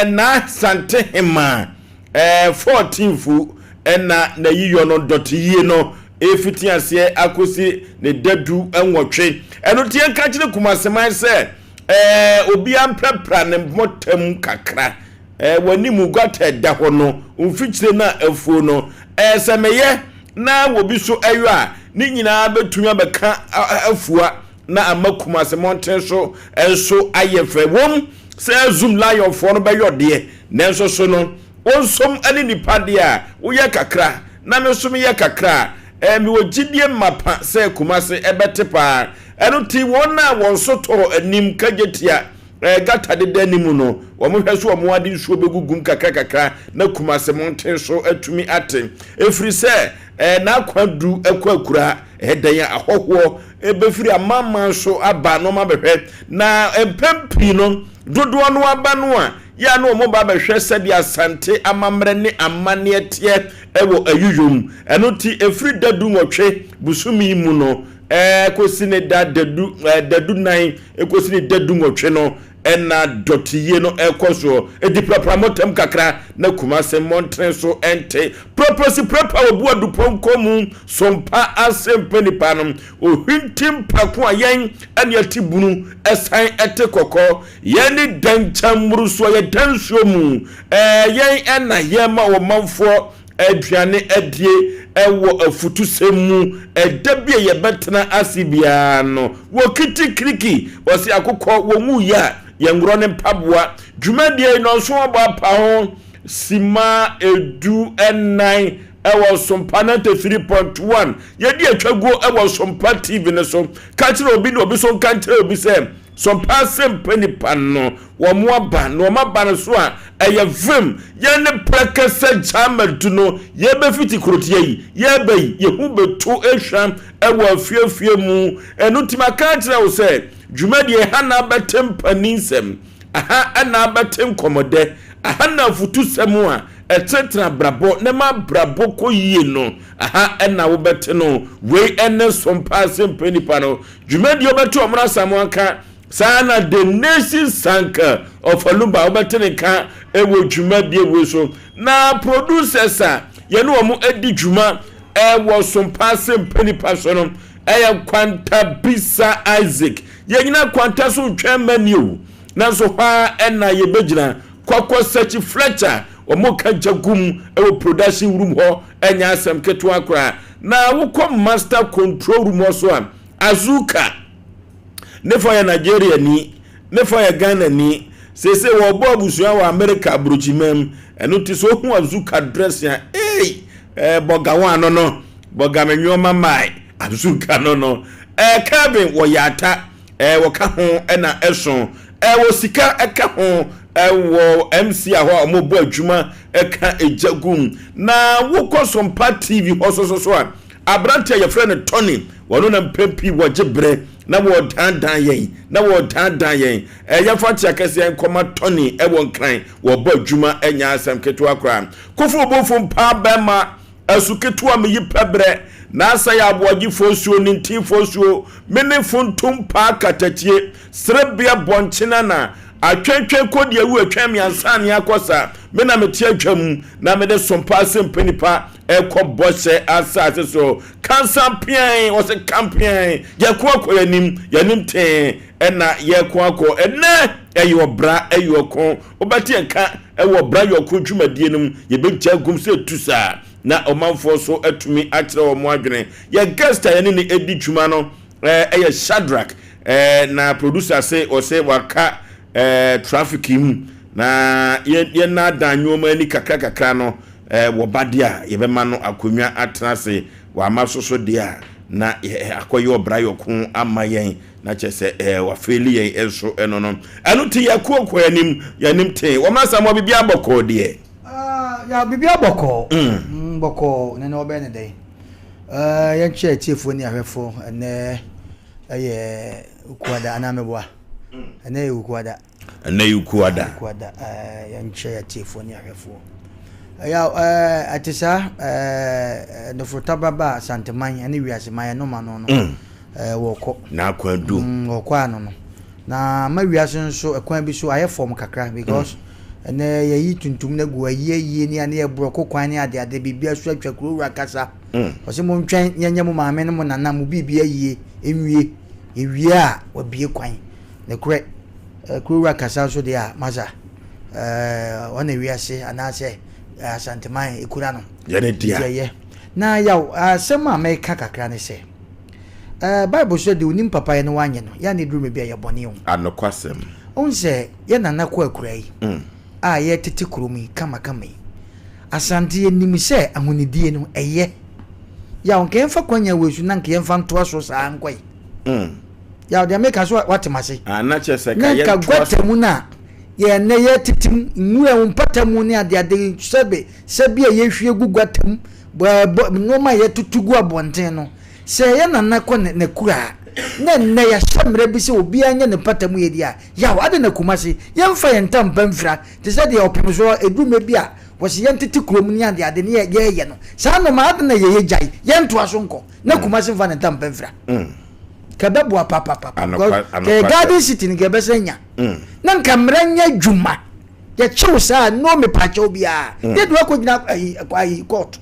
Naa Santehemaa 14th ɛna n'ayiyɔ no dɔteyie no ɛrefiti aseɛ akɔsi ne dadu 8. Ɛno nti yɛnka kyerɛ Kumaseman sɛ obiara mprapra ne mmɔtam kakra. W'anim gutter ɛda hɔ no, mfikyire no a afuo no, sɛ meyɛ na obi so ɛyɔ a, ne nyinaa bɛtumi abɛka afua na ama Kumase mmɔnten so nso ayɛ fɛ. Ɛwom sɛ Zoom Lionfoɔ no bɛyɔ deɛ, nanso so no, wo nsom ne nnipa deɛ a, woyɛ kakra na me nso meyɛ kakra a, mewɔ gyidie mapa sɛ Kumase bɛte paa. Ɛno nti wɔn a wɔn so tɔɔ anim kagyetia gata deda anim no, wɔhwɛ so wɔn ade nsuo bɛgugum kakra kakra na Kumase mmɔnten so atumi ate. Ɛfiri sɛ n'akwan du kɔ akuraa, ɛyɛ dɛn a ahɔhoɔ bɛfiri amanaman so aba na wɔabɛhwɛ. Na mpɛn pii no, dodoɔ no aba no a, yɛ a na wɔba abɛhwɛ sɛdeɛ Asante amammerɛ ne amanneɛ teɛ wɔ ayuyom. Ɛno nti, ɛfiri da dunwɔtwe bosome yi mu no kɔsi ne da dadu dadu nan kɔsi ne da dunwɔtwe no, Ɛna dɔteyie no ɛkɔ soɔ. Edi prapra mmɔtam kakra na Kumase mmɔntene so ɛnte. Prapra si prapra wɔ Boadu pɔnkɔ mu sompa ase mpɛ nipa no. Ohwinti mpako a yɛn ɛne ɛte bunu ɛsan ɛte kɔkɔ. Yɛn ne dɛnkyɛn mmorosoɔ yɛ da nsuo mu. Ɛɛ yɛn ɛna yɛma ɔmanfoɔ aduane adie wɔ afutusɛm mu ɛda bi a yɛbɛtena ase biara no wɔ kitikiriki wɔse akokɔ wɔnwuiɛ a yɛnworɔ ne mpaboa dwumadie yi nɔnso ɔbɔ apa ho sima 14 ɛwɔ Sompa 93.1 yɛdi atwaguo ɛwɔ Sompa TV no so ka kyerɛ obi na obi so nka nkyerɛ obi sɛ Sompa asɛmpa nipa no Wɔn aba, na wɔn aba no so a, ɛyɛ vem. Yɛn ne prɛkɛsɛ gyama du no, yɛrebɛfiti kurotia yi, yɛreba yi, yɛn ho bɛtu hwa wɔ afiefie mu. Ɛno nti maka akyerɛ wo sɛ, dwumadie ha na abɛte mpaninsɛm, aha na abɛte nkɔmmɔdɛ, aha na afutusɛm a ɛtenetene abrabɔ na ɛma abrabɔ kɔ yie no, aha na wobɛte no. Wei ne Sompa Asɛmpa Nipa no dwumadie wobɛte wɔn Asamoah ka. Saa ara na The Nation Sanka of Alumba wobɛte ne nka wɔ dwumadie wei so. Na producers a yɛne wɔn di dwuma wɔ Sompa ase mpanipa so no yɛ Kwanta Bisa Isaac. Yɛnyina Kwanta so ntwɛn mma ni o, nanso hɔ ara na yɛbɛgyina. Kwakwa Sachi Fletcher, wɔka gya gum wɔ production room hɔ, ɛnyɛ asɛm ketewa koraa. Na wokɔ master control room hɔ so a, Azuka. Ne fa yɛ Nigeriani, ne fa yɛ Ghanani. Seesei wɔrebɔ abusua wɔ Amerika aburokyiman mu. Ɛno nti sɛ ohu Azuka dressing a, ei, eh, bɔga wɔn ano no, bɔga me nneɛma mae, Azuka no no. Eh, Kelvin wɔ Yaata, eh, wɔka ho ɛna ɛso. Eh, wɔ sika ɛka ho ɛwɔ MC a hɔ a wɔbɔ adwuma ɛka egya gum. Na wokɔ Sompa TV hɔ so so so a, Aberante a yɛfrɛ no Tony, ɔno na mpɛn pii wɔgye bere na wɔredaadaa yɛn, na wɔredaadaa yɛn. Ɛɛ, yɛmfa nkyea kɛseɛ nkɔma Tony wɔ Nkran, wɔbɔ adwuma, ɛnyɛ asɛm ketewa koraa. Kofi Obofo mpaa bɛrima, asu ketewa meyi pɛ berɛ, n'asa yɛ aboagye fosuo, nintin fosuo, me ne funtum paa katakyie, serebea bɔnkyena na atwɛntwɛn kɔdi awu atwɛn me ansa ne akɔ sa, me na mete adwa mu na mede sompa asɛmpa nipa Ɛkɔ bɔhyɛ asase so. Kansa peae, ɔsɛ ka peae. Yɛko akɔ yɛnim, yɛnim tee, ɛna yɛko akɔ. Ɛnɛ ɛyɛ ɔbra, ɛyɛ ɔko. Wobɛte yɛn ka ɛwɔ ɔbra yɛ ɔko dwumadie no mu. Yɛbɛgya gum sɛ tu saa na ɔmanfoɔ so atumi akyerɛ wɔn adwene. Yɛ guest a yɛne no ɛdi dwuma no ɛyɛ Shadrack. Na producer se ɔse waka traffic mu na yɛnaadaa nneɛma ani kakra kakra no. Wɔba deɛ a, yɛbɛma no akonnwa atena ase, wamma so so deɛ a, na akɔyɛ ɔbra yɔko ama yɛn, na kyerɛ sɛ wafeeli yɛn nso ɛno no. Ɛno nti yɛko kɔ yɛn anim, yɛn anim tee. Wɔn Asamoah biribiara bɔkɔɔ deɛ. Ya biribiara bɔkɔɔ, bɔkɔɔ, na ɛnɛ wɔbɛyɛ no dɛn? Yɛnkyerɛ atiefoɔ ne ahwɛfoɔ, ɛnɛ ɛyɛ Wukuada anaa meboa? Ɛnɛ yɛ Wukuada. Ɛnnɛ yi Kuada. Kuada, ɛɛ yɛnkyɛ atiefoɔ ne ahwɛfoɔ. Ɛyɛ ɛɛ ɛte saa ɛɛ Nofrotaba ba Asanteman ɛne wiase man ɛno ma no no mm. ɛɛ wɔkɔ. N'akwan du. Mm, wɔkɔ ano no. Na ma wiase nso ɛkwan bi so ayɛ fam kakra because mm. Ɛnɛ yɛyi tuntum no agu ayie ayie ne ane yɛ kwan ne adeade biribi aso atwa kuro wura kasa. Ɔsɛ mo ntwɛn yɛnyɛ mo maame ne mo nana mo biribi ayie nwie. Yɛwie a wabie kwan. Ne korɛ kuro wura kasa nso deɛ a masa ɔna wiase anaasɛ Asanteman ekura no. Yɛne dea. Nti ɛyɛ. Na yaw asɛm a mɛka kakra ne sɛ Bible so de onim papa yɛ no wanyɛ no yɛ ne duru me bi a yɛ bɔne o. Anokwasɛm. Ohun sɛ yɛ nana kɔ akura yi a yɛtete kurom yi kamakama yi. Asante yɛnim sɛ ahonidie no ɛyɛ. Yaw nka yɛmfa kwanya wei so na nka yɛmfa ntoa so saa nkɔ yi. Yaw deɛ meka so wate mase. Na kyerɛ sɛ ka yɛntoa so. Na nka guata mu no a yɛn nɛ yɛtete mu nwura wo mpata mu ne adeade sɛbe sɛbi a yɛhwie gu guata mu nneɛma a yɛtoto gu abɔnten no sɛ yɛ nana kɔ n'akura a na nnɛ yɛahyɛ mmerɛ bi sɛ obiara nyɛ ne mpata mu yɛ di a yaw ade na Kumase yɛmfa yɛn ntampa mfira te sɛ deɛ ɔpem so ɛduru mmerɛ bi a wɔsi yɛntete kurom ne adeade ne yɛyɛ no saa nneɛma ade na yɛyɛ gyae yɛntoa so nkɔ na Kumase mfa ne ntampa mfira ka bɛboa papapapa kɛ Garden City no kɛ bɛsɛ nya na nka mmerɛ nyɛ adwuma yɛkyew saa no mepakyɛw biara yɛde wakɔgyina ayi ayi court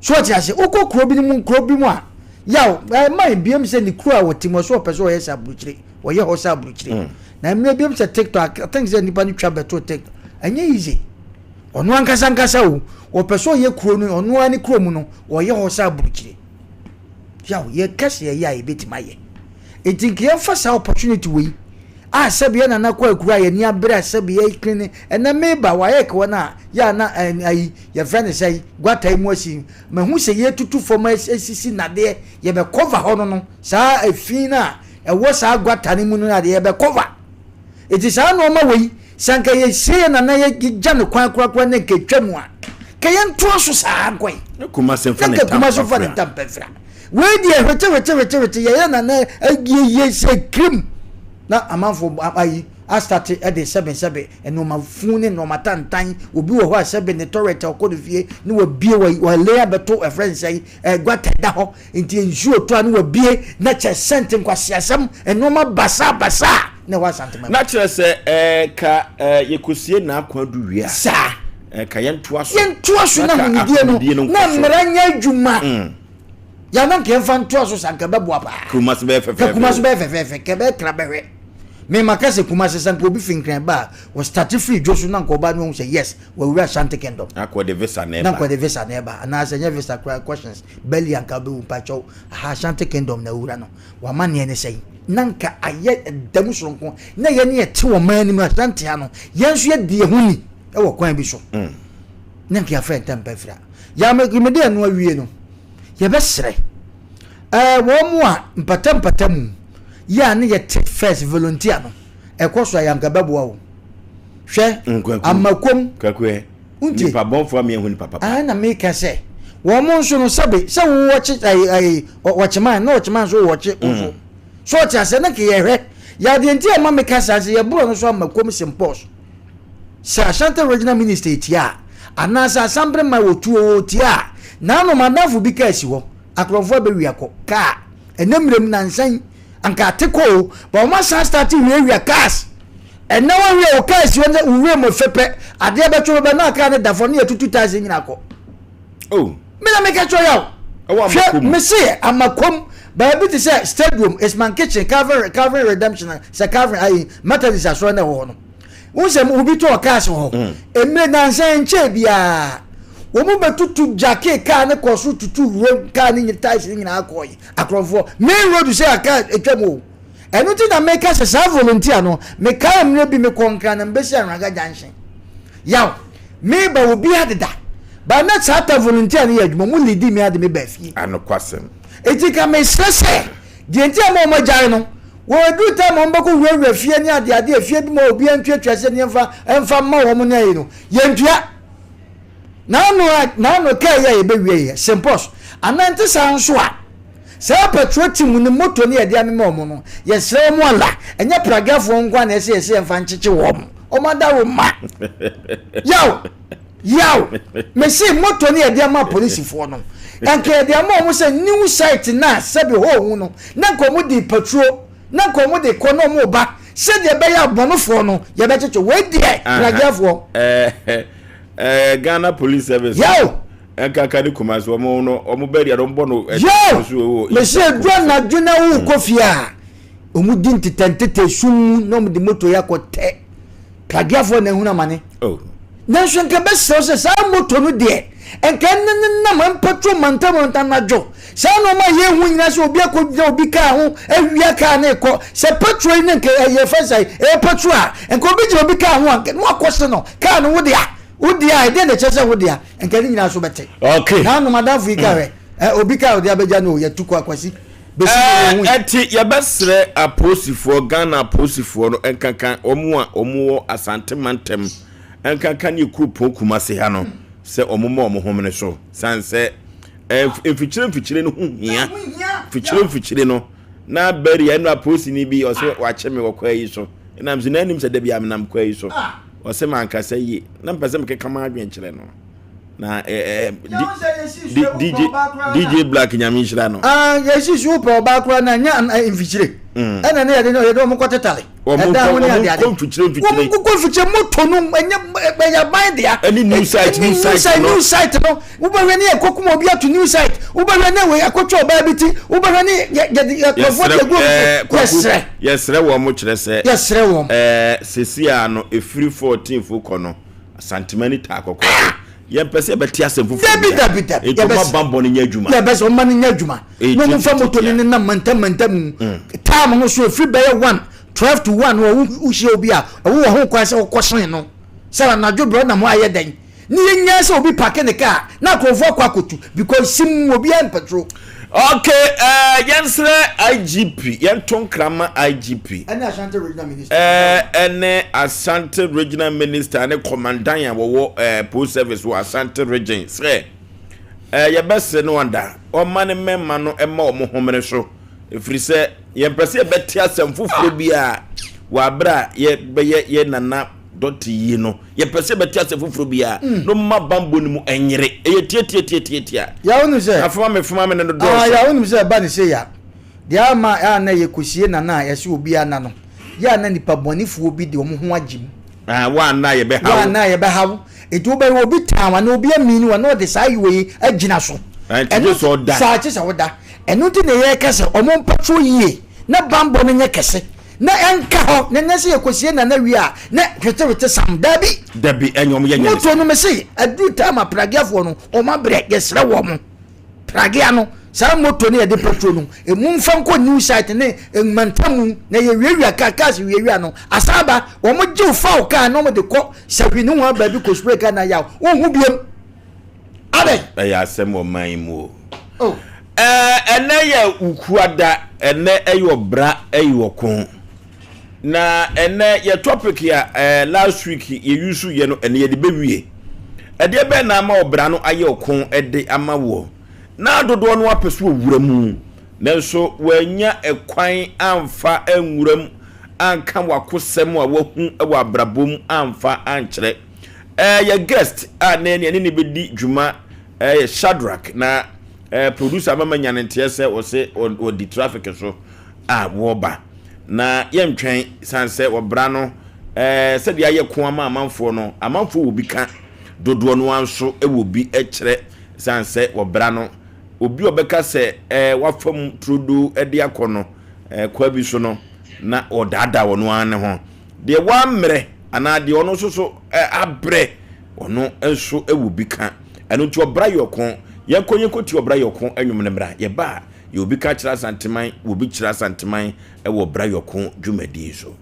so ɔte ase wokɔ kuro bi mu kuro bi mu a yaw ɛma ebiem sɛ ne kuro a wɔte mu ɔso ɔpɛ sɛ ɔyɛ sɛ aburukyire ɔyɛ hɔ sɛ aburukyire na mmerɛ ebiem sɛ TikTok I think sɛ nipa no twa bɛto TikTok ɛnyɛ easy ɔno ankasa ankasa o ɔpɛ sɛ ɔyɛ kuro no ɔno ara ne kuro mu no ɔyɛ hɔ sɛ aburukyire yaw yɛka sɛ yɛyɛ a yɛbɛtumi ayɛ eti nka yɛmfa saa opportunity wei a sɛbi yɛ nana kɔ akura yɛ ni abere a sɛbi yɛ kini ɛnɛ meba wayɛ kewa no a yɛ ana ayi yɛfrɛ ne sɛ guata yi mu asi mahu sɛ yɛtutu fam asisi nadeɛ yɛbɛ cover hɔ no no saa efi no a ɛwɔ saa guata no mu no adeɛ yɛbɛ cover eti saa nneɛma wei sɛ nka yɛsie yɛ nana yɛgya ne kwan korakora ne nka etwa mu a ka yɛntoa so saa nkɔe Kumase fa ne ntam pɛfra wei deɛ hwete hwete hwete hwete yɛyɛ nana agieyie sɛ kirim na amanfo ayi astate ɛde sɛbe sɛbe nneɛma fun ne nneɛma tantan obi wɔ hɔ a sɛbe ne toilet a ɔkɔ ne fie ne wabie wɔ wɔle abɛto ɛfrɛ nsɛn ɛguata da hɔ nti nsuo tɔ a ne wabie na kyɛ sɛnte nkwasiasɛm nneɛma basa basa na ɛwɔ Asantema. Na kyerɛ sɛ ka yɛkɔsie n'akwan du wie a saa ka yɛntoa so yɛntoa so na ahonidie no na mmara nyɛ adwuma yàrá nka yɛmfa ntoa so sa nka bɛboa paa Kumase bɛyɛ fɛfɛɛfɛ Kumase bɛyɛ fɛfɛɛfɛ kɛ bɛyɛ kra bɛhwɛ mɛma ka sɛ Kumase sa nka obi fi Nkran ba a wɔ start firi dwo so na nka ɔba no ɔhu sɛ yes wɔawura Ashanti Kingdom na kɔ de visa na ɛba na nkɔ de visa na ɛba anaasɛ nyɛ visa kora questions bɛli anka bɛwu mpakyɛw aha Ashanti Kingdom na awura no wama neɛ ne sɛn na nka ayɛ dɛm soronko na yɛn ne yɛte wɔ man anim Ashanti ha no yɛn nso yɛdi yɛn ho ni ɛwɔ kwan bi so na nka yɛafrɛ ntɛm fira yàmɛ de ɛno awie no yɛbɛsrɛ wɔn mu a mpata mpata mu yɛ a ne yɛte first volunteer no ɛkɔ so a yɛnka bɛboa wo hwɛ amakom ntie nipa bɔnfo a miɛhu nipa papa na meka sɛ wɔn mo nso no sɛbe sɛ wo wɔkye ayi ayi wɔkyeman na wɔkyeman nso wɔkye wo so so ɔte asɛ ne keyɛ hwɛ yadeɛ nti a ɛma meka saa sɛ yɛborɔ no so amakom sempɔs sɛ Ashanti Regional Minister etia a anaasɛ Asambre ma wɔtuo wɔtia a nanom adamfo bi kaa si hɔ akorɔmfoɔ abɛwia kɔ kaa ɛnɛ mmerɛ mu nansan anka ate kɔ o ba wɔn asan start wiawia cars ɛnɛ wɔn wɔ kaa si hɔ ne wura mu fɛpɛ adeɛ bɛtwe bɛbɛ na kaa ne da fam ne yɛtutu taxi nyina kɔ oh me na meka kyerɛ yaw hwɛ mese amakom baabi te sɛ stadium Isman Kitchen Calvary Calvary Redemption sɛ Calvary ayi Methodist asɔre na ɛwɔ hɔ no wọn sɛ obi tɔɔ cars wɔ hɔ mmerɛ nansa nkyɛn biara wɔn mu bɛtutu gyake kaa ne kɔ so tutu road kaa ne tyres ne nyinaa kɔɔ yi akorɔmfoɔ main road sɛ aka atwa mu o ɛno ti na meka sɛ saa volunteer no meka mmerɛ bi mekɔ Nkran na mbɛsi Anwraga junction yaw meba obi adeda ba na saa ta volunteer no yɛ adwuma mu lidi mi ade me ba fie anokwasɛm eti ka mesrɛ sɛ deɛ nti a ma ɔmo agyae no wɔn aduru time a wɔn bɛkɔ wurawura fie ne adeade efie bi ma obi ntuatua sɛ nneɛma mfa mma wɔn ne ayi no yɛntua n'ano a n'ano kaa yi a yɛbɛwie yɛ sempɔs anante saa nso a saa patrol team ne moto ne yɛde amema wɔn no yɛsrɛ wɔn ala ɛnyɛ pragafoɔ nko a na ɛsɛ yɛsɛ yɛmfa nkyekye wɔn wɔn adaro ma yaw yaw mesi moto ne yɛde ama polisifoɔ no nka yɛde ama wɔn sɛ new site na sɛbi hɔ ohun no na nka wɔn de patrol na nka wɔn de kɔ na wɔn ba. sɛdeɛ ɛbɛyɛ abɔnofoɔ no yɛbɛkyekye wei deɛ pragyafoɔ. Ɛɛ ɛɛ Ghana Police Service. Yao. Nkaka ne Kumasi wɔn no wɔn bɛɛ deɛ wɔn bɔ no. Yao. Mesi edu anadwo na wokɔ fie a wɔn di ntetɛ ntetɛ sum mu na wɔn de moto yɛ akɔ tɛ pragyafoɔ na ehunu amane. Oh. Nanso nka bɛsrɛ wo sɛ saa moto no deɛ nka ɛne ne nam mpatro mantam anadwo saa nneɛma a yɛhu nyinaa sɛ obi akɔgyina obi kaa ho awia kaa ne kɔ sɛ patro yi ne nka ɛyɛ fɛ sɛ ɛyɛ patro a nka obi gyina obi kaa ho a nka na wakɔ se no kaa no wo dea wo dea ɛdeɛ na ɛkyerɛ sɛ wo dea nka ne nyinaa so bɛte. Okay. Na anom adamfo yi ka hwɛ ɛ obi kaa ɔde abɛgya no yɛtu kɔ akwasi bɛsi ne wɔn ho. Ɛti yɛbɛsrɛ apolisifoɔ, Ghana apolisifoɔ no nkanka wɔn a wɔn wɔ Asante mantam nkanka ne kuropɔn Kumasi ha no sɛ wɔn ma wɔn homene so san sɛ mfikyire mfikyire no ho hia, mfikyire mfikyire no na bɛri ɛno apolisini bi ɔsɛ wakye me wɔ kwa yi so ɛnam sɛ n'anim sɛ dabi amenam kwa yi so ɔsɛ mankasa yie na mpɛ sɛ mekeka m'adwene kyerɛ no na eh, eh, DJ, DJ Black nyame nhyira no. Ah, yɛsi so wopɛ ɔbaa koraa na nya mfikyire. Ɛna ne yɛde yɛde wɔn kɔ tetale. Ɛdan ho ne ade ade. Wɔn kɔ mfikyire mfikyire. Wɔn kɔ mfikyire moto no ɛnyɛ ɛyɛ aban dea. Ɛne new site new site no. New site no wobɛhwɛ ne yɛ kɔkum obi ato new site wobɛhwɛ ne wei akɔtwa ɔbaa bi ti wobɛhwɛ ne yɛ yɛ nkurɔfoɔ de agu obi so yɛsrɛ. Yɛsrɛ wɔn mo kyerɛ sɛ. Yɛsrɛ wɔn. Ɛɛ sisi a no efiri 14 fo kɔ no. Asantema ni taa kɔkɔɔ so. Yɛmpɛ sɛ yɛbɛte asɛm foforɔ Dabi, biara. dabi, dabi. Enti ɔma Yɛbɛs- bammɔ no nyɛ adwuma. Yɛbɛ sɛ ɔma no nyɛ adwuma. Ɛyɛ Na ɔmfa tiatiatia. moto no nenam mantam mantam mu. Time no so ɛfiri bɛyɛ 1, 12 to 1 wɔ wohyia obi a, ɛwɔ wɔ ho kwan sɛ wokɔsen no. Sɛ anadwo berɛ ɔnam hɔ ayɛ dɛn? Ne yɛnyaa sɛ obi pake ne kaa na akorɔmfoɔ akɔ akɔtu because sim mu obiara mpɛtro. Okay, eh, yɛnsrɛ IGP, yɛnto nkra ma IGP. Ɛne Ashanti Regional Minister. Eh, ɛne Ashanti Regional Minister ne Commandant a wɔwɔ eh, Police Service wɔ Ashanti Region sɛ eh, yɛbɛsrɛ no ada ɔma ne mmarima no ɛma wɔn homene so ɛfiri sɛ yɛmpɛ sɛ yɛbɛte asɛm foforɔ bi a wɔ aberɛ a yɛbɛyɛ yɛ nana dɔte yie no yɛpɛ sɛ yɛbɛte asɛm foforɔ biara mm. no mma bambɔ no mu ɛnyere ɛyɛ tiatiatiatiatia. Yà wọ́n sɛ. Na fama mi fama mi no dɔɔso. Ah, yà wọ́n sɛ ɛba ne se ya deɛ ama a na yɛ kɔsie nana a yɛsɛ obi ana no yɛ ana nipa bɔnefoɔ bi de wɔn ho agye mu. Ah, wɔn ana yɛbɛha wo. Wɔn ana yɛbɛha wo etu wobɛyɛ obi tan wa na obi amini wa na ɔde saa ayiwa yi agyina so. Ɛno sɛ ɔda. Saa kye sɛ ɔda ɛno nti na yɛreka sɛ wɔn mpatro yie na bambɔ no nyɛ kɛse. Na ɛnka hɔ, na ɛnyɛ sɛ yɛkɔsie Nana wie a, na hwetewete sam. Dabi! Dabi, ɛnyɛ wɔn yɛ nyɛ ne Moto no, mese, aduru time a Prageafoɔ no, wɔn abrɛ, yɛsrɛ wɔn. Pragea no, saa moto no yɛde petrol no, emu mfa nkɔ new site ne mantamu, na yɛwiawia kaa, cars wiawia no, asan aba, wɔn gye wo fa wo kaa na wɔn de kɔ sahwi ne ho baabi kɔ spray kaa na yaw, wonhu biam. Adɛn? Ɛyɛ asɛm wɔ man yi mu o. Oh. Ɛɛ ɛnɛ yɛ wukuada, ɛnɛ ɛyɛ ɔbra ɛyɛ ɔko. Na ɛnɛ yɛ topic a ɛɛ last week yɛ use yɛ no ɛnɛ yɛde bɛwie. Ɛdeɛ bɛn na ama ɔbra no ayɛ ɔko ɛde ama woɔ? Na dodoɔ no apɛ so ɔwura mu, nanso wɔanya ɛkwan amfa anwura mu anka wakosɛm a wahu wɔ abrabɔ mu amfa ankyerɛ. Eh, yɛ guest a na ɛne ne bɛdi dwuma eh, yɛ Shadrack na eh, producer ama manya ne nteɛ sɛ ɔse ɔdi traffic so a wɔba na yɛntwɛn san sɛ ɔbra no eh, sɛdeɛ ayɛ ko ama amanfoɔ no amanfoɔ wɔ bi ka dodoɔ no ara nso wɔ bi kyerɛ san sɛ ɔbra no obi ɔbɛka sɛ eh, wafa mu turodoo de akɔ no eh, kwa bi so no na ɔdaadaa ɔno ara ne ho. Deɛ wammrɛ anaa deɛ ɔno nso so abrɛ, ɔno nso wɔ bi ka. Ɛno nti ɔbra yɛ ɔko. Yɛnkɔ yɛnkɔtie ɔbra yɛ ɔko nnwom no mmra. Yɛba a, yɛwɔ bi ka kyerɛ Asanteman, wɔ bi kyerɛ Asanteman wɔ ɔbra yɛ ɔko dwumadie so.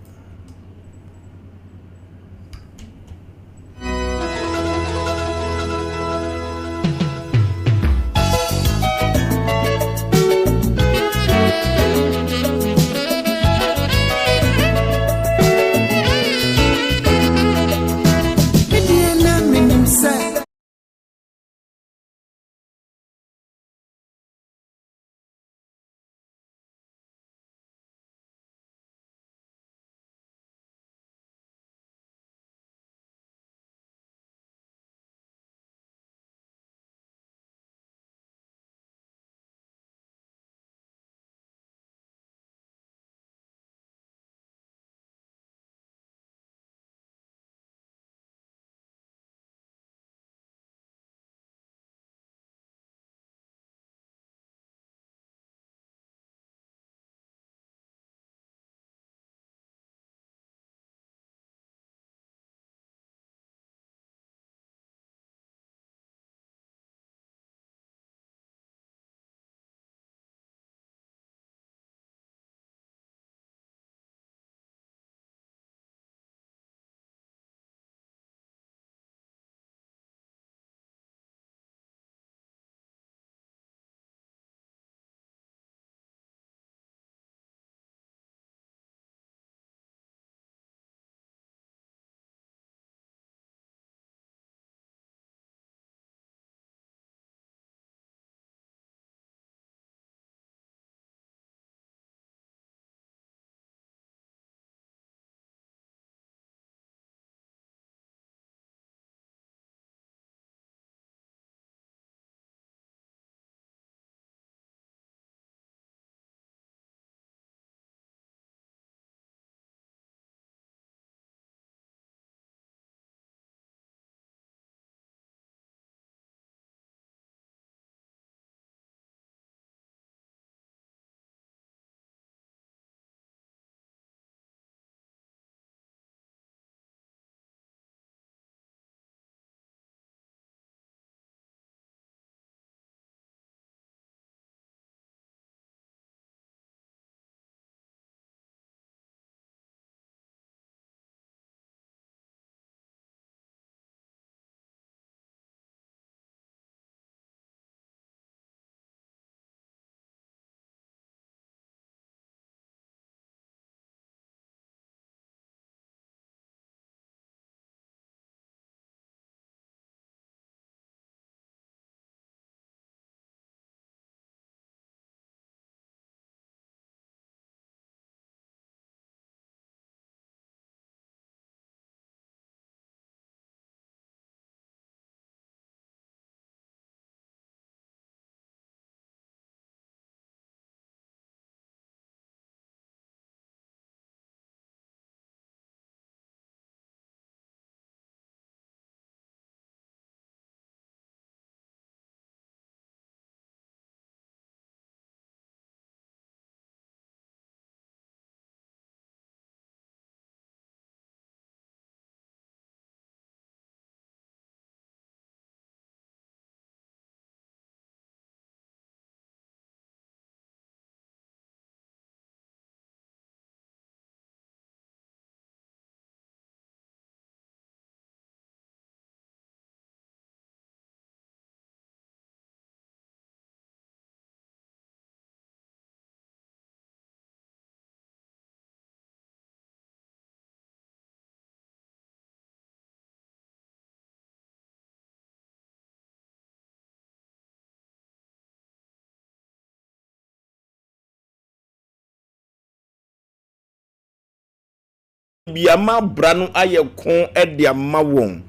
bi ama bra no ayɛ ko de ama wɔn.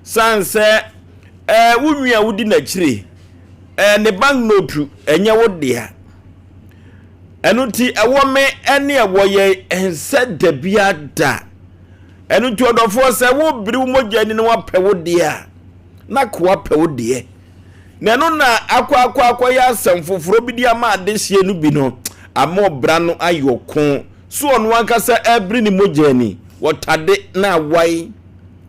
San sɛ ɛɛ wo nwi a wodi n'akyire ɛɛ ne bank note ɛnyɛ wo dea. Ɛno nti ɛwɔ me ɛne ɛwɔ yɛn ɛnsɛ da biara da. Ɛno nti ɔdɔfoɔ sɛ wobere wo mogya ani na wapɛ wo deɛ a na koa pɛ wo deɛ. Na ɛno na akɔ akɔ akɔyɛ asɛm foforɔ bi de ama adehyeɛ no bi no ama ɔbra no ayɛ ɔko. So ɔno ankasa ɛrebere ne mogya ani, wɔtade na awae,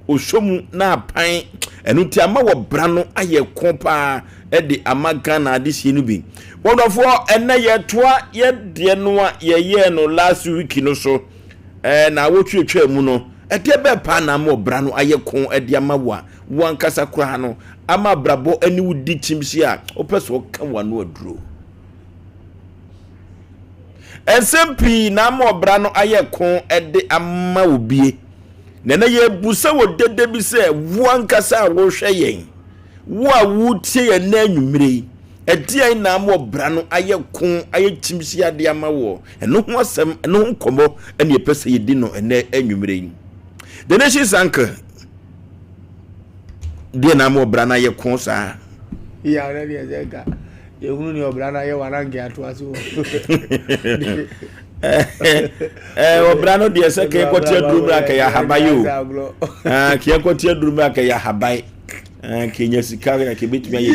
ɔsɔ mu na apan. Ɛno nti ama wɔbra no ayɛ ko paa de ama Ghana adehyeɛ no bi. Wɔdɔfoɔ, ɛnɛ yɛtoa yɛdeɛ no a yɛyɛɛ no last week no so, ɛɛ na awɔtwe mu no, ɛdeɛ bɛɛ paa na ama ɔbra no ayɛ ko de ama wo a wo ankasa koraa no ama abrabɔ ne wo di kyimhyia a wopɛ sɛ ɔka w'ano aduro. Nsɛm pii na ama ɔbra no ayɛ ko de ama wo bie. Na ɛnɛ yɛbusa wɔ dede bi sɛ wo ankasa a wohwɛ yɛn, wo a wotie yɛn nnɛ anwummere yi, ɛdeɛn na ama ɔbra no ayɛ ko ayɛ kyimhyia de ama woɔ? Ɛno ho asɛm, ɛno ho nkɔmmɔ ɛne yɛpɛ sɛ yɛdi no ɛnɛ anwummere yi. The Nation's Uncle, deɛ na ama ɔbra no ayɛ ko saa? Yeah, already yɛhunu nea ɔbra no ayɛ wɔ ananke atoa so. Ɔbra no deɛ sɛ kɛyɛ kɔte aduru mmerɛ akɛyɛ ahaban o, kɛyɛ kɔte aduru mmerɛ akɛyɛ ahaban, kɛnya sika na kɛbɛtumi ayɛ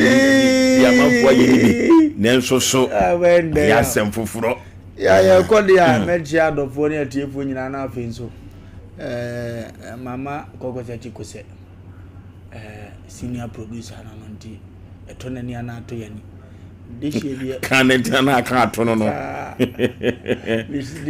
bi amanfoɔ ayɛ ne bi, nanso so ɛyɛ asɛm foforɔ. Yɛkɔ deɛ a mɛkyia adɔfoɔ ne atiefoɔ nyinaa na afei nso mama kɔkɔsɛ kyi kosɛ senior producer no no nti ɛtɔ n'ani anaa ato yɛn ani. Dehyeɛ bi ka ne ntina na aka ato no no. Ne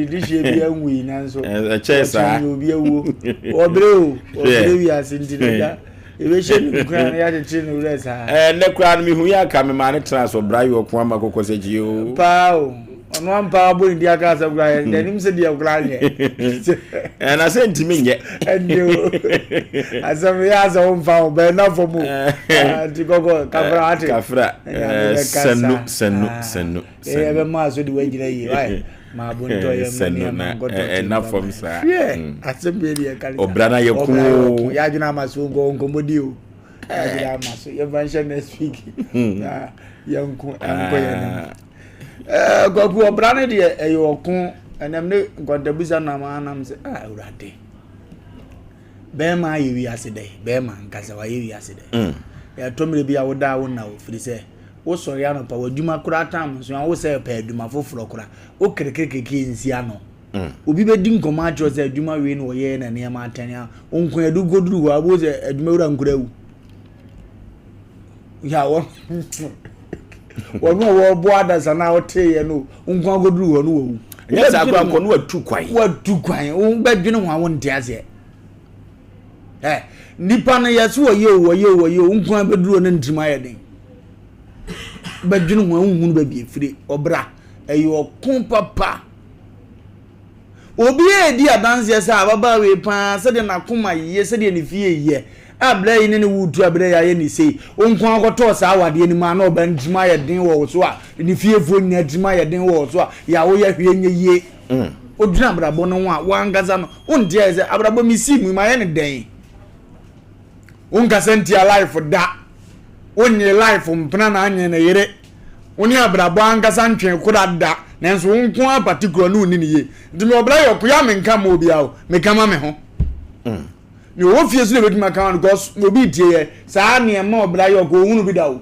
dehyeɛ bi anwui nanso ɛkyɛɛ saa obi awuo. Ɔbrɛ o, ɔbrɛ wiase nti na gya ebehyɛ ne nkura na yɛakyekyere ne werɛ saa. Ɛɛ nnɛ koraa no mehu yɛ aka me maa ne tena so bra yɛ ɔko ama kɔkɔ sɛ gye o. Paa o. Ɔno ampa abɔ ne di aka asɛm koraa yɛ n'anim sɛ deɛ koraa nyɛ. Ɛna sɛ ntumi nyɛ. Ɛnde o. Asɛm yɛ asɛ wo mfa wo bɛn na fam o. Nti kɔkɔ kafra ate. Kafra. Sanu sanu sanu. Ɛyɛ bɛ maa so de wagyina yie wae. Maa bo ntɔ yɛ mu ne ɛma nkɔtɔ ti. Ɛna fam saa. Hwɛ asɛm bi deɛ kari. Ɔbra na yɛ ko. Yɛ adwene ama so nkɔ nkɔmmɔdi o. Yɛ adwene ama so yɛmfa nhyɛ next week. Yɛnko ɛnkɔ yɛn anim. Ɛɛ Kwaku, ɔbra no deɛ ɛyɛ ɔko. Ɛnam ne nkɔntabusa nam anam sɛ ah awurade. Bɛrima ayɛ wiase dɛ, bɛrima nkasa wayɛ wiase dɛ. Ɛtɔ mmerɛ bi a woda a wonna o, firi sɛ wosɔre anɔpa w'adwuma koraa tam nso a wo sɛ pɛ adwuma foforɔ koraa, wo kerekerekeke nsi ano. Obi bɛdi nkɔmmɔ akyerɛ sɛ adwuma wei na ɔyɛɛ na nneɛma atɛne a, wo nko ɛde kɔduru hɔ a wobɛhu sɛ adwuma wura nkura awu. Ya wɔn wɔn a wɔbɔ adasa na ɔteeɛ no nko akɔduru hɔ no wɔwu. Ɛnyɛ saa kora nkɔ no watu kwan. Watu kwan wobɛdwene ho a wonte aseɛ. Ɛ nipa no yɛ so wɔyɛ o wɔyɛ o wɔyɛ o nko abɛduru hɔ no ntirim ayɛ den. Bɛdwene ho a wonhunu baabi efire ɔbra ɛyɛ ɔko papa. Obiara redi adanseɛ sɛ ababaawa yi paa sɛdeɛ n'akoma yɛ, sɛdeɛ ne fie yɛ, a berɛ yi ne ne wo retu a berɛ yi ayɛ ne sei. Wo nko ara kɔtɔɔ saa awadeɛ no mu a na ɔbaa no tirim ayɛ den wɔ wo so a, ne fiefoɔ nyinaa tirim ayɛ den wɔ wo so a, yɛ a woyɛ hwee nyɛ yie. Wodwene abrabɔ no ho a, wo ankasa no, wonte ayɛ sɛ abrabɔ mesii mu yi, mayɛ no dɛn? Wonkasa ntia life da. Wonyee life mpena na anyee ne yere. Wo ne abrabɔ ankasa ntwee kora da. Nanso wo nko ara particular no wonni ne yie. Nti me ɔbra yɛ ɔko yɛ a menka mma obiara o. Meka ma me ho. Nea ɔwɔ fie so na ebetumi aka ma no because obi retie yɛ. Saa nea ɛma ɔbra yɛ ɔko ohunu bi da o.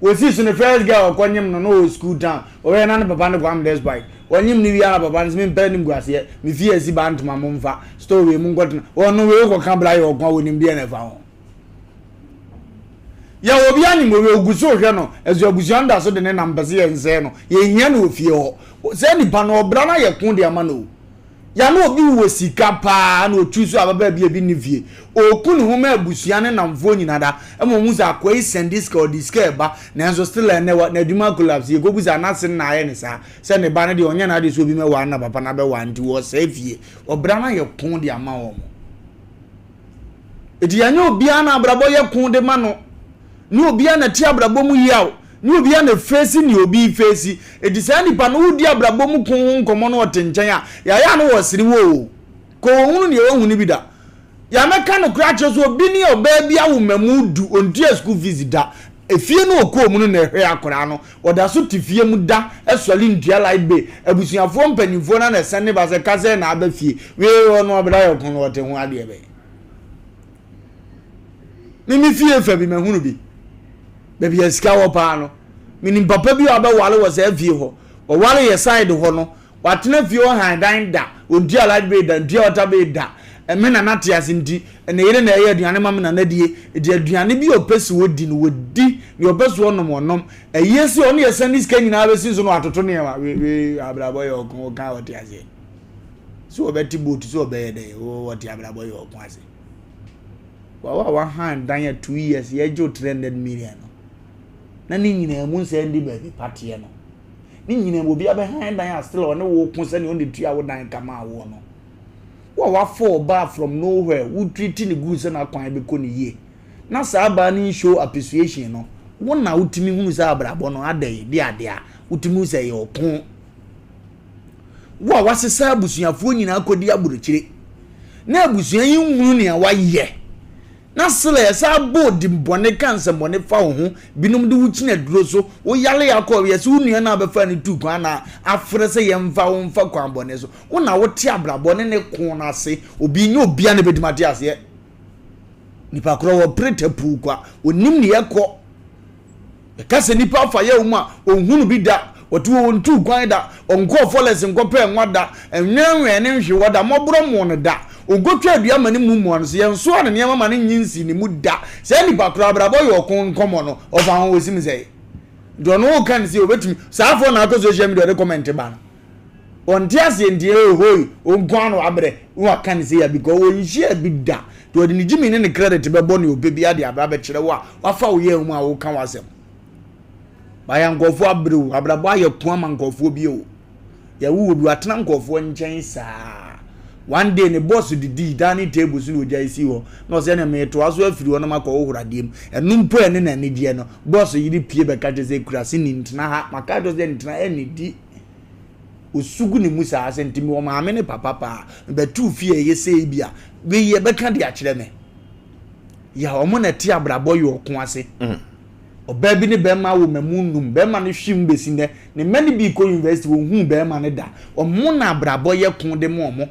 Wɔsii so no first girl ɔkɔ nyem no na ɔwɔ school town. Ɔyɛ na ne papa ne Kwame Despite. Ɔnyem no wie a na papa no sɛ mempɛ animguaseɛ. Me fie asi ba ntoma momfa store wei monkɔtena. Ɔno wei kɔka bra yɛ ɔko a wɔnim deɛ na ɛfa ho. Yɛ obi anyem obi ogu so hwɛ no ɛso abusua no da so de ne nam pɛ sɛ yɛnsɛe no. Yɛhia no wɔ fie hɔ. Saa nipa no ɔbra no ayɛ ko de ama no o. Ya na obi wɔ sika paa na ɔtwi so ababaa bi a ebi nni fie. Ɔku ne ho ma abusua ne nnamfoɔ nyina da ma ɔhu sɛ akoa yi sɛnde sika, ɔde sika ɛba nanso still ɛnnɛ wa n'adwuma collapse. Yɛkɔbu sɛ n'ase no na ayɛ no saa sɛ ne ba no deɛ ɔnyɛ n'adeɛ sɛ obi mɛware na papa no abɛware nti wɔsɛe fie. Ɔbra no ayɛ ko de ama wɔn. Enti yɛnyɛ obiara na abrabɔ yɛ ko de ma no, ne obiara na ɛte abrabɔ mu yaw, ne obiara na efeesi nea obi refeesi. Enti saa nipa no wodi abrabɔ mu ko ho nkɔmmɔ na ɔte nkyɛn a, yɛayɛ a na wɔsere wo o. Kɔ wɔhunu nea wahu no bi da. Yɛamɛka nokorɛ akyerɛ sɛ obi ne ɔbaa bi awo mmamu du, ɔntua school fees da. Efie no ɔkɔɔ mu no na ɛhwɛ akwadaa no. Ɔda so te fie mu da sɔre ntua light bill. Abusuafoɔ mpanyinfoɔ no na ɛsɛne ne ba sɛ ka sɛ na aba fie. Wei ɔno ɔbra yɛ ɔko no ɔte ho adeɛ bɛn. Me me fie fa bi mahunu bi. Baabi a sika wɔ paa no. Menim papa bi a ɔbɛwale wɔ saa fie hɔ. Ɔware yɛ side hɔ no. Watena fie hɔ han dan da, ɔntua light bill da, ɔntua water bill da. Me nana te ase nti, ne yere na ɛyɛ aduane ma me nana die. Nti aduane bi a ɔpɛ sɛ ɔdi no, ɔdi. Deɛ ɔpɛ sɛ ɔnom, ɔnom. Ɛyɛ sɛ ɔne yɛsan ne sika nyinaa bɛsi so na watoto nneɛma. Wei, wei, abrabɔ yɛ ɔko, ɔka a ɔte aseɛ. Sɛ ɔbɛte boat, sɛ ɔbɛyɛ dɛ, ɔte abrabɔ yɛ ɔko ase. Wawa wahan dan a 2 years, yɛgye wo 300 million no. Na ne nyinaa mu nsɛ ndi baabi pateɛ no. Ne nyinaa mu obi abɛhan dan a still ɔne wo ko sɛnea ɔne tua wo dan kama awoɔ no. Wo a wafa ɔbaa from nowhere, wo treat ne good sɛ n'akwan bɛkɔ ne yie. Na saa baa no show appreciation no, wo na wotumi hunu sɛ abrabɔ no ada yi de ade a, wotumi hu sɛ ɛyɛ ɔko. Wo a wasesa abusuafoɔ nyinaa kɔdi aburokyire, na abusua yi nhunu nea wayɛ. Na sila yɛsɛ abɔ di bɔne ka nsɛmbɔne fa wo ho, binom de wo kyina duro so, wo yale akɔ yɛsɛ wo nua no abɛfa ne tu kwan na afrɛ sɛ yɛmfa wo mfa kwan bɔne so. Wo na wote abrabɔ ne ne ko no ase, obi nye obia na bɛtumi ate aseɛ. Nipa korɔ wɔ pere tapuu kwa, onim ne yɛkɔ. Ɛka sɛ nipa afa yɛ wo mu a, ɔnhunu bi da, wɔte wɔ ntu kwan da, ɔnkɔɔ forest nkɔpɛ nwa da, nwɛnwɛn ne nhwewɔ da, mmɔborɔ mo no da, ɔnkɔtwa adua ma ne mu mmoa no so, yɛnsoa ne nneɛma ma ne nyi nsi ne mu da. Saa nipa korɔ abrabɔ yɛ ɔko nkɔmmɔ no, ɔfa ho wɔsim sɛ. Nti ɔno woka ne sɛ obɛtumi, saa afɔ na akɔ social media ɔde comment ba no. Ɔnte aseɛ nti ɛhoi, ɔnko ano abrɛ, na waka ne sɛ ya because ɔnhyia bi da. Nti ɔde ne gyimi ne ne credit bɛbɔ ne ɔpɛ bi ade aba abɛkyerɛ wo a, wafa wo yɛ mu a woka w'asɛm. Bayɛ nkɔfoɔ abrɛ o, abrabɔ ayɛ ko ama nkɔfoɔ bi o. Yɛwo wɔ bi watena nkɔfoɔ nkyɛn saa. One day ne boss didi dining table so na ogya esi hɔ. Na ɔsɛ ne metoa so afiri hɔ na makɔ hohoro adeɛ mu. Ɛno mpo ɛne n'anigyeɛ no, boss yere pie bɛka kyerɛ sɛ kurase ni ntena ha. Maka kyerɛ sɛ ntena ɛnidi. Osu gu ne mu saa sɛ nti mewɔ maame ne papa paa. Mebɛtoo fie a ɛyɛ sei bi a, wei yɛbɛka de akyerɛ me. Ya ɔmo na ɛte abrabɔ yɛ ɔko ase. Ɔbaa bi ne bɛrima wɔ mamu num, bɛrima no hwe mu bɛsi nnɛ. Ne mma no bi kɔ university, wɔnhuu bɛrima no da. Ɔmo na abrabɔ yɛ ko de ma ɔmo.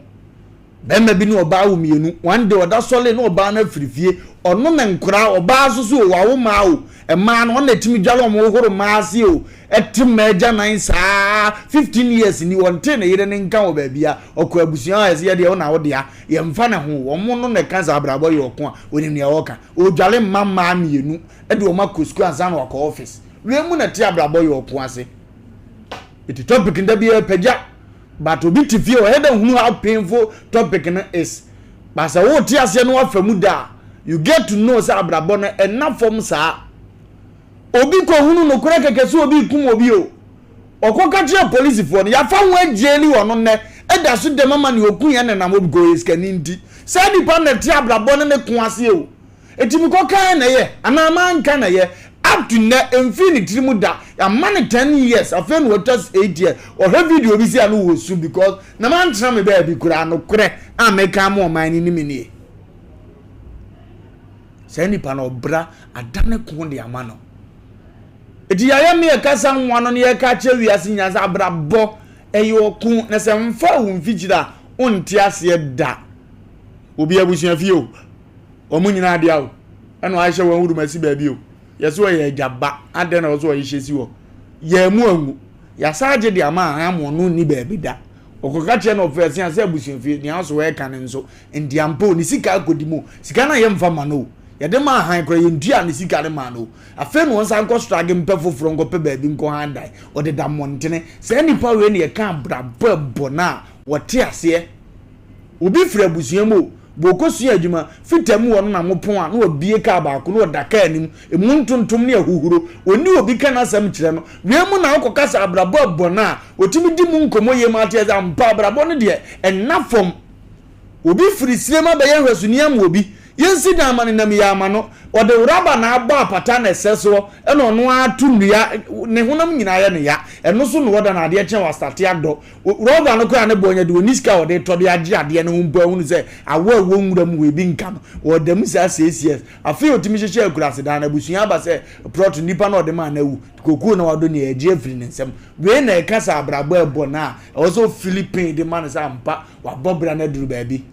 Bɛrima bi ne ɔbaa wɔ mmienu. One day ɔda sɔle na ɔbaa no afiri fie. Ɔno ne nkora, ɔbaa nso so o, wawo mmaa o. Mmaa no, ɔno na ɛtumi dwale ɔmo, hohoro mmaa ase o. Ɛte mmaa agyanan saa. 15 years ni, ɔntee ne yere ne nka wɔ baabi a. Ɔkɔ abusua a ɛsɛ yɛ deɛ ɔna wo dea. Yɛmfa ne ho. Ɔmo no na ɛka sɛ abrabɔ yɛ ɔko a, onim nea ɔka. Ɔdwale mma mmaa mmienu de wɔn akɔ sukuu ansa na wakɔ office. Wei mu na ɛte abrabɔ yɛ ɔko ase. Eti topic nda bi pagya, but obi te fie ɔyɛ dɛ hunu how painful topic no is. But sɛ wote aseɛ no wafa mu da a, you get to know sɛ abrabɔ no ɛna fam saa. Obi kɔ hunu nokorɛ kɛkɛ sɛ obi kum obi o. Ɔkɔ ka kyerɛ polisifoɔ no, yɛafa ho agyeli ɔno nnɛ, ɛda so dɛm ama nea ɔku yɛn nenam hɔ because ɔyɛ sikani nti. Saa nipa no na ɛte abrabɔ ne ne ko aseɛ o. Eti mekɔ kan na ɛyɛ anaa manka na ɛyɛ? Up to nnɛ ɛmfii ne tiri mu da. Yɛama no 10 years, afei na watwa 8 years. Ɔhwɛ video bi si a no wɔ su because na mantena me baabi koraa. Nokorɛ a meka ama ɔman no nim nie. Saa nipa no ɔbra adane ko de ama no. Eti yɛayɛ me yɛkasa nwa no na yɛka kyerɛ wiase nyinaa sɛ abrabɔ ɛyɛ ɔko, na sɛ mfa wo mfikyire a wonte aseɛ da. Obi abusua fie o, wɔn nyinaa adeɛ o, ɛna wahyehyɛ wɔn wurum asi baabi o, yɛsɛ ɔyɛ agya ba, adɛn na ɔsɛ ɔhyehyɛ si hɔ? Yɛn mu angu yɛasa agye de ama aham, ɔno nni baabi da. Ɔkɔka kyerɛ no ɔfɛ ɛsɛn sɛ abusua fie nea ɔso ɛka ne nso nti ampa o, ne sika akɔdi mu, sika no a yɛmfa ma no o, yɛde ma ahan koraa yɛntua ne sika no ma no o. Afei na ɔnsan nkɔ strage mpɛ foforɔ nkɔpɛ baabi nkɔ han dan, ɔdeda mmɔntene. Saa nipa wei na yɛka abrabɔ ɛbɔ no a wɔte aseɛ. Obi firi abusua mu o, bɔkɔ sua adwuma fita mu wɔ no na mopɔn a na wabie kaa baako na ɔda kaa anim emu ntontom ne ahuhuro, ɔni obi ka n'asɛm kyerɛ no. Wei mu na wokɔka sɛ abrabɔ ɛbɔ no a ɔtumi di mu nkɔmmɔ yie ma ateɛ sɛ ampa abrabɔ no deɛ ɛnna fam. Obi firi sirem abɛyɛ nhwɛsoni ama obi. Yɛnsi dan ma no nam yɛ ama no. Ɔde raba na abɔ apata na ɛsɛ soɔ ɛna ɔno ara to nnua ne honam nyinaa yɛ no ya. Ɛno so na ɔda na adeɛ kye a wastate adɔ. Rɔba no koraa ne boɔ nyɛ de ɔnni sika a ɔde tɔ de agye adeɛ no ho mpo ahunu sɛ awɔ a ɛwɔ nwura mu hɔ ebi nka no. Ɔda mu saa 6 years. Afei ɔtumi hyehyɛ akuraase dan no abusua aba sɛ plot nipa no a ɔde maa no awu. Kokoo na wadɔ nea ɛgye afiri ne nsam. Wei na ɛka sɛ abrabɔ ɛbɔ no a ɛwɔ sɛ ɔfili pain de ma no sɛ ampa wabɔ bra no aduru baabi.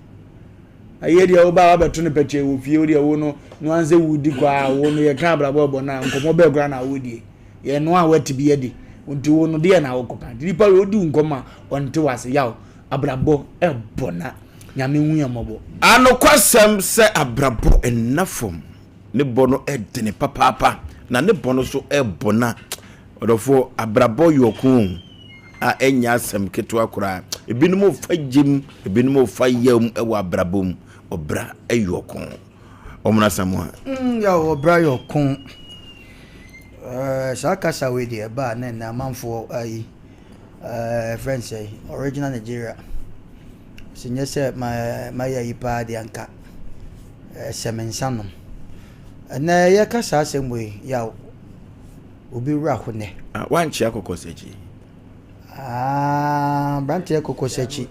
Ayie deɛ wo ba a wabɛto no pɛkyɛɛ wɔ fie wo deɛ wo no no ara sɛ wodi kɔ a wo no yɛka abrabɔ ɛbɔ no a nkɔmmɔ bɛɛ koraa na wodie yɛ no a wate bi adi nti wo no deɛ na wokɔka nti nipa wei wodi wo nkɔmmɔ a ɔnte wase yaw abrabɔ ɛbɔ na nyame hu yɛ mmɔbɔ. Anokwasɛm sɛ abrabɔ nna fam. Ne bɔ no dene papaapa, na ne bɔ no nso bɔ na. Ɔdɔfoɔ, abrabɔ yɛ ɔko o, a ɛnyɛ asɛm ketewa koraa. Ebinom refa gye mu, ebinom refa yaw mu wɔ abrabɔ mu. Ɔbra yɛ ɔko. Ɔmono Asamoah. Mm, yaw, ɔbra yɛ ɔko. Eh, saa kasa wei deɛ ɛbaa na ɛnɛ amanfoɔ ayi eh, ɛfrɛ n sɛ original Nigeria. Sɛ nyɛ sɛ mayɛ ayi paa deɛ anka Ɛsɛ me nsa nom. Ɛnɛ yɛka saa asɛm wei yaw obi wura ho nɛ. Ah, wankyea kɔkɔsakyi. Ah, aberanteɛ kɔkɔsakyi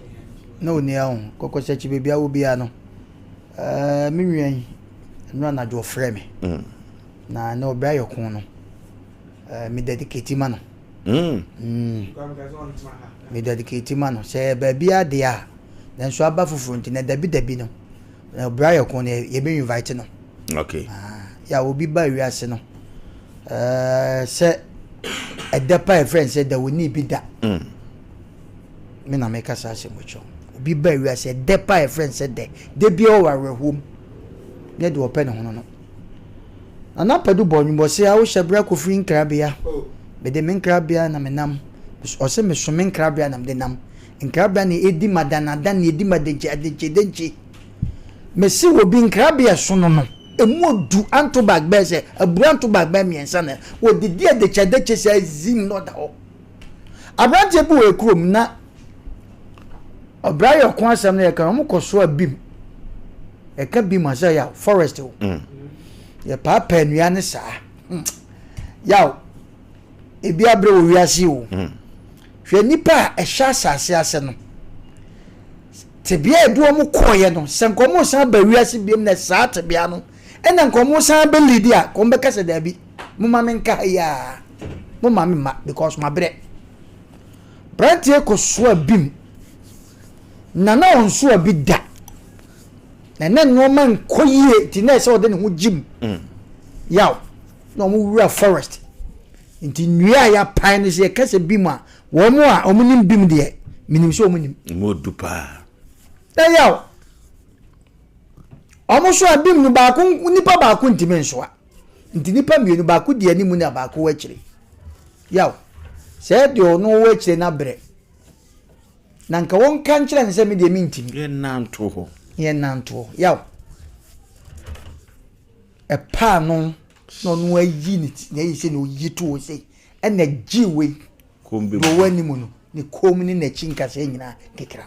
na ɔni aho kɔkɔsakyi baabi a wɔ biara no ɛɛ me nua yi ɛno anadwo ɔfrɛ me mm. na na ɔbrɛ ayɛ ko no ɛɛ me dedicate ma no mm. Mm. Me dedicate ma no sɛ baabi adeɛ a nanso aba foforɔ nti na dabi dabi no Na ɔbra yɛ ko no yɛbɛ invite no. Okay. Ah, ya obi ba wiase no. Eh, sɛ ɛdɛ pa yɛ friend sɛ da woni bi da. Mm. Me na meka saa asɛm kyerɛ. Obi ba wiase ɛdɛ pa yɛ friend sɛ dɛ. Da bi ɔwɔ awerɛhoɔ mu. Ne de ɔpɛ ne ho no no. Nana Padu bɔ nnwom ɔse a wohyɛ berɛ akɔfiri nkrabea. Oh. Mede me nkrabea na menam. Ɔse meso me nkrabea na mede nam. Nkrabea na edi ma dannadan na edi ma denkye adenkye denkye. Mese obi nkrabea ɛsono no emu odu anto bag bɛyɛ sɛ aburu anto bag bɛyɛ mmiɛnsa na wɔdidi adekye adekye sɛ zim na ɔda hɔ. Aberanteɛ bi wɔ ekurom na ɔbra yɛ ɔko asɛm no yɛka wɔn kɔ so a bim yɛka bim asɛ yaw forest o mm. yɛpaapaa nnua ne saa hmm. yaw ebi abrɛ wɔ wiase o. Mm. Hwɛ nnipa a ɛhyɛ asase ase no. Tebea a ɛde wɔn kɔɔeɛ no, sɛ nka wɔn san ba wiase biom na saa tebea no, ɛna nka wɔn san bɛ lead a, nka wɔn bɛka sɛ daabi, mo ma me nka ha yi a, mo ma me ma because ma brɛ. Branteɛ kɔ soa bim, na na ɔnsoa bi da. Na na nneɛma nkɔ yie nti na ɛsɛ ɔde ne ho gyim. Mm. Yaw, na wɔn wura forest. Nti nnua a yɛapae no sɛ yɛka sɛ bim a, wɔn a wɔnim bim deɛ, menim sɛ wɔnim. Emu odu paa. Ɛyɛ o. Wɔn so a bim no baako nipa baako ntumi nsoa. Nti nipa mmienu baako di anim na baako wɔ akyire. Yaw. Sɛ deɛ ɔno wɔ akyire no abrɛ. Na nka wɔnka nkyerɛ no sɛ me deɛ mentumi. Yɛnanto hɔ. Yɛnanto hɔ. Yaw. Ɛpaa no. na ɔno ayi ne ti na ayi sɛ na oyi to hɔ sei ɛna gye wei deɛ ɔwɔ anim no ne kɔn mu ne n'akyi nkasɛɛ nyinaa kekra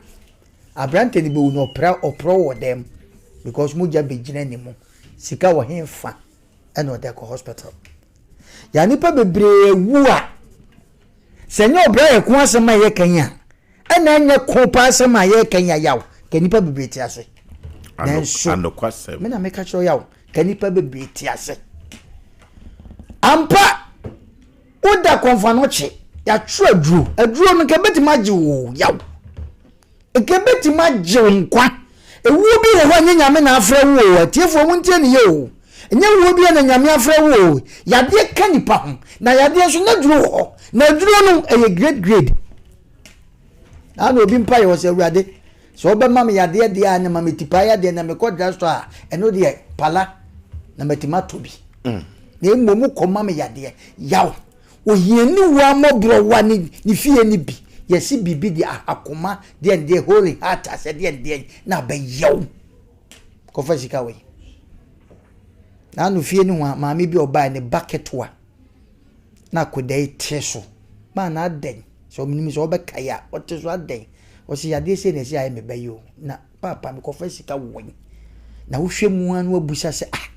aberante no bɛwu no ɔpra ɔporɔ wɔ dɛm because mogya bɛgyina ne mu sika wɔ he fa ɛna ɔde akɔ hospital yɛ nipa bebree awu a sɛ nyɛ ɔbra yɛ ko asɛm a yɛka yi a Ɛna ɛnyɛ ko paa asɛm a yɛreka yi a yaw ka nnipa bebree te ase. Nanso me na meka kyerɛ yaw ka nnipa bebree te ase. Ampa woda kɔnfa no kye yɛatwerɛ aduro aduro no nka ebɛtumi agye wo yaw nka ebɛtumi agye wo nkwa ewuo bi wɔ hɔ a nyɛ nyame na afrɛ wo o atiefoɔ mo ntie ne yɛ o nyɛ wuo bi na nyame afrɛ wo o yadeɛ ka nipa ho na yadeɛ nso n'aduro wɔ hɔ na aduro no ɛyɛ great grade Na na obi mpaeɛ wɔ sɛ, Awurade, sɛ wobɛma me yadeɛ deɛ a, na ma me tipae yadeɛ na mekɔ drugstore a, ɛno deɛ pala na matumi atɔ bi. Mm. Na mmom kɔma me yadeɛ. Yaw. Ohiani wa mmɔborɔ wa ne, ne fie no bi. Yɛse biribi de akoma deɛ deɛ holy heart asɛ deɛ deɛ na abɛyɛw. Kɔfa sika wei. Na ano fie no ho a maame bi ɔbaa ne ba ketewa na akwadaa yi te so. Maa na adɛn? Sɛ ɔmenim sɛ ɔbɛkae a, ɔte so adɛn? Ɔse yadeɛ sei na ɛsɛ ayɛ me ba yi o. Na paapa mekɔfa sika wɛn. Na wohwɛ mu ara na woabusa sɛ, ah,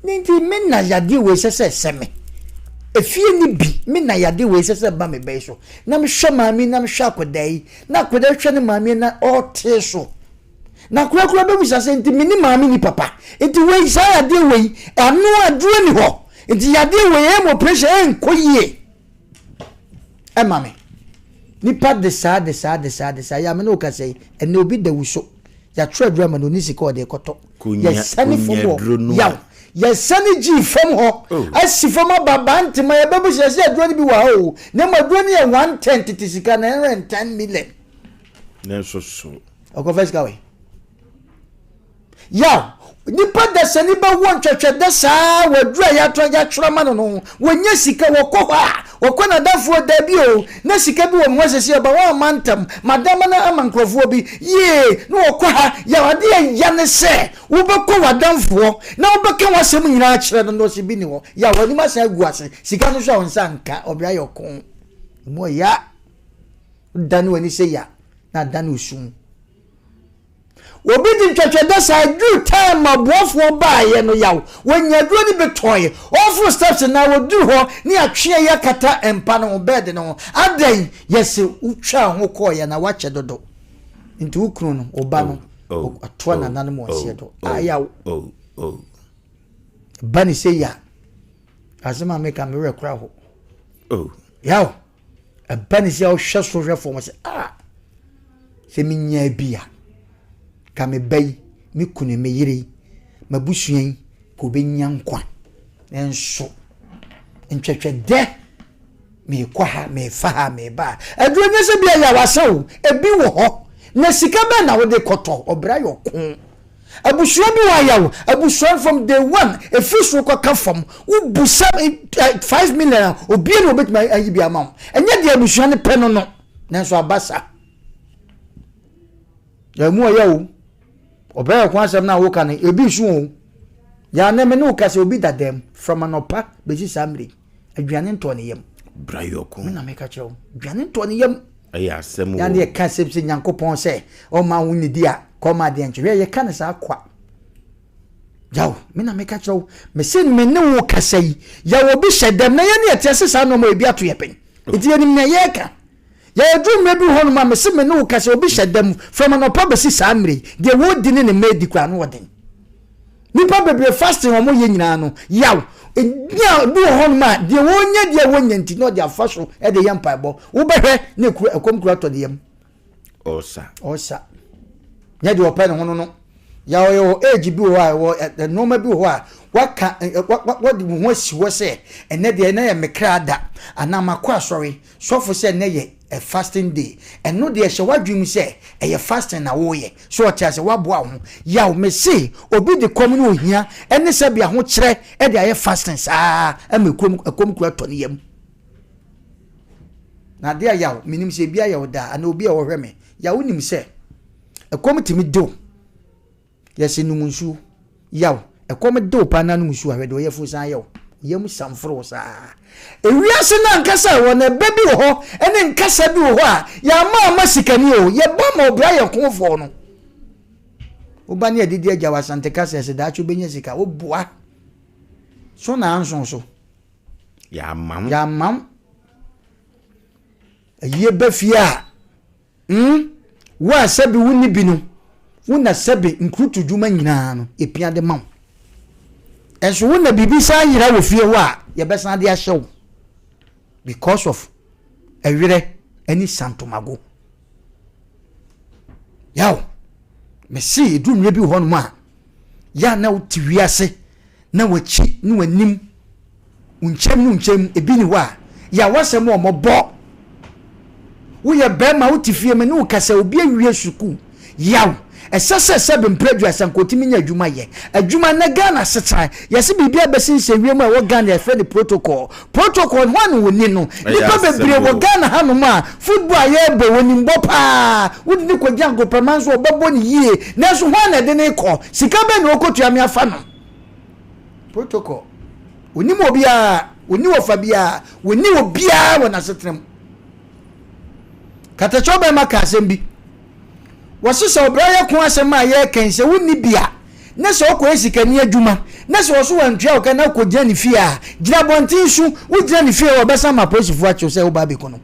ne nti me na yadeɛ wei sɛ sɛ ɛsɛ me. Efie ni bi, me na yadeɛ wei sɛ sɛ ɛba me ba yi so. Na mehwɛ maame yi, na mehwɛ akwadaa yi, na akwadaa yi hwɛ ne maame yi na ɔretee so. Na akwadaa koraa bɛbusa sɛ, nti me ne maame ni papa? Nti wei, saa yadeɛ wei, ano aduro ni hɔ? Nti yadeɛ wei, ɛyɛ ma operation ɛnkɔ yie. Ɛma me. Nipa de saa, de saa, de saa, de saa. Yɛ a me ne wo kasa yi, ɛnɛ obi da wuso. Yɛatwerɛ aduro ama no, ɔnni sika a ɔde rekɔtɔ. Yɛsane fam hɔ, yaw. Yɛsane gyii fam hɔ, oh. asi fam aba Bantama, yɛbɛbu sɛ yɛsɛ aduro no bi wɔ ha o. Na mmom aduro no yɛ 110 tete sika, 910 million. Nanso so. Ɔkɔfa sika wei. Yaw, nipa dasani bɛwɔ ntwɛtwɛdɛ saa wɔ aduru a yɛatɔ yɛatwerɛ ama no no ho. Wɔnya sika, wɔkɔ hɔ a, wɔkɔ n'adamfoɔ daabi o, na sika bi wɔ me hɔ sɛsi ɛba wɔamma ntɛm, madama no ama nkurɔfoɔ bi, yee, na wɔkɔ ha. Yaw, adeɛ a ɛya ne sɛ wobɛkɔ w'adamfoɔ na wobɛka w'asɛm nyinaa akyerɛ no na ɔse bi ni hɔ. Yaw, w'anim asan agu ase, sika no nso a wo nsa nka, ɔbrɛ ayɛ ɔko. Emu ɔya. Wodane w'ani sɛ ya na adane osu. Obi de ntwɛtwɛdɛ saa duru time ma boafoɔ baeɛ no yaw wɔnya aduro no bi tɔeɛ ɔforo steps na wɔduru hɔ ne atweɛ yi akata mpa no ho bed no ho adɛn yɛse wotwaa ho kɔɔeɛ na wakyɛ dodo nti wo kunu no wo ba no atoa nananom wɔn seɛ do ayaw ba ne sɛ ya asɛm a meka me werɛ kora ho yaw Ɛba ne sɛ ɔhwɛ soro hwɛ fam sɛ ah sɛ menyaa bi a ka me ba yi me kunu me yere yi m'abusua yi ka obɛnya nkwa nanso ntwɛtwɛdɛ meekɔ ha meefa ha meeba ha aduro nyɛ sɛ bi a yɛawasa o ebi wɔ hɔ na sika bɛn na wode kɔtɔ ɔbra yɛ ɔko Abusua bi wɔ ayaw abusua from day one efiri soro kɔ ka fam wo bu sɛ eh, 5 million a obie na obetumi ayi bi ama wo ɛnyɛ deɛ abusua no pɛ no no nanso aba sa ɛmu ɔyɛ o ɔbɛyɛ ko asɛm no a woka no ebi so o yɛa ne me ne wo ka sɛ obi da dɛm from anɔpa bɛsi saa mmerɛ aduane ntɔ ne yam brayɔko me na meka kyerɛ wo aduane ntɔ ne yam ɛyɛ asɛm o yɛne yɛka sɛm sɛ Nyankopɔn sɛ ɔma wo nidi a kɔma adeɛ nkye hwɛ yɛka ne saa kwa yaw me na meka kyerɛ wo mese me ne wo kasa yi yɛwɔ bi hyɛ dɛm na yɛne yɛte ase saa nɔɔma ebi ato yɛ pɛn nti yɛnim nea yɛreka yɛduru mmerɛ bi hɔ nom a mese me ne wo kasa obi hyɛ dɛm from anɔpa bɛsi saa mmerɛ yi deɛ wɔdi ne ne mma adi koraa no ɔden Nipa bebree fasting wɔn yɛ nyinaa no yaw. Nea bi wɔ hɔnom a deɛ wɔnya deɛ wɔnya nti na ɔde afa so de yɛ mpaebɔ. Wobɛhwɛ na ekura ɛkɔm kura tɔ ne yam. Ɔsa. Ɔsa. Nyɛ deɛ ɔpɛ ne ho no no. Yaw yɛ wɔ age bi wɔ hɔ a ɛwɔ nneɛma bi wɔ hɔ a waka wɔde wo ho asi hɔ sɛ ɛnɛ deɛ ɛnɛ yɛ me kra da anaa makɔ asɔre sɔfo sɛ ɛnɛ yɛ a fasting day ɛno deɛ hyɛ w'adwene mu sɛ ɛyɛ fasting na woyɛ so ɔte ase waboa wo ho yaw mese obi de kɔm ne ohia ɛne sɛbi ahokyerɛ ɛde ayɛ fasting saa ɛma ɛkɔm ɛkɔm kura tɔ ne yam na adeɛ a yaw menim sɛ ebi ayɛ wo daa anaa obi a ɔhwɛ me yaw nim sɛ ɛkɔm tumi dew Yɛse nom nsuo. Yaw, ɛkɔm de wo paa na nom nsuo a, hwɛ deɛ ɔyɛfunu san yɛ wo. Yam samforo wo saa. Ewiase no ankasa ɛwɔ no, ɛbɛ bi wɔ hɔ, ɛne nkasa bi wɔ hɔ a, yɛama ama sikani o, yɛba ma ɔbra yɛ kofoɔ no. Woba ne adidi agya wɔ Asante kasa ɛsɛ daakye wobɛnya sika, woboa. So na anso so. Yɛamam. Yɛamam. Ayie ba fie a, Hmm, wo a sɛbe wonni bi no, wo na sɛbe nkurutu dwuma nyinaa no, yɛpia de ma wo. Ɛnso wo na biribi san yera wɔ fie hɔ a, yɛbɛsan de ahyɛ wo. Because of ɛwerɛ ne santomago. Yaw, mese ɛduru mmerɛ bi wɔ hɔnom a, yɛ a na wote wiase na w'akyi ne w'anim, wo nkyɛn mu nkyɛn mu, ebi ni hɔ a, yɛ w'asɛm a wɔbɔ. Woyɛ bɛrima, wote fie me ne wo kasa, obi awie sukuu. Yaw, ɛsɛ sɛ sɛbe mpere aduasa nka otumi nya adwuma yɛ. Adwuma nnɛ Ghana asetena, yɛse biribi abɛsensɛn wiem a ɛwɔ Ghana yɛfrɛ no protocol. Protocol no, hwan na wɔni no? Nnipa bebree wɔ Ghana hanom a, football a yɛrebɔ, wɔnim bɔ paa. Wode no kɔgyina agoprama nso ɔbɛbɔ no yie. Nanso hwan na ɛde no rekɔ? Sika bɛn na ɔrekɔtua me afa no? Protocol. Ɔnim obiara, ɔnni wɔfa biara, ɔnni obiara wɔ n'asetena mu. Katakyɛ ɔbɛrima ka asɛm bi. Wɔse sɛ ɔbra yɛ ko asɛm a yɛreka yi sɛ wonni bi a, na sɛ wokɔyɛ sikani adwuma na sɛ ɔso wantua wo ka na wokɔgyina ne fie a, gyina abɔnten su, wogyina ne fie hɔ a ɔbɛsan ma apolisifoɔ akye wo sɛ woba abɛku no.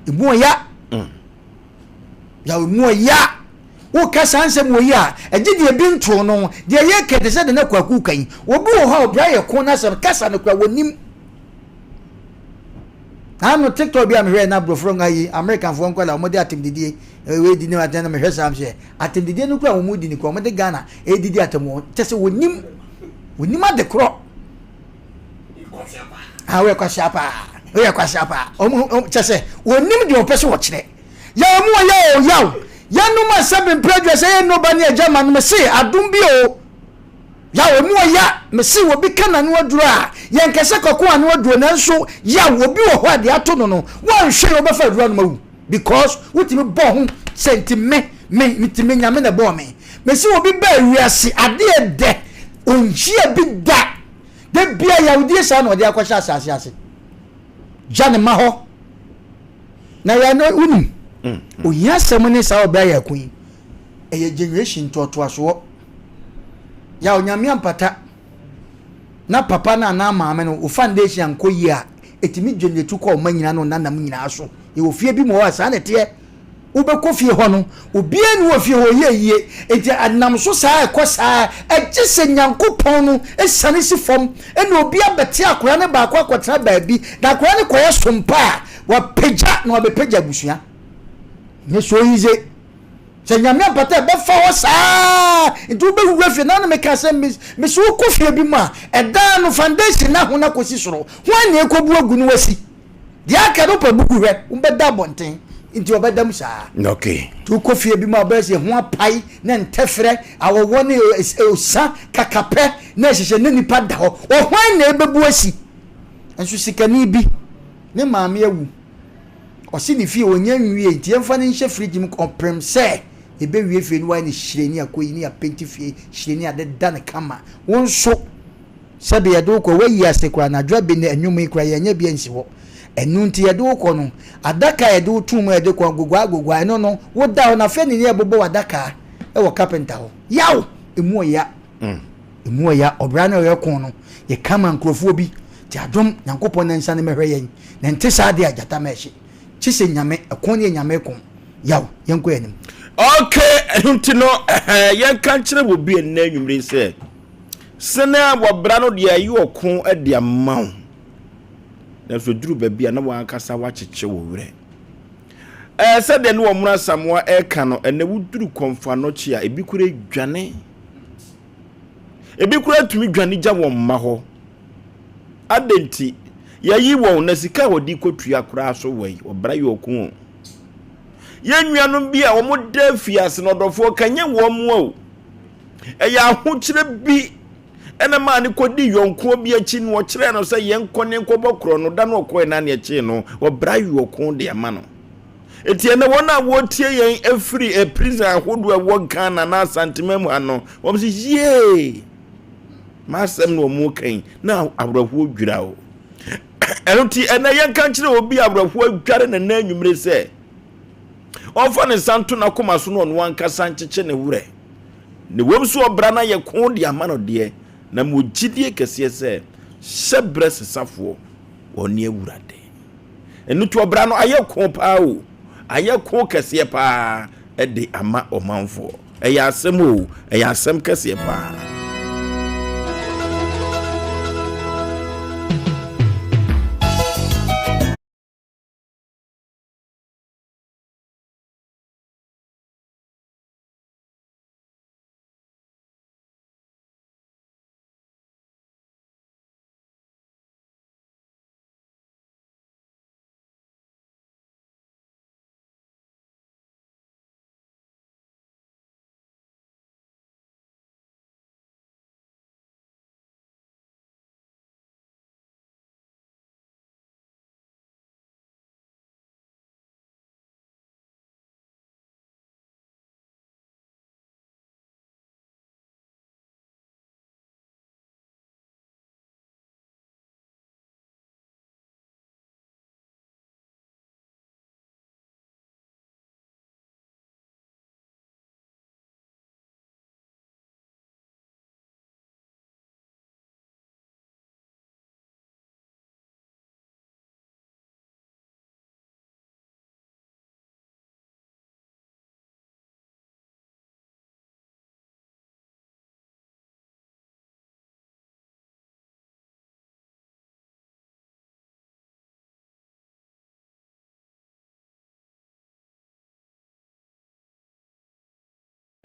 Emu ɔya. Mm. Yaw emu ɔya. Woka saa nsɛm wɔ yi a, ɛgye deɛ bi ntoo no, deɛ yɛ kɛ te sɛ deɛ na kwaku ka yi. Obi wɔ hɔ a ɔbra yɛ ko n'asɛm, kasa no kora wɔnim. Ano TikTok bi a mehwɛ na aborɔfo nga yi, Amerikanfoɔ nkɔla, wɔde atemdidie, wei di ne atɛn na mehwɛ saa sɛ atemdidie no kora wɔn di ne kora wɔde Ghana ɛdidi atɛm wɔn kyɛ sɛ wɔnim wɔnim ade korɔ. Ah, woyɛ kwasia paa, woyɛ kwasia paa. Wɔn kyɛ sɛ wɔnim deɛ wɔpɛ sɛ wɔkyerɛ. Yaw mu ɔyɛ o yaw. Yɛnom a sɛbe mprɛ aduasa yɛ nnoba ne agya ma no mese adom bi o. Yaw emu ɔya mese obi ka n'ano aduro a yɛnka sɛ kɔko ano aduro nanso yaw obi wɔ hɔ a deɛ ato no no woanhwɛ yɛ wobɛfa aduro anom awu because wotumi bɔ ho sɛ nti me me nti me nyame na ɛbɔɔ me mese obi baa wiase adeɛ dɛ ɔnhyia bi da da bia yawdie saa na ɔde akɔhyɛ asase ase gya ne ma hɔ Na yɛ no wonim ohia asɛm ne saa ɔbra yɛ ako yi ɛyɛ generation ntoatoasoɔ yɛ onyame ampata na papa no anaa maame no wo foundation ankɔ yie a ɛtumi generate kɔ ɔma nyinaa no nanam nyinaa so yɛwɔ fie bi mu hɔ a saa na ɛteɛ wobɛkɔ fie hɔ no obiara ni wɔ fie hɔ yɛ yie nti anam so saa ɛkɔ saa ɛgye sɛ nyankopɔn no ɛsiane si fam ɛna obi abɛte akora ne baako akɔtena baabi na akora ne kɔyɛ sompa a Wapagya na wabɛpagya abusua. Nyɛ so yize. Sɛ nyame ampata ɛbɛfa hɔ saa nti wobɛwura fie na na meka sɛ mesi wokɔ fie bi mu a ɛdan no foundation na ho na kɔsi soro ho a na ɛkɔbu agu no wasi deɛ aka no pɛ bugu hwɛ wobɛda abɔnten nti ɔbɛda mu saa okay. Nti wokɔ fie bi mu a wobɛyɛ sɛ ho apae na ntɛfrɛ awɔwɔ ne osa kakapɛ na ɛhyehyɛ ne nipa da hɔ ɔhwan na ɛbɛbu asi nso sikani bi Ne maame awu. Ɔse ne fie ɔnya nwie nti yɛmfa no nhyɛ fridge mu kɔpem sɛ yɛbɛwie fie no wayɛ no hyireni akɔyi ne yɛapenti fie hyireni adeda no kama. Wo nso sɛbe yɛde wo kɔ woayi ase koraa anadwo abɛnɛ anwom yi koraa yɛanya bi ansi hɔ. Ɛno nti yɛde wo kɔ no adaka a yɛde wo too mu a yɛde kɔ agogoa agogoa ɛno no woda hɔ na afei ne yɛbobɔ w'adaka wɔ carpenter hɔ. Yaw! Ɛmu ɔya. Emu ɔya, ɔbra na ɔyɛ ko no, yɛka ma nkurɔfoɔ bi, nti adom, Nyankopɔn na nsiane mɛhwɛ yɛn, na nte saa deɛ a, gyata mɛhye. Kye sɛ Nyame, ɛko no yɛ Nyame ko. Yaw, yɛnkɔ yɛn anim. Ok, ɛno nti no, yɛnka nkyerɛ wɔ bi ɛnnɛ anwummere yi sɛ, sene a wɔbra no deɛ ɛyɛ ɔko de ama wo, nanso ɛduru baabi a na w'ankasa woakyekye wo werɛ. Ɛɛ sɛdeɛ ne wɔn Asamoah ɛreka no, ɛnnɛ woduru Kɔmfoanɔkye a, ebi kura dwane. Ebi koraa tumi dwane gya wɔn mma hɔ. Adɛn nti? Yɛayi wɔn na sika a wɔde kɔtua koraa so wɔ yi, ɔbra yɛ ɔko o. Yɛn nuanom bi a wɔda afiase no, ɔdɔfoɔ ka nyɛ wɔn mmoa o. Ɛyɛ ahokyerɛ bi ɛna maa no kɔdi yɔnkoɔ bi akyi na ɔkyerɛɛ no sɛ yɛnkɔ ne nkɔbɔ korɔ no da no ɔkɔɛ na ne ɛkyee no ɔbra yɛ ɔko de ama no. Enti ɛnɛ wɔn a wɔretie yɛn afiri eh, prison ahodoɔ a ɛwɔ Ghana na Asanteman mu ha no, wɔn sɛ yee, m'asɛm na wɔn reka yi, na awerɛhoɔ dwira o. Ɛno ti ɛnɛ yɛnka nkyerɛ obi a awerɛhoɔ adware ne nan anwummere sɛ ɔmfa ne nsa nto n'akoma so na ɔno ankasa nkyekye ne werɛ. Ne wɔm so ɔbra no ayɛ ko de ama no deɛ, na mewɔ gyidie kɛseɛ sɛ hyɛ berɛ sesafoɔ ɔne Awurade. Ɛno nti ɔbra no ayɛ ko paa o, ayɛ ko kɛseɛ paa de ama ɔmanfoɔ. Ɛyɛ asɛm o, ɛyɛ asɛm kɛseɛ paa.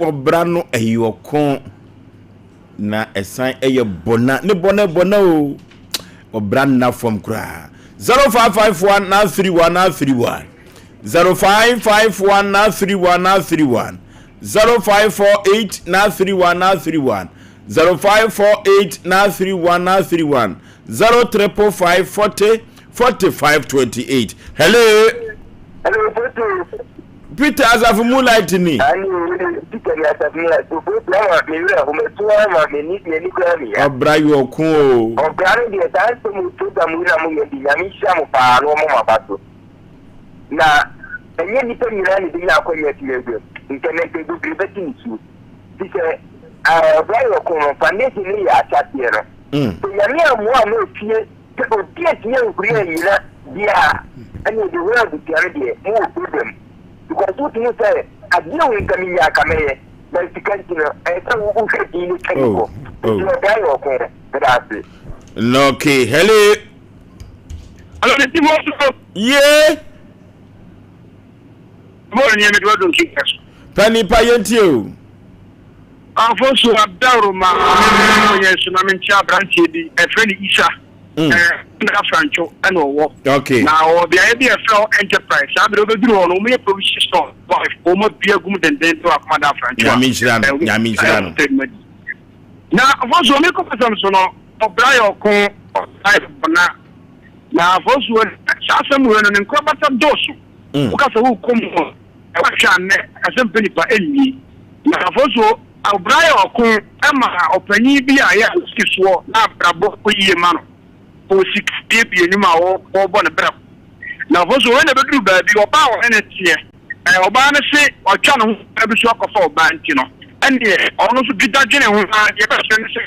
Ɔbra no ɛyɛ ɔko na ɛsan ɛyɛ bɔna ne bɔna bɔna o ɔbra nna fam koraa 0551 931 931 0551 931 931 0548 931 931 0548 931 931 0555 40 45 28 hello. Hello, Foto. Peter Asafo Moonlight ni. Ani Peter ni Asafo Moonlight. So Foto ama me werɛ ho mɛto ama m'ani m'ani kura me ya. Ɔbra yɛ ɔko o. Ɔbra no deɛ saa nsɛm mu program yi na mo yɛ de Nyame nhyira mo paa na ɔmo mo aba so. Na ɛnyɛ nnipa nyinaa na ebenya akwanya atumi aguam. Nka na nka bebree bɛte ne suo. Fi sɛ ɔbra yɛ ɔko no foundation no yɛ ahyɛaseɛ no. Sɛ Nyame ammoa amma efie Sɛ obi antumi anhuri annyina deɛ a, ɛneɛ the whole abusua no deɛ mo wɔ problem because wotumi hu sɛ adeɛ wei nka menya anka mɛyɛ but sika nti no ɛyɛ sɛ wohwɛ din no twa mu kɔ nti no ɔtaa yɛ ɔko. Meda ase. Okay, hello. Hello, the team also. Yeah. Bɔɔl ni ɛmi tí wọ́n dùn kí n kɛ so. Pẹ́ni pa yẹn tie o. Afonso Adaworoma me yɛ so na menkyia aberanteɛ bi ɛfrɛ no Isa ɛna Afrancho ɛna ɔwɔ okay. Na ɔwɔ beaeɛ bi a ɛfrɛ hɔ Enterprise. Saa berɛ wobɛduru hɔ no wɔyɛ provision store wɔn abue agum dendenden wɔ Akomada Afrancho a Nyame nhyira no Nyame nhyira no. Na Afonso mekɔ asɛm so no ɔbra yɛ ɔko ɔbra yɛ bɔna na Afonso saa asɛm wei no ne nkorabata dɔɔso woka sɛ wokɔ mu Ɛwɔ a nnɛ asɛmpɛ nipa nni. Na afɔso ɔbra yɛ ɔko ma ɔpanyin bi a yɛ a osi soɔ na abrabɔ kɔ yie ma no. Ɔwɔ sika biebie nnwuma a ɔrebɔ ne bra. Na afɔso wei na ɛbɛduru baabi ɔbaa a ɔne no teɛ, ɔbaa no se watwa ne ho bi so akɔfa ɔbaa nti no, ɛnneɛ ɔno nso dweda dwene ho ara deɛ ɛbɛkyerɛ ne sɛ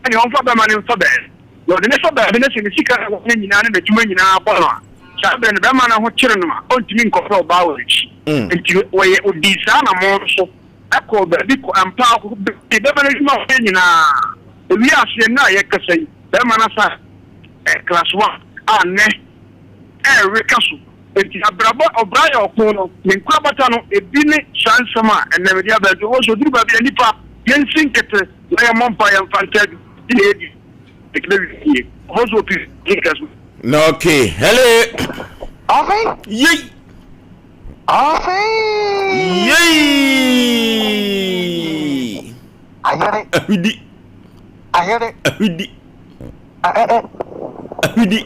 ɛnneɛ ɔmfa bɛma no mfa baabi. Na ɔde no fa baabi na sɛ ne sika a wanya nyinaa ne n'adwuma nyinaa bɔ no a, saa berɛ no bɛrima no ho kyere no a, ɔntumi nkɔpɛ ɔbaa wɔ n'akyi. Enti wɔyɛ, ɔdii saa anammɔn no so kɔɔ baabi kɔ, ampa ara ɔkɔbɛdii bɛrima no adwuma a ɔyɛ nyinaa. Ɛwiee aseɛ, nnɛ a yɛrekasa yi, bɛrima no asan ɛ, class one a nnɛ ɛreka so. Enti abrabɔ, ɔbra yɛ ɔko no, ne nkorabata no, ebi ne saa nsɛm a ɛnnɛ mede aba yi. Wɔ sɛ ɔduru baabi a, nnipa, yɛnsi nkete na yɛmmɔ mpaeɛ mfa ntaa dwuma. Na okay, hello. Afe. Yei. Afe. Yei. Ayere. Ahwidi. Ayere. Ahwidi. Ahwidi.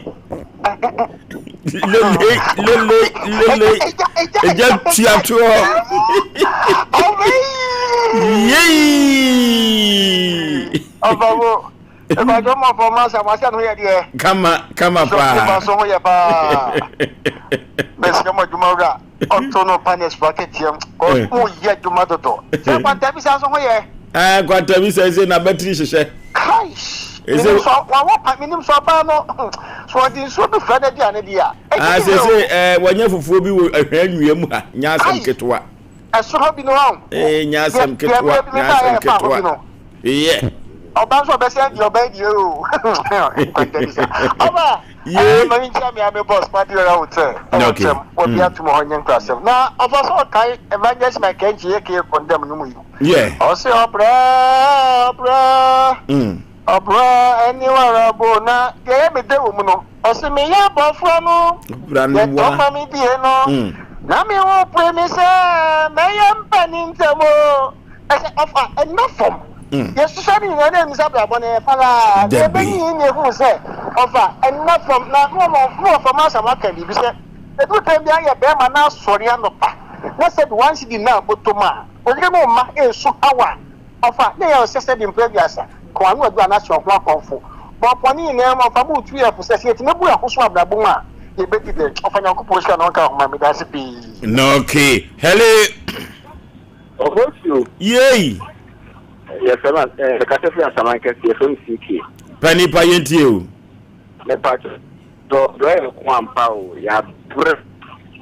Lele lele lele. Eja tua toɔ. Yei. Ɔfɔwo. Ìbàjọ́ mọ̀ fọ́ máa ṣàmọ́ sí àná yẹ deɛ. Kama kama paa. Sọ so ho yɛ paa. Bɛsrɛ mo adwuma wura ɔto no panes bracket yɛm. Kɔ mo yɛ adwuma dodo. Sɛ kwantabisa nso ho yɛ. Ɛɛ kwantabisa ɛsɛ na bɛtiri hyehyɛ. Kai. Menim sɛ wawɔ pa menim sɛ ɔbaa no so ɔde nsuo bi fira n'aduane deɛ a. Ah sese ɛɛ wɔnyɛ fufuo bi wɔ ahwɛ nnua mu ha nyɛ asɛm ketewa. Ɛsoro bi no ɔn. Ee nyɛ asɛm ketewa nyɛ asɛm ketewa. Yɛ. Ɔba nso ɔbɛsɛn deɛ ɔbɛn deɛ o. Nkwantabisa. Ɔba. Ɛɛ ma mi nkyɛn mi ame boss ma deɛ ɔyɛ hotel. Ɛwɔ kyɛm wɔ bi atum hɔ nyɛ nkurasɛm. Na ɔfa so ɔkae evangelist Michael Nkyi yɛ kee condemn no mu yi. Yeah. Ɔse ɔbrɛ ɔbrɛ ɔbrɛ ɛne warabo na deɛ ɛyɛ me dɛ wɔ mu no ɔse meyɛ abɔfra no yɛtɔ ma me die no na me ho pere me sɛ mɛyɛ mpani ntɛm o ɛsɛ ɔfa ɛnna fam yɛhyehyɛ no nyinaa na ɛnim sɛ abrabɔ no yɛ falaa na ɛbɛnyin na ɛhunu sɛ ɔfa ɛnna fam na na ɔfa ma asɛm aka biribi sɛ ɛduru tɛm bi ayɛ bɛrima na asɔre anɔpa na sɛ de wansi di na bɔtɔ mu a Ɔyere no mma nsu haw a ɔfa ne yɛ ɔsɛ sɛ de mprɛ aduasa kɔ ano adu anaasɛ ɔho akɔmfo. Bɔ bɔne nyinaa mu ɔfa mu tu yɛn fo sɛ sɛ yɛtumi bu yɛn ho so abrabɔ mu a yɛbɛdi dɛn? Ɔfa Nyankopɔn nhyira na ɔnka ho ma me. Medase pii. Okay, hello. Ɔfɔsuo. Yei. Yɛfrɛ me eh, mekasa firi Asaman kɛse, yɛfrɛ me CK. Pɛ nipa yɛntie o. Mepa kyɛw, brɛ yɛ ko ampa o, yɛabrɛ,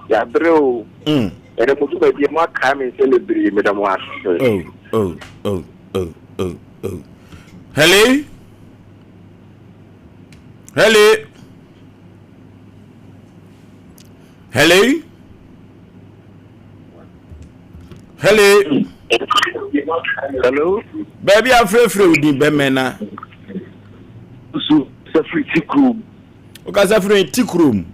yɛabrɛ o. Mm. Ɛnɛ mo dwumadie mo akae me nsɛm bebree meda mo ase. Oh, oh, oh, oh, oh, oh. Hello? Hello? Hello? Hello? Hello. Baabi afrɛfrɛ wo din bɛmɛ na. So sɛ firi ti kurom. Wokasa firi ti kurom.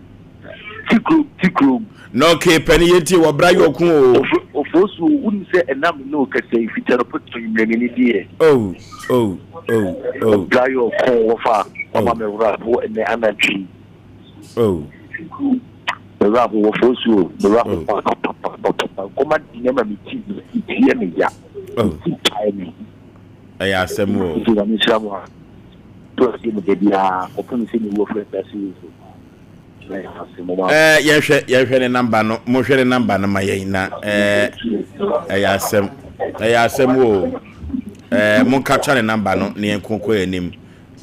Ti kurom ti kurom. Na ɔkè pɛni yɛ tie wɔ bra yɛ ɔko o. Ofo so wuni sɛ ɛnam ne okɛsɛ yi fikyɛ no pɛtɔ yi mmerɛ ni deɛ. Oh oh oh oh. Ɔbra yɛ ɔko wɔfa ɔma me wura bo ɛnɛ anadwi. Oh. Me wura ho wɔfo so me wura ho pa pa pa pa pa nkɔma di na ma me ti me ti yɛ me ya. Oh. Me ti pae me. Ɛyɛ asɛm o. Nti na me hyira mo a. To ase mu da biara kɔpem sɛ mewu afiri asase yi so. Ɛɛ yɛnhwɛ yɛnhwɛ ne namba no monhwɛ ne namba no ma yɛn na ɛɛ ɛyɛ asɛm ɛyɛ asɛm o ɛɛ monkapcha ne namba no na yɛn ko kɔ yɛn anim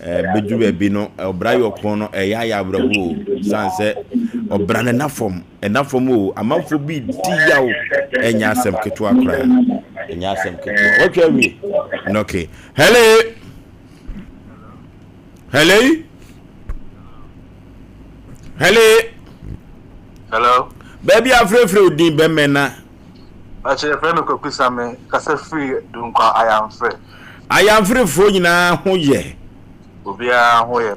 ɛɛ bɛdu baabi no ɔbra yɛ ɔko no ɛyɛ ayɛ awerɛho o san sɛ ɔbra no ɛna fam ɛna fam o amanfoɔ bi di yaw ɛnyɛ asɛm ketewa koraa ɛnyɛ asɛm ketewa wɔtwa awie okay hello. Hello? Hello? Hello? Baabi afrɛfrɛ wo din bɛmɛ na. Akyɛ yɛfrɛ me Kwaku Same, kasa firi Dunkwa Ayamfrɛ. Ayamfrefoɔ nyinaa ho yɛ. Obiara ho yɛ.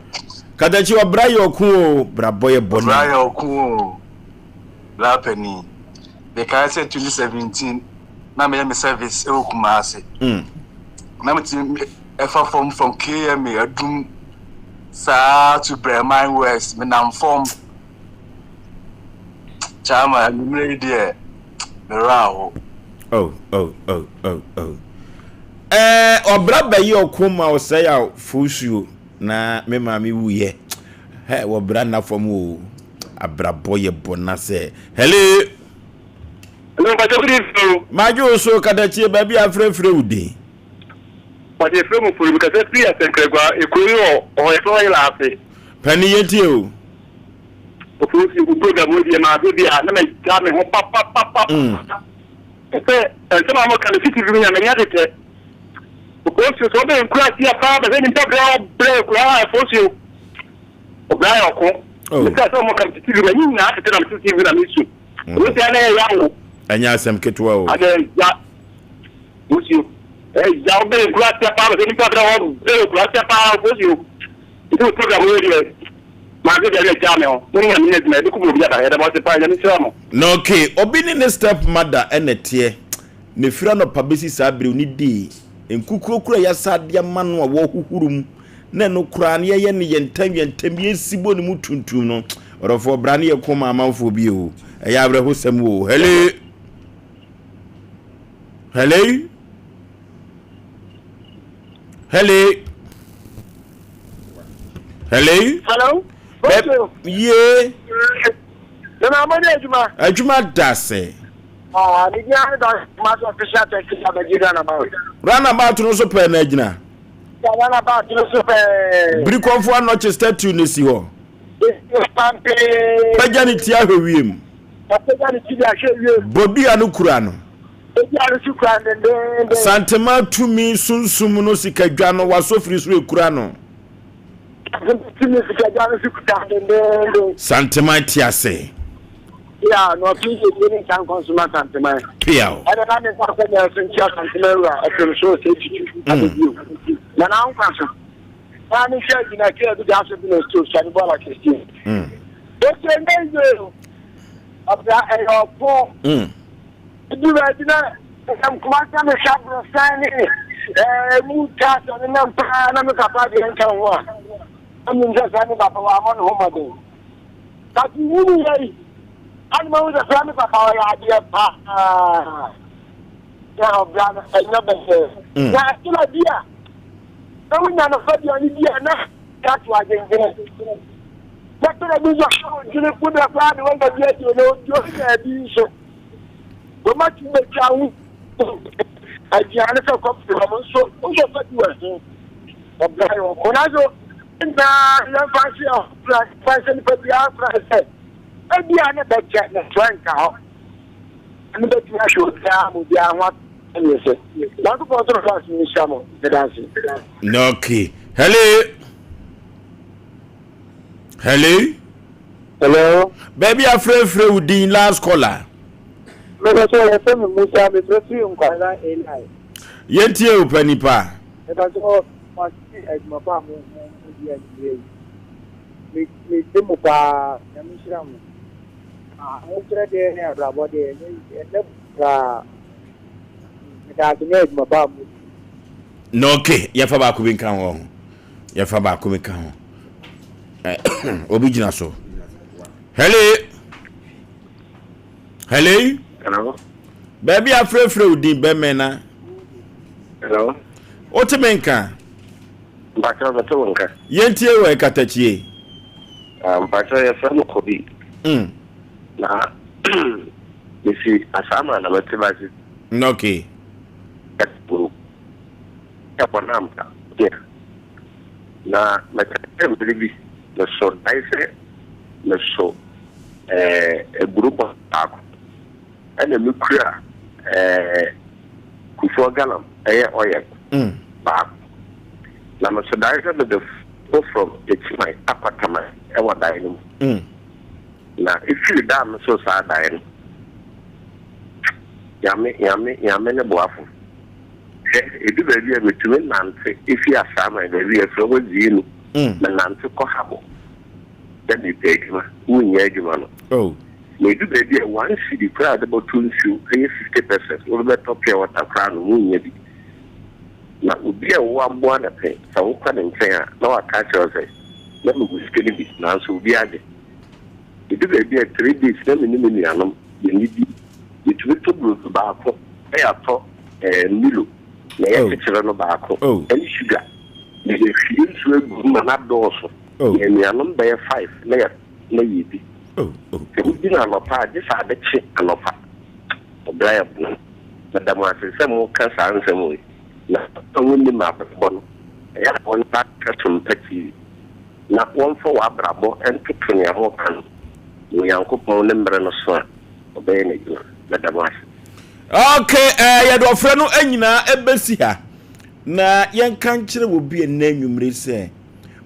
Katakyi ɔbra yɛ ɔko o, brabɔ yɛ bɔne. Ɔbra yɛ ɔko o, bra panin. Mekae sɛ 2017 na meyɛ me service wɔ Kumasi. Mm. Na metumi ɛfa fam from KMA Adum saa to Brɛman West menam fam. Kyama anwummerɛ yi deɛ merɛ aho. Oh, oh, oh, oh, oh. Eh, ɔbra bɛyɛ ɔko ma ɔsɛe a fosuo na me maame wuyɛ. Hɛ, wɔbra nna fam o. Abrabɔ yɛ bɔ na sɛ. Hello. Hello, Mpakyɛ good evening o. Madwo wo so katakyie baabi a afrɛfrɛ wo din. Mpakyɛ yɛfrɛ mu Ofori mekasa firi Asɛnkrɛgua ekuro yi wɔ hɔ yɛfrɛ hɔ Yela ase. Panin yɛntie o. Ofori si wo program wei deɛ maa bɛ bi a na magya me ho papapapa. Sɛ nsɛm a moka no CCTV nya m'ani atetɛ. Ofori sɛ ɔbɛn nkura aseɛ paa bɛsɛ nipa brɛ ɔbrɛ kura Ofori ɔbrɛ ayɛ ɔko. Meka sɛ ɔmo ka CCTV na nyinaa tete na CCTV na mesu. Wosia na ɛyɛ yaw o. Ɛnyɛ asɛm ketewa o. Ana ɛya. Wosio. Ɛya wo bɛyɛ nkura aseɛ paa bɛsɛ nipa brɛ hɔ bɛyɛ nkura aseɛ paa wosio. Nti wo program wo deɛ maa de deɛ ɛgya me ho. Mo ne nyame nyɛ adwuma yɛde kɔbɔ obi aba yɛda mo ase paa nyame nhyira mo. Na okay, obi ne ne step mother ɛna ɛteɛ. Na ɛfiri anɔpa bɛsi saa bere ɔne dii. Nkukuo kura yɛasa adeɛ ama no a wɔhuhuru mu. Na ɛno koraa no yɛyɛ no yɛntɛm yɛntɛm yɛsi bɔ ne mu tuntum no. Ɔdɔfoɔ bra ne yɛko ma amanfoɔ bi o. Ɛyɛ awerɛhosɛm o. Hello. Hello. Hello. Hello. Hello. Bɛ yie. Nana mo ne adwuma. Adwuma da se. Ah, ne dia ne da ma so official taxi abɛgye runabout. Runabout no so pɛɛ na agyina. Runabout no so pɛɛ. Birikɔmfo anɔkye statue no si hɔ. Esi hɔ pampee. Pagya ne ti ahwɛ wiem. Ɔpagya ne ti de ahwɛ wiem. Bodua no kura no. Bodua no so kura no dendeenden. Santema tumi sunsum no sikadwa no wasɔ firi so ekura no. Santema tumi sikadwa no so kura no dendeenden. Santema te ase. Pia na ɔto yie ne nsa nkɔnsoma Santema. Pia o. Ɛna na ne nsa sɛ na ɛso nkyia Santema awura ɛfiri so sɛ tutu abɛbio. Na na nkwa so. Na ne hwɛ gyina kɛ bi da so bi na ɔsto sani bɔla kɛseɛ. Ose nyɛ yie o. Ɔbra ɛyɛ ɔko. Edu baabi na ɛnam Kumasi na mehwɛ aborɔsan ne ɛmu cars a nenam paa na me papa deɛ nka ho a. Na menim sɛ saa me papa wammɔ ne ho mmɔden. But menyini yɛ yi, ana mahu sɛ saa me papa ɔyɛ adeɛ paa. Na ɔbra no ɛnyɛ bɛsɛɛ. Na ɛtena bi a, na wonya no fa aduane bi a na ato adwendwene. Na tena bi nso a wodwene ko da koraa de wɔnya bi adi na odi ɔnya bi nso. Wɔma ti bɛtwa ho aduane sɛ kɔm de wɔn nso nso fa bi wɔ he. Ɔbra yɛ ɔko nanso nyinaa yɛmfa nhyɛ ɔbra yɛmfa nhyɛ nipa biara kora sɛ ebi a ne bɛkyɛ na toa nka hɔ. Ne bɛtumi ahwɛ obiara ma obiara ho atɔ sɛ Nyankopɔn soro class nhyira mo. Meda ase. Okay. Hello. Hello. Hello. Baabi afrɛfrɛ wo din last caller. Mepɛ sɛ yɛfrɛ me Musa, mefrɛ firi Nkwalaa Eli. Yɛntie wo pɛ nipa. Mepɛ sɛ mate adwuma pa a mo mo mo di anwummerɛ yi. Me me gye mo paa, Nyame nhyira mo. Ahokyerɛ deɛ ne abrabɔ deɛ ɛnyɛ ɛnyɛ koraa. Meda ase ne adwuma pa a mo di. Na okay, yɛfa baako bi nka ho. Yɛfa baako bi nka ho. Obi gyina so. Hello. Hello. Hello. Baabi afrɛfrɛ wo din bɛmɛ na. Hello. Wote me nka? Mpakyɛ bɛte wo nka. Yɛntie wɔ ɛkatakyie. Mpakyɛ yɛfrɛ no Kobi. Na mesi Asaama na mete base. Okay. Ɛboro. Ɛbɔ na ampa. Na mɛka mmere bi meso dae sɛ meso ɛɛ aburo bɔ baako ɛna mekura ɛɛ kufuor galam ɛyɛ oil baako. Na meso dae sɛ mede fo from Ekyiman akɔ Taman ɛwɔ dae no mu. Na efiri da a mesoo saa dae no, Nyame, Nyame, Nyame ne boafo. Hwɛ, edu baabi a metumi nante efi Asaman baabi a yɛfrɛ hɔ Zienu, menante kɔ Habo sɛ mepɛ adwuma, wonnya adwuma no. Na edu baabi a one cedi koraa a wode bɔtɔ nsuo ɛyɛ 50 pesewas, wode bɛtɔ pure water koraa no, wonnya bi. Na obi a woaboa no pɛ, sɛ wokɔ ne nkyɛn a, na waka akyerɛ wo sɛ, na mewɔ sika no bi, nanso obi agye. Edu baabi a 3 days na me ne me nuanom yɛnnidi. Yɛtumi tɔ brodo baako na yɛatɔ eh, Milo na ɛyɛ kyekyere no baako ɛne sugar na yɛahwie nsuo agu mu ma no adɔɔso na anuanom bɛyɛ five na yɛ na yɛdi. Sɛ wodi no anɔpa a, gye sɛ ade kye anɔpa. Ɔbra yɛ bɔne. Meda mo ase sɛ moka saa nsɛm wei. Na wɔn a wonnim abrabɔ no, ɛyɛ a wɔntaa nhwɛ Sompa TV na wɔmfa wɔn abrabɔ ntoto nea moka no na Onyankopɔn ne mmere no so a, ɔbɛyɛ n'adwuma. Meda mo ase. Ok, eh, yɛde ɔfrɛ no nyinaa ɛbɛsi ha na yɛnka nkyerɛ wɔ bi ɛnnɛ anwummere sɛ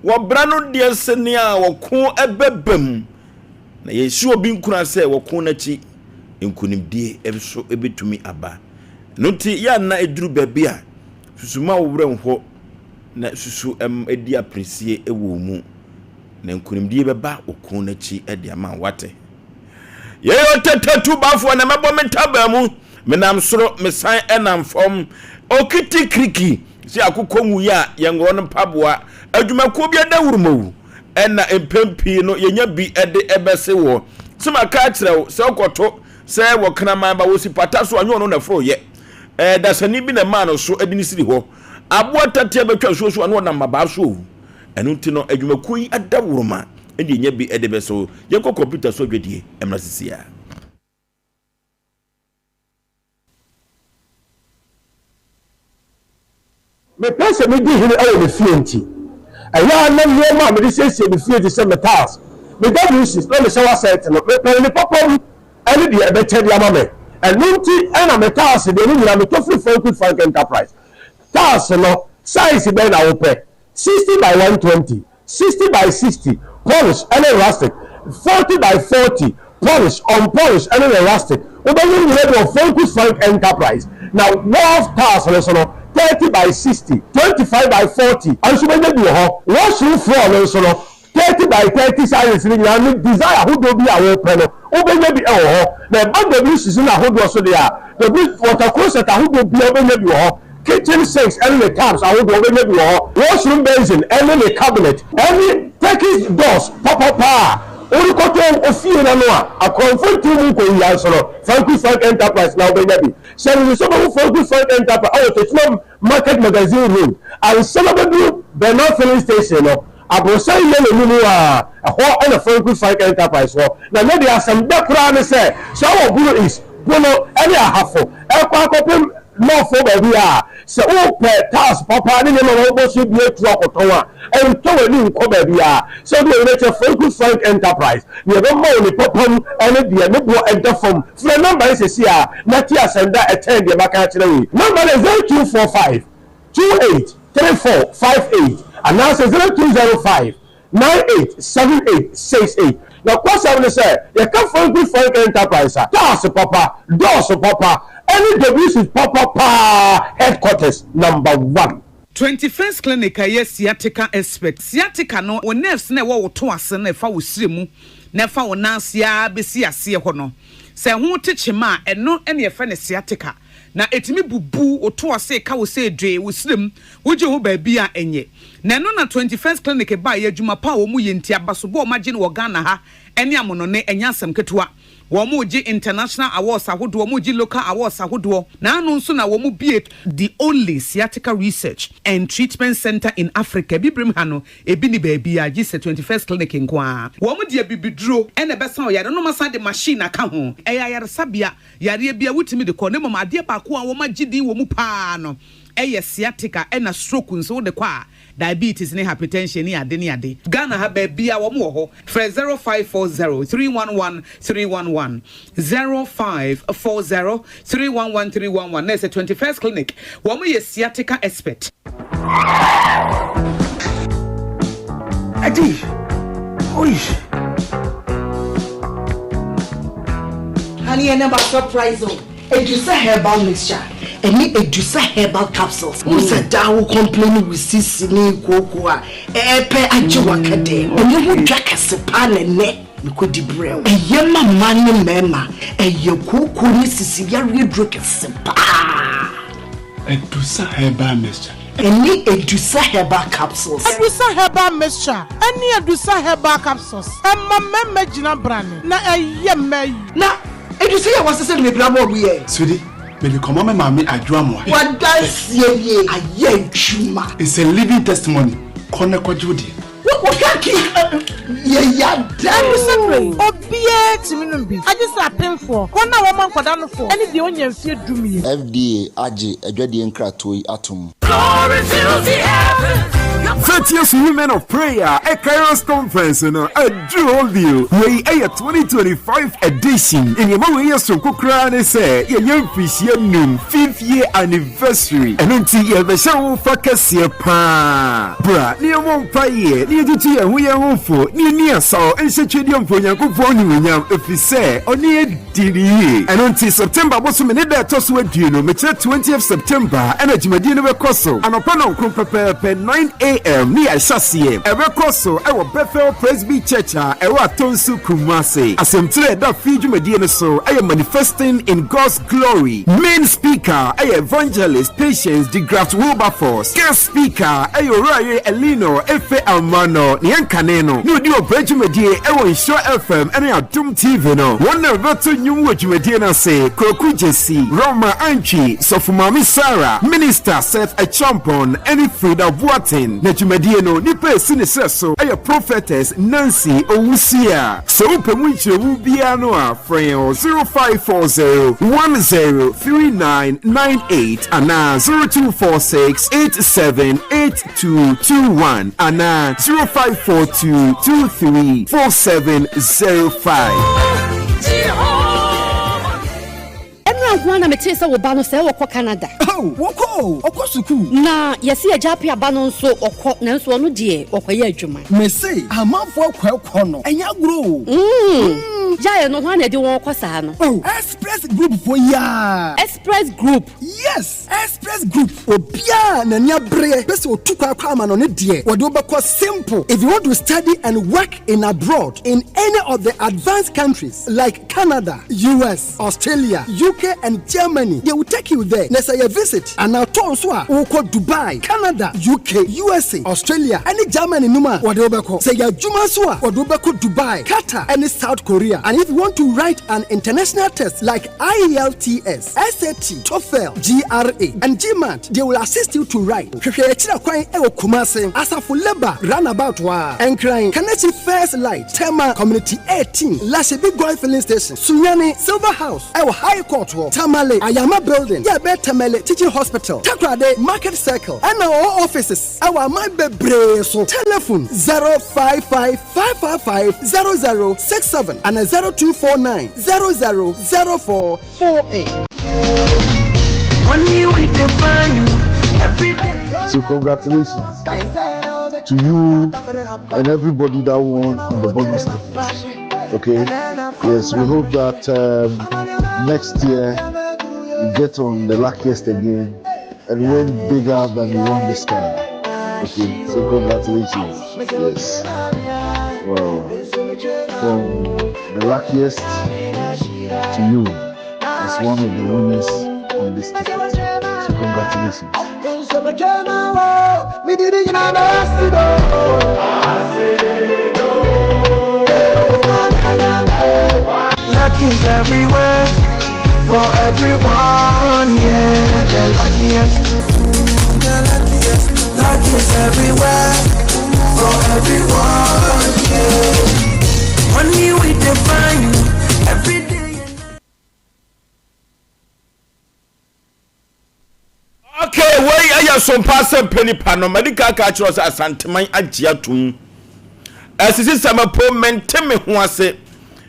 wɔbra no deɛ sɛnea wɔko ɛbɛba mu na yɛsi obi nkura sɛ wɔko n'akyi nkonimdie nso ɛbɛtumi aba. Ɛno nti yɛ a na ɛduru baabi a susu ma wo werɛ nhɔ na susu ɛdi aperesie wɔ wo mu na nkonimdie bɛba ɔko no akyi de ama wo wate. Yɛyɛ ɔtɛtɛ tu bafoɔ na mɛbɔ me ntaban mu menam soro mesan ɛnam fam okiti kiriki sɛ akokɔ nwuiɛ a yɛnworɔ no mpaboa adwumakuo bi adawuruma ɛna mpɛn pii no yɛnya bi de ɛbɛse wɔ sɛ maka akyerɛ wo sɛ wokɔto Sɛ wɔ kraman ba wɔsi pata so a, nyɛ ɔno na ɛforo yɛ. Ɛɛ dasani bi na ɛmaa no so de no siri hɔ. Aboa tatea bɛtwa nsuo so a na ɔnam mmabaa so o. Ɛno nti no, adwumakuo yi adaworoma na ɛnya bi de bɛso. Yɛnkɔ kɔmputa so adwadie mmra sisi ara. Mepɛ sɛ midi hene wɔ me fie nti, ɛyɛ a na nneɛma a mede siesie me fie te sɛ me tiles, me WCs, na me shower set no, mepɛ ne papa mu ne deɛ ɛbɛkyɛ de ama me. Ɛno nti na me tiles deɛ ne nyinaa metɔ firi Frank Frank Enterprise. Tiles no, size bɛn na wopɛ? 60 by 120, 60 by 60, polish ne rustic, 40 by 40, polish, unpolish ne ne rustic. Wobɛnya ne nyinaa bi wɔ Frankus Frank Enterprise. Na wharf tiles no nso no, 30 by 60, 25 by 40 nso wobɛnya bi wɔ hɔ. Washroom floor no nso no, 30 by 30 sizes no nyinaa ne design ahodoɔ bi a wopɛ no, wobɛnya bi wɔ hɔ. Na ɛba WCs no ahodoɔ so deɛ a, W water closet ahodoɔ biara wobɛnya bi wɔ hɔ. Kitchen sinks ne ne taps ahodoɔ wobɛnya bi wɔ hɔ. Washroom basin ne ne cabinet ne Turkish doors papapa a worekɔtɔ wo fie no ano a akorɔmfo ntew mu nkɔwia nso no, Franku Frank Enterprise na wobɛnya bi. Hyɛ no nso sɛ wobɛhu Franku Frank Enterprise wɔ Techiman Market Magazine Road ansa na wobɛduru Bernard Filling Station no. Aborosan yellow no mu a, ɛhɔ na Franku Frank Enterprise wɔ. Na ne deɛ asɛm dɛ koraa ne sɛ, sɛ wowɔ Bono East, Bono ne Ahafo ɛrekɔ akɔpem North hɔ baabi a, sɛ wopɛ tiles papa ne nneɛma a wɔbɔ so bi atu akɔtɔn a, ɛntɔ w'ani nkɔ baabiara. Sɛ wode w'ani bɛkyerɛ Franku Frank Enterprise, nea ɛbɛma wo ne papa mu ne deɛ ne boɔ ɛda fam. Frɛ nɔmba yi seesei ara na te asɛm da a ɛkyɛn deɛ maka akyerɛ wo yi. Nɔmba no yɛ 0245 28 34 58 anaasɛ 0205 98 78 68. Nokwasɛm ne sɛ, yɛka Frankie Frank Enterprise a, tiles papa, doors papa, ɛne WC papa paa headquarters number one. 21st Clinic a ɛyɛ sciatica expert. Sciatica no, wo nerves no a ɛwɔ wo to ase no a ɛfa wo srɛ mu na ɛfa wo nan ase ara bɛsi aseɛ hɔ no, sɛ ɛho te kyema a, ɛno na yɛfrɛ no sciatica. Na ɛtumi bubu wo to ase, ka wo sɛ dwee, wo srɛ mu, wogye ho baabi a ɛnyɛ. Na ɛno na 21st Clinic baeɛ, adwuma pa a wɔyɛ nti, abasobɔ a wɔagye no wɔ Ghana ha ne amonɔne, ɛnyɛ asɛm ketewa. Wɔregye international awards ahodoɔ, wɔregye local awards ahodoɔ, na ano nso na wɔbue the only sciatica research and treatment centre in Africa, Abibirem ha no, ebi nni baabiara gye sɛ 21st Clinic nko ara. Wɔde abibiduro na ɛbɛsa wo yareɛ na wɔasan de machine aka ho. Ɛyɛ ayaresabea, yareɛ biara wotumi de kɔ, na mmom adeɛ baako a wɔagye din wɔ mu pa ara no yɛ sciatica ɛna stroke nso wode kɔ a, Diabetes ne hypertension ne ade ne ade. Ghana ha baabia wɔn wɔ hɔ. Frɛ 0540 311 311, 0540 311 311 na ɛsɛ 21st clinic wɔn yɛ sciatica expert. Adi! Oi! Honey, ɛnɛ ma surprise o. Edusa herbal mixture ɛne Edusa herbal capsules. Wohu sɛ daa wo complain wo sisi ne kooko a ɛɛpɛ agye waka dɛm. Ɛno ho dwa kɛse paa na ɛnɛ mekɔdi brɛ wo. Ɛyɛ ma mmaa ne mmarima. Ɛyɛ kooko ne sisi yareɛ duro kɛse paa. Edusa herbal mixture. Ɛne Edusa herbal capsules. Edusa herbal mixture ɛne Edusa herbal capsules ɛma mmarima gyina brane na ɛyɛ mmaa yie. Na Edusa yi a wasesa no bebree ama ɔmo yɛ. Sweetie, mede kɔma me maame Adwo Amoah. W'adanseɛ nie, ayɛ adwuma. It's a living testimony, kɔ na kɔgye wo deɛ. Wo wo kaki yɛ ya dɛ. Ɛno berɛ yi, obiara tumi nom bi, agye sɛ apemfoɔ, wɔn a wɔma nkwadaa nofoɔ, ne deɛ ɔnnya mfeɛ dumienu. FDA agye adwadie nkratoɔ yi atom. Virtuous Women of Prayer Kairos Conference no aduru hɔ bio. Wei yɛ 2025 edition. Nneɛma wei yɛ soronko koraa ne sɛ yɛyɛ mfirihyia num, fifth year anniversary. Ɛno nti yɛrebɛhyɛ wo fa kɛseɛ paa. Bra na yɛmmɔ mpaeɛ na yɛntutu yɛn ho yɛn ho fo na yɛnni asaw nhyɛ Twedeɛmfoɔ Onyankopɔn animuonyam ɛfiri sɛ ɔne yɛn di no yie. Ɛno nti September bosome ne da a ɛtɔ so aduonu, mekyerɛ twentieth September, ɛna dwumadie no bɛkɔ so anɔpa nɔnkron pɛpɛɛpɛ, 9 am, ne yɛahyɛ aseɛ. Ɛbɛkɔ so wɔ Bethel Presby Church a ɛwɔ Atonsu, Kumasi. Asɛmtire a ɛda fie dwumadie no so yɛ Manifesting in God's Glory. Main speaker yɛ Evangelist Patience DeGraft Wilberforce. Guest Speaker yɛ Owurayere Eleanor Efe Amano, nea nkane no na odi ɔbrɛ dwumadie wɔ Nhyira FM ne Adom TV no. Wɔn na wɔbɛto nnwom wɔ dwumadie no ase, Kwaku Gyasi, Roma Antwi, Sɔfo Maame Sarah, Minister Seth Acheampong ne Frida Boateng. Na dwumadie no nipa a ɛsi ne serɛ so yɛ Prophetess Nancy Owusia. Sɛ wopɛ mu nkyerɛmu biara no a, frɛ yɛn wɔ 0540 103998 anaa 0246 878221 anaa 0542 234705. Ɛnora nko ara na metee sɛ wo ba no sɛɛ ɔkɔ Canada. Oh, wɔkɔ o, ɔkɔ sukuu. Na yɛse agya Appiah ba no nso ɔkɔ, nanso ɔno deɛ ɔkɔyɛ adwuma. Mese amanfoɔ akɔ ɛkɔ no, ɛnyɛ agorɔ o. Mm, gyae no, hwan na ɛde wɔn kɔ saa no? Oh, Express Group foɔ yi ara. Express Group? Yes, Express Group. Obiara a n'ani abereɛ pɛ sɛ ɔtu kwan kɔ amanɔne deɛ, wɔde wo bɛkɔ simple. If you want to study and work in abroad in any of the advanced countries like Canada, US, Australia, UK and Germany, they will take you there. Na sɛ yɛ visit anaa tour nso a, wokɔ Dubai, Canada, UK, USA, Australia ne Germany nom a, wɔde wo bɛkɔ. Sɛ yɛ adwuma nso a, wɔde wo bɛkɔ Dubai, Qatar ne South Korea. And if you want to write an international test like IELTS, SAT, TOEFL, GRA and GMAT, they will assist you to write. Hwehwɛ yɛn akyiri kwan wɔ Kumasi, Asafo Labour Runabout hɔ ara, Nkran, Kaneshie First Light, Tema Community 18, Lashibi Goil Filling Station, Sunyani, Silver House wɔ High Court hɔ, Tamale, Ayama Building, yɛ ɛbɛn Tamale Teaching Hospital, Takoradi, Market Circle, ɛna wɔwɔ offices wɔ aman bebree so. Telephone 055 555 0067 ana 0249 00 04 48. So congratulations to you and everybody that won in the bonus ticket. Okay, yes, we hope that um, next year you get on the luckiest again and win bigger than you won this time. Okay, so congratulations. Yes. Well, from the luckiest to you as one of the winners on this ticket. So congratulations. Luck is everywhere for everyone, yeah. The luckiest, the luckiest. Luck is everywhere for everyone, yeah. Money we define every day. Okay, wei ɛyɛ sompa sɛ mpɛ nipa no madi ka ka kyerɛ sɛ asanteman agye atom asisi sɛ mɛpo mente me ho ase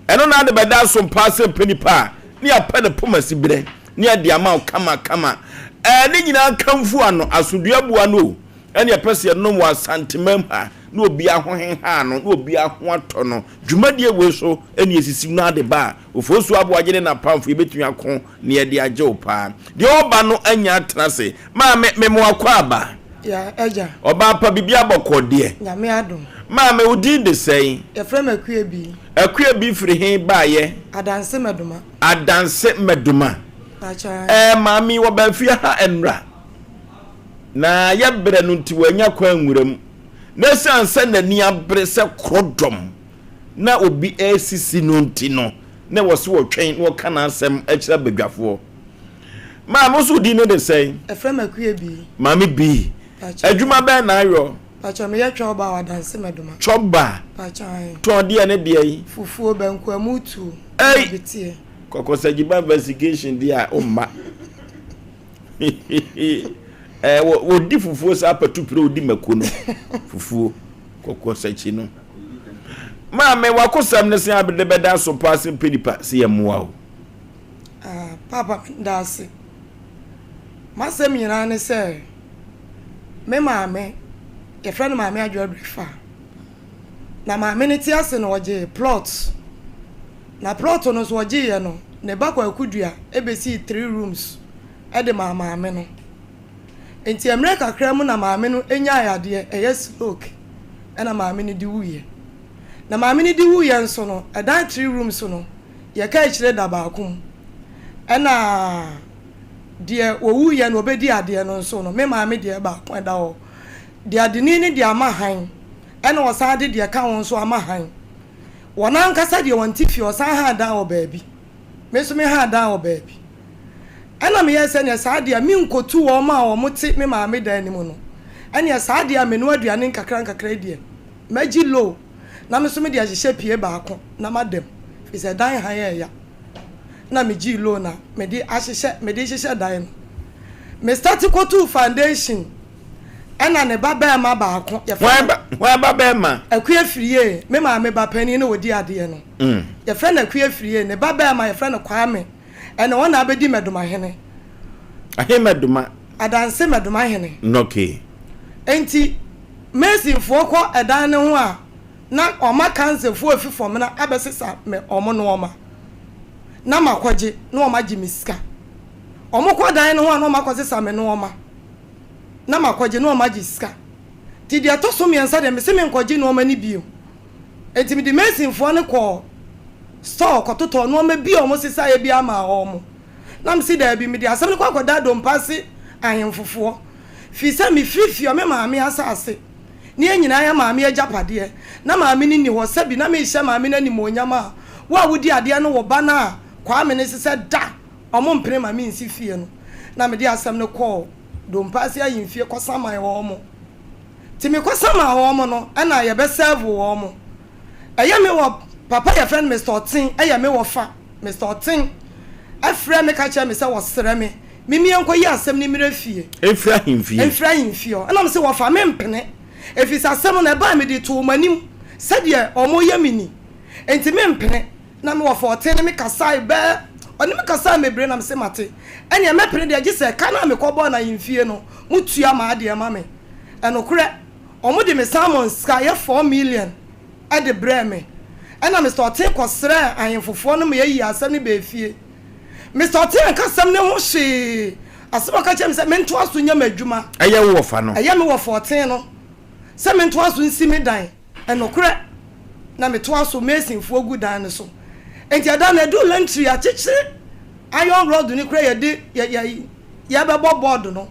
ɛno na ade bɛda sompa sɛ mpɛ nipa a ne apɛ ne poma si berɛ ne ade ama wo kama kama ɛɛ ne nyinaa kamfo ano asodua bua no o ɛne ɛpɛ sɛ yɛnom wɔ asanteman ha na obi ahohenha no na obi aho atɔ no dwumadie wei so ɛne esisi no ade ba a ofosu aboagye ne napamfo yɛbɛtumi ako na yɛde agye wo paa. Deɛ ɔba no anya atena ase. Maame, me mo akɔ aba. Ya, agya. Ɔbaa pa, biribi abɔkɔ deɛ. Nyame adom. Maame, wo din de sɛn? Yɛfrɛ me Akua Bi. Akua Bi firi he baeɛ? Adanse Mɛdoma. Adanse Mɛdoma. Pakyɛ. Ɛɛ, maame yi wɔbaa fie ha nnora. Na yɛbrɛ no nti wannya kwan nwura mu. Na ɛsiane sɛ n'ani abere sɛ korɔdɔm na obi resisi no nti no, na ɛwɔ sɛ wɔtwɛn na wɔka n'asɛm kyerɛ badwafoɔ. Maame, wo so wo din no de sɛn? Ɛfrɛ me Akua Bii. Maame Bii. Adwuma bɛn na ayɔ? Pakyɛ, meyɛ twɔba wɔ Adanse Mɛdoma. Twɔba? Pakyɛ, ae. Tɔn deɛ ne deɛ yi? Fufuo, banku, amu tuo, ɛna beteɛ. Kɔkɔsagyiba investigation deɛ a, womma. Ɛɛ, wɔdi fufuo saa patupire wɔdi mako no. Fufuo, kɔkɔsakyi no. Maame, w'akosɛm ne sɛn a de bɛda so paa sɛ mpɛ nipa sɛ yɛmmoa wo? Ah, Paapa, meda ase. M'asɛm nyinaa ne sɛ, me maame, yɛfrɛ no Maame Adwoa Brifah. Na maame no te ase no, ɔgyee plot. Na plot no nso ɔgyeeɛ no, ne ba Kwaku Dua bɛsii three rooms de maa maame no. Enti mmerɛ kakra mu na maame no nyaa yadeɛ, ɛyɛ stroke, ɛna maame no de wuiɛ. Na maame no de wuiɛ nso no, ɛdan three rooms no, yɛka akyire da baako mu. Ɛna deɛ ɔwuiɛ no ɔbɛdi adeɛ no nso no, me maame deɛ baako ɛda hɔ. Deɛ adeni no de ama hann, ɛna ɔsan de deɛ ɛka ho nso ama hann. Wɔn ankasa deɛ wɔnte fie, ɔsan haa dan wɔ baabi. Me nso mehaa dan wɔ baabi. Ɛnna meyɛɛ sɛ ɛnneɛ saa deɛ menkɔtu wɔn a wɔte me maame dan no mu no. Ɛnneɛ saa deɛ a menoa aduane nkakrankakra yi deɛ, mɛgye low na me nso mede ahyehyɛ pie baako na mada mu, ɛfiri sɛ dan hann yɛ ya. Ɛnna megyee low na mede ahyehyɛ, mede rehyehyɛ dan no. Me starte kɔtuu foundation, ɛnna ne ba barima baako, yɛfrɛ no. Hwan ba barima? Akua Firie, me maame ba panin na ɔdi adeɛ no. Yɛfrɛ no Akua Firie, ne ba barima yɛfrɛ no Kwame. Ɛna wɔn na abɛdi Mɛdomahene. Ahe Mɛdoma? Adanse Mɛdomahene. Okay. Enti Masonfoɔ kɔ ɛdan no ho a, na wɔma Kansefoɔ efi Fɔmena abɛsesa me wɔn nnoɔma. Na makɔgye, na wɔn agye me sika. Wɔn kɔ dan no ho a na wɔn akɔsesa me nnoɔma. Na makɔgye, na wɔn agye sika. Nti deɛ ɛtɔ so mmiɛnsa deɛ, mese menkɔgye nnoɔma no bio. Enti mede masonfoɔ no kɔɔ store kɔtotɔɔ nnoɔma bi a wɔsesaeɛ biara maa wɔn. Na mese daabi, mede asɛm no kɔ akɔda Adompa ase ahemfofoɔ. Firi sɛ mefiri fie a me maame asase ne yɛn nyinaa yɛ maame agyapadeɛ, na maame no nni hɔ, sɛbi na merehyɛ maame no animuonyam a, wo a wodi adeɛ no wo ba no a Kwame no sesɛ da wɔmpene ma mensi fie no. Na mede asɛm no kɔɔ Dompa ase ahemfie kɔsaman wɔn. Nti me kɔ sama wɔn no ɛna yɛ bɛ serve wɔn. Ɛyɛ me wɔ papa yɛ frɛ no Mister Ɔten ɛyɛ me wɔfa Mister Ɔten ɛfrɛ me ka kyerɛ me sɛ wɔsrɛ me me mie nkɔ yi asɛm no mmerɛ fie. Mfiri ahemfie. Mfiri ahemfie hɔ. Ɛna me se wɔfa me mpene ɛfiri sɛ asɛm no ɛbaa me de too wɔn anim sɛdeɛ wɔn yɛ me ni nti me mpene. Na me wɔfa ɔten ne me kasae bɛɛ ɔne me kasae mebre na me se mate ɛneɛ mɛpene deɛ gye sɛ ɛka no a mekɔ bɔɔ no ahemfie no mo tua m'adeɛ ma me. Ɛnokorɛ, wɔde me salmon sika yɛ 4 million de brɛɛ me. Ɛna Mister Ɔtee kɔsrɛɛ ahemfofoɔ no ma yɛyii asɛm no baa fie. Mister Ɔtee anka asɛm no ho hwee. Asɛm a ɔka kyerɛɛ me sɛ mentoa so nyɛ m'adwuma. Ɛyɛ wo wɔfa no? Ɛyɛ me wɔfa Ɔtee no. Sɛ mentoa so nsi me dan. Ɛnokorɛ, na metoa so masonfoɔ gu dan no so. Enti ɛda no ɛduu lantiri yɛakyekyere iron rod no koraa yɛde yɛ yɛ yɛbɛbɔ board no.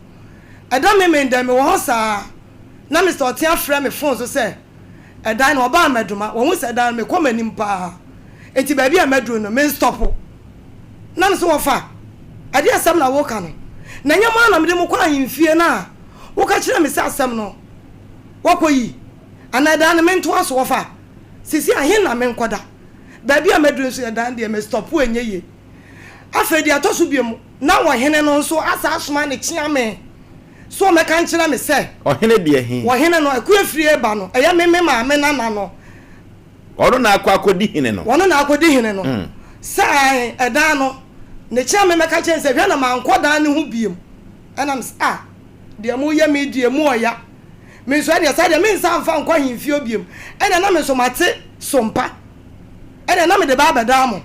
Ɛda Memenda mewɔ hɔ saa na Mister Ɔtee afrɛ me phone so sɛ Ɛdan no, ɔbaa Mɛdoma. Wahu sɛ ɛdan no, mekɔ m'anim paa. Enti baabi a maduru no, menstɔpo. Na mese, Wɔfa, ɛdeɛn asɛm na woreka no? Na ɛnyɛ mo ara na mede mo kɔ ahemfie no a woka kyerɛɛ me sɛ asɛm no, wɔakɔyi? Anaa ɛdan no, mentoa so? Wɔfa, seesei ahe na menkɔda? Baabi a maduru nso, ɛdan deɛ, mestɔpo ɛnyɛ yie. Afei deɛ ɛtɔ so biom, na ɔhene no nso asan asoma ne kyeame. So ɔmmɛka nkyerɛ me sɛ. Ɔhene deɛ he? Ɔhene no, Akua firi reba no, ɛyɛ me me maame nana no. Ɔno na akɔ akɔdi hene no. Ɔno na akɔdi hene no. Sɛ ae, ɛdan no, ne kyea me mmɛka kyerɛ no sɛ, hwɛ na mankɔ dan no ho biom. Ɛna mese, ah, deɛ moyɛ me yi deɛ emu ɔya. Me nso ɛdeɛ saa deɛ mensan mfa nkɔ ahemfie biom. Ɛnna na me nso mate sompa. Ɛnna na mede ba abɛdan mo.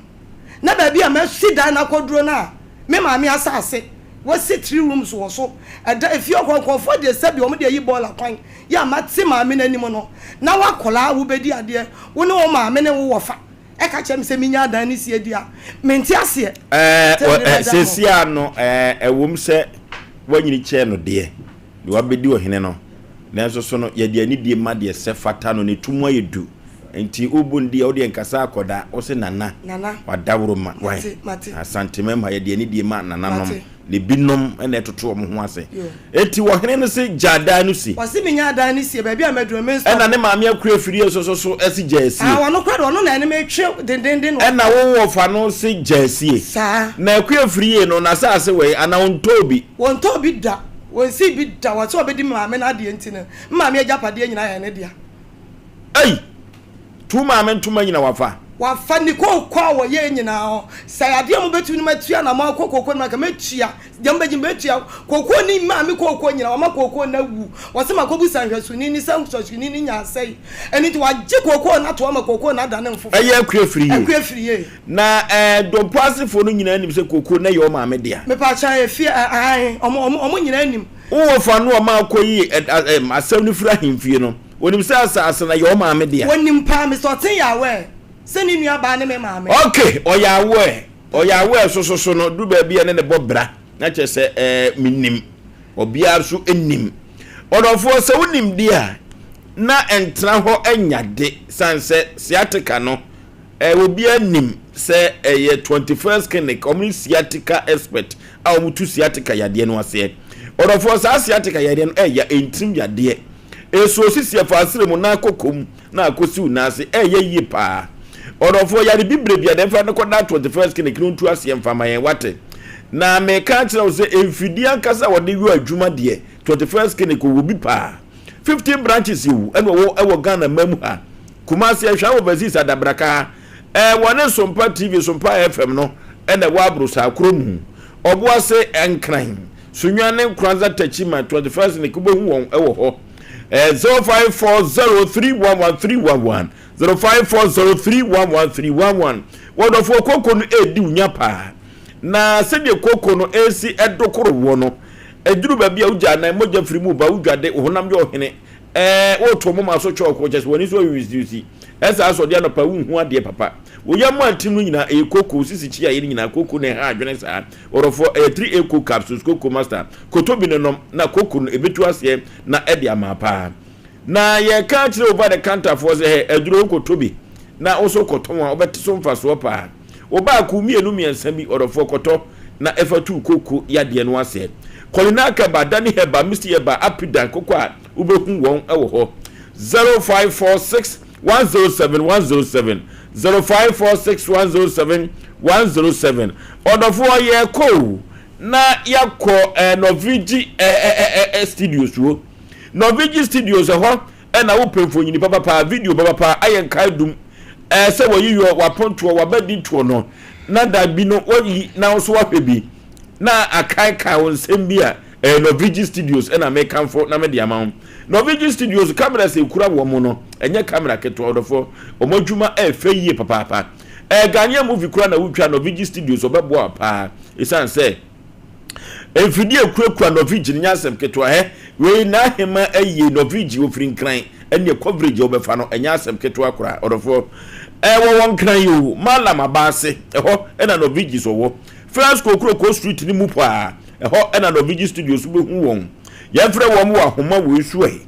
Na baabi a masi dan no akɔduro no a, me maame asase, wasi three rooms wɔ so, ɛda efie hɔ nkurɔfoɔ deɛ sɛbi wɔn de ayi bɔɔla kwan yɛ a mate maame no anim no, na woakwadaa a wobɛdi adeɛ, wo ne wo maame ne wo wɔfa ɛka kyerɛ me sɛ menya adan no sie di a, mente aseɛ. Ɛɛ, ɛ, seesei ara no, ɛɛ, ɛwom sɛ woanyini kyɛɛ no deɛ, deɛ wabɛdi ɔhene no, nanso so no, yɛde anidie ma deɛ sɛ fata no, ne to mu ayɛ du. Nti wobu no deɛ, wodeɛ nkasa akɔda, wo se Nana, Nana. wadaworo ma, wai. Mate, mate. Asante mɛma yɛde anidie ma nananom, Mate. na ebinom na ɛtoto wɔn ho ase. Yo. Enti ɔhene no se gya dan no si. Ɔse menya dan no sie, baabi a maduru no, me nso. Ɛna ne maame akura afidie nso so so se gya sie. Ah, ɔno koraa deɛ, ɔno na ɛne me twe dendenden. Ɛna wo wɔfa no se gya sie. Saa. Na akua afidie no, n'asase wei, anaa ɔntɔɔ bi? Wɔntɔɔ bi da, wɔnsii bi da, wɔse ɔbɛdi me maame no adeɛ nti no, me maame agyapadeɛ nyinaa yɛ ne dea. Ei! Tu maame ntoma nyina wafa. Wafa ne kooko a wɔyɛɛ nyinaa hɔ. Sɛ adeɛ a mobɛtumi no matua na moakɔ kooko no mu anka mɛtua. Deɛ mobɛgye mɛtua. Kooko ne maame kooko nyinaa wama kooko no awu. Wɔse makɔbu sanhwɛsoni ne sanhwɛsoni no nya asɛe. Ɛno nti wagye kooko no ato hɔ ama kooko no adane mfofo. Ɛyɛ akua firi yie. Akua firi yie. Na ɛɛ Dompo asefoɔ no nyinaa nim sɛ kooko no yɛ wo maame dea. Mepaakyɛw efie ɛ ae ɔmo ɔmo ɔmo nyinaa nim. Wo wɔfa no ɔma akɔyi ɛ ɛ asɛm no firi ahemfie no. Onim sɛ asase no yɛ wo maame dea. Onim paa, Mister Ɔten yɛ aware sɛ ne nua baa ne me maame. Ok, ɔyɛ aware, ɔyɛ aware sososo no, duru baabi a ɛne ne bɔ bra, na kyerɛ sɛ ɛɛ menim, obiara nso nim. Ɔdɔfoɔ, sɛ wonim deɛ a, na ɛntena hɔ nya de, sane sɛ sciatica no, Eh obiara nim sɛ ɛyɛ 21st clinic, wɔn ne sciatica expert a wɔn tu sciatica yadeɛ no aseɛ. Ɔdɔfoɔ saa sciatica yadeɛ no ɛya ntirim yadeɛ. Esuo sisi ɛfa asere mu na akɔ kom na akɔ siw nan ase ɛyɛ yie paa. Ɔdɔfoɔ yare bibire bia deɛ nfa no kɔ da 21st clinic no ntu aseɛ nfa ma yɛn wate. Na meka akyerɛ wo sɛ mfidie ankasa a wɔde yɔ adwuma deɛ 21st clinic wɔ bi paa. 15 branches o ɛna ɔwɔ ɛwɔ Ghana man mu ha Kumasi ɛhwɛ overseas adabraka ha ɛɛ wɔne Sompa TV Sompa FM no ɛna ɛwɔ aborosaa kuro mu Ɔboase Nkran Sunyani ne Nkoranza Techiman 21st ne wobɛhu wɔn ɛwɔ hɔ ɛɛ 0540311311 0540311311 wɔdɔfoɔ koko no ɛredi wo nya paa na sɛdeɛ koko no ɛresi ɛdokoro woɔ no Ɛduru baabi a wogya anan, mogya firi mu ba, wodwade, wo honam yɛ ɔhene, ɛɛ, woto moma so kyɔɔkoo, kyerɛ sɛ w'ani so awisiwisi. Ɛsaa sɛ ɔde anɔpa wonhu adeɛ papa. Wo yam a atim no nyinaa, ɛyɛ koko, wo sisi kyi ayɛ no nyinaa, koko na ɛha adwene saa. Ɔdɔfoɔ, ɛyɛ 3A Coke capsules, Koko Master. Kɔtɔ bi no nom, na koko no, ɛbɛtu aseɛ na ɛde ama paa. Na yɛreka akyerɛ over the counter foɔ sɛ, hɛ, aduro wokɔtɔ bi na wo nso wokɔtɔn a, wobɛte so mfasoɔ paa. Wo baako, mmienu, mmiɛnsa bi, ɔdɔfoɔ kɔtɔ na ɛfa tu koko yadeɛ no aseɛ. Kɔlina Kɛba, Dani Hɛba, Misty Hɛba, Apidan, koko a wobɛhu wɔn wɔ hɔ. 0546 107 107 0546 107 107 Ɔdɔfoɔ yɛrekɔ o, na yɛakɔ eh, Norvigi eh, eh, eh, eh, studios o. Norvigi studios ɛhɔ ɛna wopɛ mfonyini papapa, video papapa, ayɛ nkae dum ɛɛ sɛ wɔyi yɔ w'apontoɔ w'abadi toɔ no na da bi no wɔyi na nso wahwɛ bi na akaekae wo nsɛm bi a. Ɛyɛ Norvigi Studios ɛna mekamfo na mede ama wo. Norvigi Studios cameras a ɛkura wɔn no, ɛnyɛ camera ketewa ɔdɔfoɔ. Wɔn adwuma ɛɛfɛ yie papaapa. Ɛyɛ Ghanaian movie koraa na wotwa Norvigi Studios ɔbɛboa wo paa. Ɛsiane sɛ mfidie a ɛkurakura Norvigi no nyɛ asɛm ketewa. Hɛ, wei n'ahema ayie Norvigi ofiri Nkran ɛneɛ coverage a wobɛfa no ɛnyɛ asɛm ketewa koraa ɔdɔfoɔ. Ɛwɔ wɔ Nkran yi o, Mallam Abaase ɛhɔ ɛna Norvigis ɔwɔ. First Kokroko Street no mu paa. Ɛhɔ na Norvigi Studios wobɛhu wɔn. Yɛmfrɛ wɔn wɔ ahoma wei so ɛ.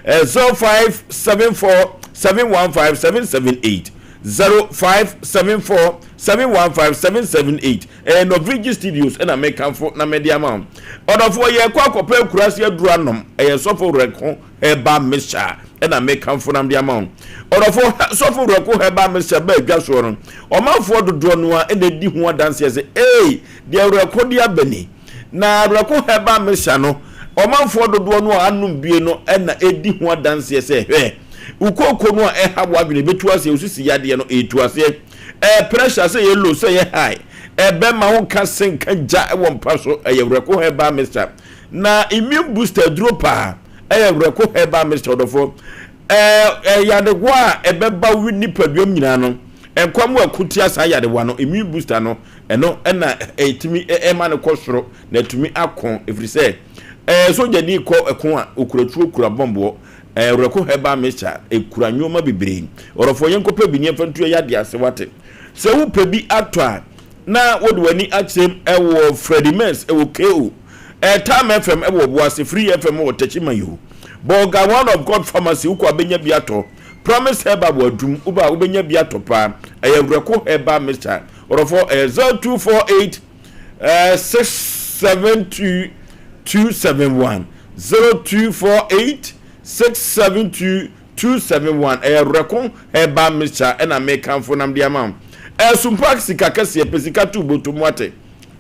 0574 715 778. 0574 715 778. Ɛyɛ Norvigi Studios na mekamfo na mede ama wo. Ɔdɔfoɔ yɛrekɔ akɔpɛ akuraase aduru anom. Ɛyɛ Sɔfo Werɛko Herbal Mixture na mekamfo na mede ama wo. Ɔdɔfoɔ, Sɔfo Werɛko Herbal Mixture baa dwa soɔ no, ɔmanfoɔ dodoɔ no ara na ɛdi ho adanseɛ sɛ, Ei! Deɛ Werɛko de aba ni. Na Werɛko Herbal Mixture no, ɔmanfoɔ dodoɔ no a anom bie no na ɛdi ho adanseɛ sɛ, Hwɛ! Wo kooko no a ɛha w'adwene bɛtu aseɛ, wo sisi yadeɛ no, ɛretu aseɛ. Ɛyɛ pressure, sɛ ɛyɛ low, sɛ ɛyɛ high, ɛbɛma wo nka se nka gya wɔ mpa so. Ɛyɛ Werɛko Herbal Mixture. Na immune booster aduro paa ɛyɛ Werɛko Herbal Mixture ɔdɔfoɔ. Ɛɛ yadewa a ɛbɛba wo nipaduam nyinaa no, nkwa mu ɛko tia saa yadewa no, immune booster no, ɛno ɛna ɛtumi ɛma no kɔ soro na ɛtumi ako ɛfiri sɛ ɛɛ sogyani kɔ ɛko a okura tuo kura bɔmboɔ. Ɛɛ Werɛko Herbal Mixture ɛkura nneɛma bebree. Ɔdɔfoɔ yɛnkɔpɛ bi ne yɛmfa ntu yɛn yadeɛ ase wate. Sɛ wopɛ bi atɔ a, na wode w'ani akyerɛm wɔ Freddie Merz wɔ KO, Tam FM wɔ Obuasi, Free FM wɔ Techiman yo. Bolga One of God Pharmacy wokɔ a bɛnya bi atɔ. Promise Herbal wɔ Adum woba a wobɛnya bi atɔ paa. Ɛyɛ Werɛko Herbal Mixture. Ɔdɔfoɔ ɛyɛ 0248 672 271 0248 672 271 ɛyɛ Werɛko Herbal Mixture ɛna mekamfo nam de ama wo. Ɛsompa sika kɛseɛ pɛ sika to botom wate.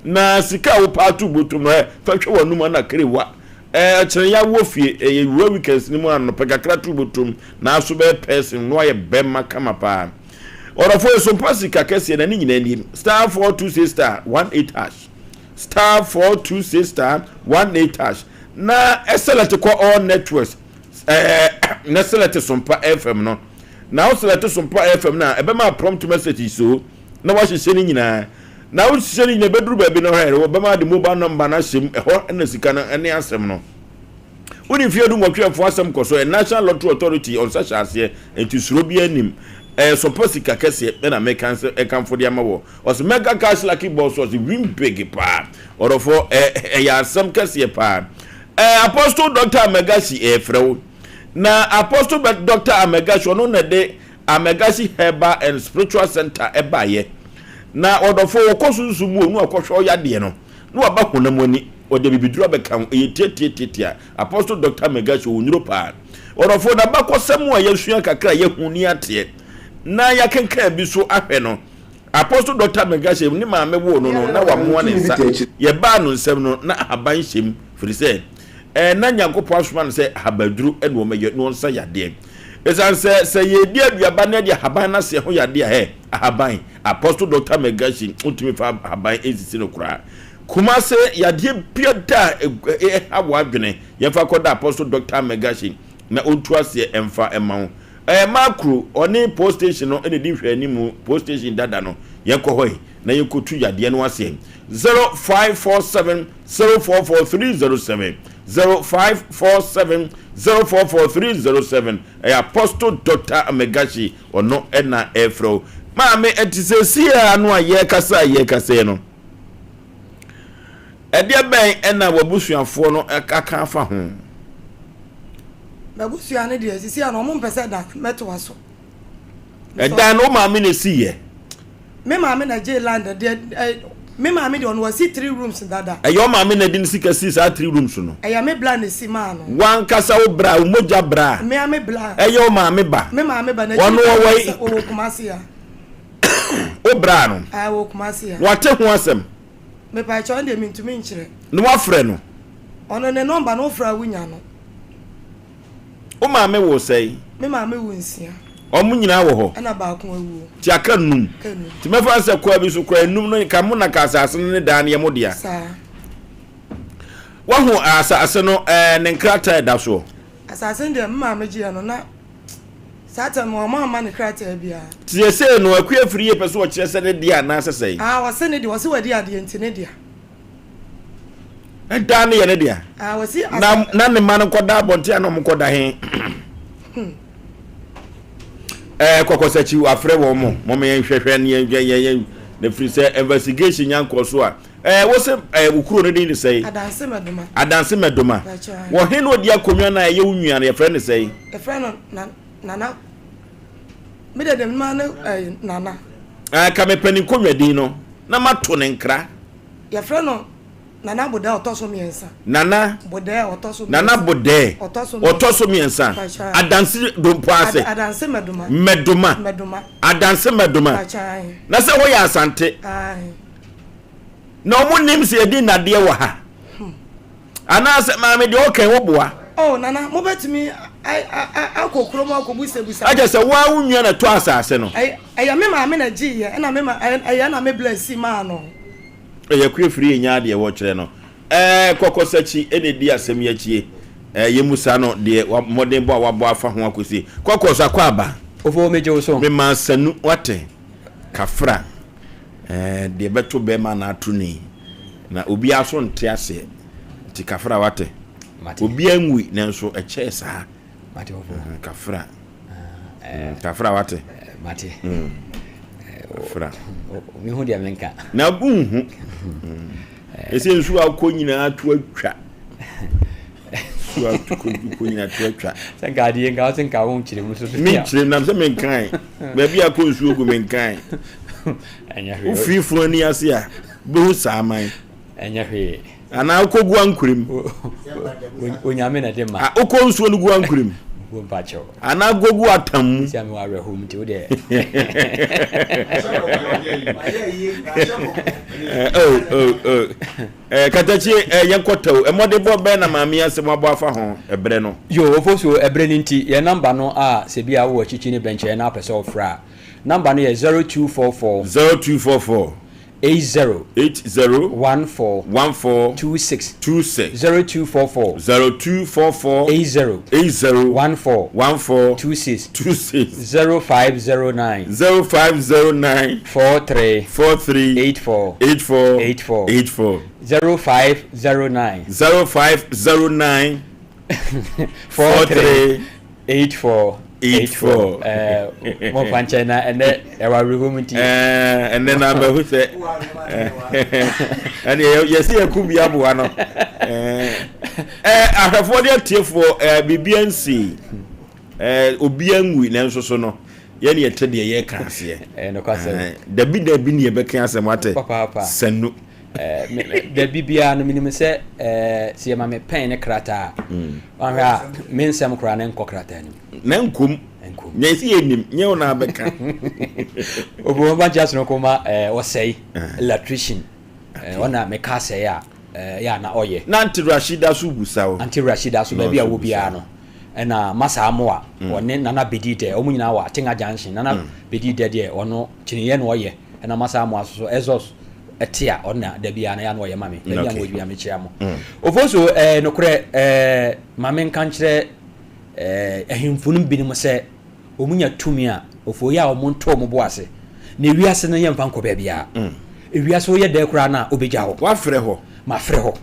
Na sika a wopɛ ato botom no ɛ fa hwɛ w'anum ana kerewa. Ɛ kyerɛ ya wɔ fie ɛyɛ wura weekends no mu anɔpɛ kakra to botom na aso bɛyɛ person no ayɛ bɛma kama paa. Ɔdɔfo ɛsompa sika kɛseɛ na ne nyinaa nie star 426 star 18 hash star 426 star 18 hash na ɛselect kɔ all networks ɛɛ na select Sompa FM no. Na wo select Sompa FM no a, ɛbɛma prompt message so na wahyehyɛ ne nyinaa. Na wohyehyɛ ne nyinaa bɛduru baabi no hɛ, wɔbɛma de mobile number no ahyɛ mu, ɛhɔ na sika no ne asɛm no. Wode mfeɛ du nwɔtwe ɛfo asɛm kɔ so, ɛ National Lottery Authority ɔnsa hyɛ aseɛ, nti suro biara nnim. Ɛyɛ Sompa sika kɛseɛ ɛna meka sɛ ɛkamfo de ama wɔ. Ɔse mega cash lucky ball so ɔse win big paa. Ɔdɔfoɔ ɛ ɛyɛ asɛm kɛseɛ paa. Ɛɛ Apostle Doctor Amegasi ɛɛfrɛ wo. Na Apostle Doctor Amegasi ɔno na ɛde Amegasi Herbal and Spiritual Center ɛbaeɛ. Na ɔdɔfoɔ wɔkɔ sunsum mu o na wakɔhwɛ ɔyadeɛ no na waba honam ani ɔde abibiduro abɛka ho ɛyɛ tiatiatiatia. Apostle Doctor Amegasi ɔwɔ nnuro paa. Ɔdɔfoɔ n'abakɔsɛm a yɛasua kakra a yɛahu ne ateɛ na yɛakenkan bi so ahwɛ no Apostle Doctor Megashe ne maame woo no no, na wamoa ne nsa. Yɛbaa no nsam no, na ahaban hyɛ mu, firi sɛ eh, na Nyankopɔn asoma no sɛ ahabaduro na ɔmmɛyɛ na ɔnsa yadeɛ. Ɛsiane sɛ sɛ yɛredi aduaba na yɛde ahaban no aseɛ ho yadeɛ a, hɛ, ahaban, Apostle Doctor Megashe ntumi fa ahaban nsisi no koraa. Kumase, yadeɛ biara a ɛha w'adwene, yɛmfa kɔda Apostle Doctor Megashe na ɔntu aseɛ mfa mma wo. Ɛyɛ Makro, ɔne post station no na ɛdi nhwɛanimu, post station dada no, yɛnkɔ hɔ yi na yɛnkɔtu yadeɛ no aseɛ. 0547 044 307, 0547 044 307, ɛyɛ Apostle Doctor Amegashi, ɔno na ɛrefrɛ wo. Maame, ɛte sɛsi a no a yɛrekasa a yɛrekasa yi no, ɛdeɛ bɛn na w'abusuafoɔ no aka afa ho? M'abusua no deɛ sisi a na wɔn mpɛ sɛ dan mɛtoa so. Ɛdan no wo maame na esi yɛ? Me maame na gye land deɛ ɛ me maame deɛ ɔno wasi three rooms dada. Ɛyɛ wo maame na de ne sika sii saa three rooms no? Ɛyɛ me bla na esi maa no. Wankasa wo bra, wo mogya bra? Mea me bla. Ɛyɛ wo maame ba? Me maame ba na Ɔno ɔwɔ yi? Ɔwɔ Kumasi ya. Wo bra no? Ɛɛ wɔ Kumasi ya. Wate ho asɛm? Mepakyɛw ɛndeɛ mentumi nkyerɛ. Na wafrɛ no? Ɔno ne nɔmba no wofrɛ a wonya no. Wo maame woo sɛn? Me maame woo nsia. Wɔn nyinaa wɔ hɔ? Ɛna baako awuo. Nti aka num? Aka num. Nti mɛfa no sɛ kwaa bi so koraa num no nka mo na ka asase no ne dan no yɛ mo dea. Saa. Wahu asase no ɛɛ ne nkrataa ɛda soɔ? Asase no deɛ me maame gyeɛ no na saa tɛm no wɔn amma ne krataa biara. Nti seesei no Akua Afriyie pɛ sɛ ɔkyerɛ sɛ ne dea anaasɛ sɛn? Ah ɔse ne dea, ɔse wadi adeɛ nti ne dea. Ɛdan no yɛ ne dea? Ah ɔse asa. Na na ne mma no nkɔda abɔnten anaa wɔn nkɔda he? Hmm. Ɛɛ Kɔkɔsakyi wafrɛ wɔn mo, mom yɛn hwɛhwɛ ne yɛn yɛn yɛn na firi sɛ investigation nya nkɔ so a. Ɛɛ wo se ɛɛ wo kuro no din de sɛe? Adanse Mɛdoma. Adanse Mɛdoma. Wɔ he na odi akonnwa no a ɛyɛ wo nua no yɛfrɛ no sɛe? Yɛfrɛ no na Nana. Me deɛ deɛ mema no ɛɛ Nana. Ɛɛ ka mepɛ ne nkonnwa din no na mato ne nkra. Yɛfrɛ no Nana Bodɛɛ ɔtɔ so mmiɛnsa. Nana. Bodɛɛ ɔtɔ so mmiɛnsa. Nana Bodɛɛ. Ɔtɔ so mmiɛnsa. Ɔtɔ so mmiɛnsa. Adanse Dompo ase. Adanse Mɛdoma. Mɛdoma. Mɛdoma. Adanse Mɛdoma. Na sɛ hɔ yɛ Asante. Ae. Na ɔmo nim sɛ yɛdi nnadeɛ wɔ ha. Anaasɛ maame deɛ ɔka yi woboa. Oh nana mobɛtumi akɔ kurom akɔbusabusa. Akyɛ sɛ woa wo nua na ɛtɔ asase no. Ɛyɛ me maame na ɛgyeeɛ ɛna me ma ɛyɛ na me blessi maa no. Ɛyɛ akua firi yɛ nyaa deɛ wɔkyerɛ no. Ɛɛ kɔkɔsakyi ɛna ɛdi asɛm yi akyie. Ɛɛ yɛmmusa no deɛ mmɔden bɔ a wabɔ afa ho akɔsi. Kɔkɔs akɔ aba. Ofo megye wo so. Memaa sanu wate. Kafra. Ɛɛ deɛ ɛbɛto bɛrima na ato ni. Na obiara so nte aseɛ. Nti kafra wate. Obiara nwui nanso ɛkyɛɛ saa. Mate ofo. Kafra. Mm, kafra wate. Mate. Mm. Kafra. Mehu deɛ menka. Na wonhu. Ɛsɛ nsuo akɔ nyinaa to atwa. Nsuo akɔ nyinaa to atwa. Sɛ nka adeɛ nka wose nka wo nkyerɛ mu so. Menkyerɛ mu nam sɛ menkae. Baabi akɔ nsuo gu menkae. Ɛnyɛ hwee. Wofiri funu ani ase a, bɛhu saa man. Ɛnyɛ hwee. Anaa wokɔ gu ankorem. Onyame na ɛde ma. Ah, wokɔ nsuo no gu ankorem. Anaa gogu atam mu. Sɛ mewɔ awerɛhoɔ mu nti wo deɛ. Oh, oh, oh. Eh, katakyie eh, yɛnkɔ tɛw. Mmɔdenbɔ bɛn na maame asɛm abɔ afa ho ɛberɛ no? Yo, ofo so ɛberɛ no nti, yɛn namba no a sɛ bi a wowɔ akyikyi ne bɛnkyɛɛ na apɛ sɛ wofrɛ a, namba no yɛ 0244. 0244. 80. 80. 14. 14. 26. 26. 0244. 0244. 80. 80. 14. 14. 26. 26. 0509. 0509. 43. 43. 84. 84. 84. 84. 0509. 0509. 43. 84. 84. Ɛɛ mo fa nkyɛn na ɛnɛ ɛwɔ awerɛhoɔ mu nti. Ɛɛ ɛnɛ na abɛho sɛ ɛnɛ yɛsɛ yɛko bi aboa no. Ɛɛ ahwɛfoɔ ne atiefoɔ ɛɛ biribi ansi ɛɛ obi anwui nanso so no yɛne yɛte deɛ yɛka aseɛ. Ɛyɛ nokwasɛm. Dabi dabi ne yɛbɛka asɛm ate. Papaapa. Sanu. Dabi biara no menim sɛ sɛ yɛma me pɛn ne krataa a, wanhwɛ a me nsɛm koraa ne nkɔ krataa no mu. Na nkom. Nkom. Nyɛ sɛ yɛnim, nyɛ wo na abɛka. Obi wɔn ba nkyɛn asonoko ma ɔsɛe electrician. Ɔna meka asɛe a yɛ a na ɔyɛ. Na Aunty Rashida so busa wo. Aunty Rashida so baabi a wɔ biara no. Ɛna Masa Amoa ɔne Nana Bedi Dɛ wɔn nyinaa wɔ Atenga Junction. Nana Bedi Dɛ deɛ ɔno kyiniiɛ na ɔyɛ. Ɛna Masa Amoa nso so exhaust ɛte a ɔno na da biara no yɛ a na ɔyɛ ma me. Baabi a mewɔ biara mekyia mo. Ofosu ɛɛ nokorɛ ɛɛ ma menka nkyerɛ ɛɛ ahemfo no binom sɛ wɔn nya tumi a ofo yɛ a wɔn nto wɔn bo ase. Na ewiase no yɛmfa nkɔ baabiara. Ewiase woyɛ dɛ koraa no a obegya hɔ. Wafrɛ hɔ. Mafrɛ hɔ.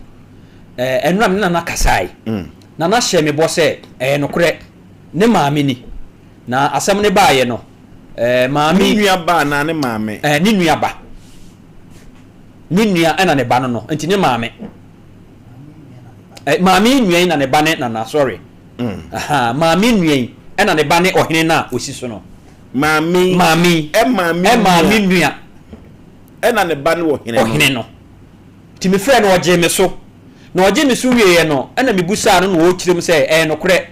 Ɛɛ ɛnora me ne Nana kasae. Nana hyɛɛ me bɔ sɛ ɛyɛ nokorɛ ne maame ni. Na asɛm no baeɛ no, ɛɛ maame. Ne nua ba anaa ne maame? Ɛɛ ne nua ba. Ne nua ɛna ne ba no no, nti ne maame. Ɛɛ maame nua yi na ne ba ne Nana, sorry. Mm. Aha, maame nua yi ɛna ne ba ne ɔhene no a ɔsi so no. Maame. Maame yi. Ɛmaame nua. Ɛmaame nua. Ɛna ne ba ne ɔhene no. Ɔhene no. Nti mefrɛɛ no ɔgyee me so. Na ɔgyee me so wieeɛ no, ɛna mebusaa no na ɔrekyerɛ mu sɛ ɛyɛ nokorɛ.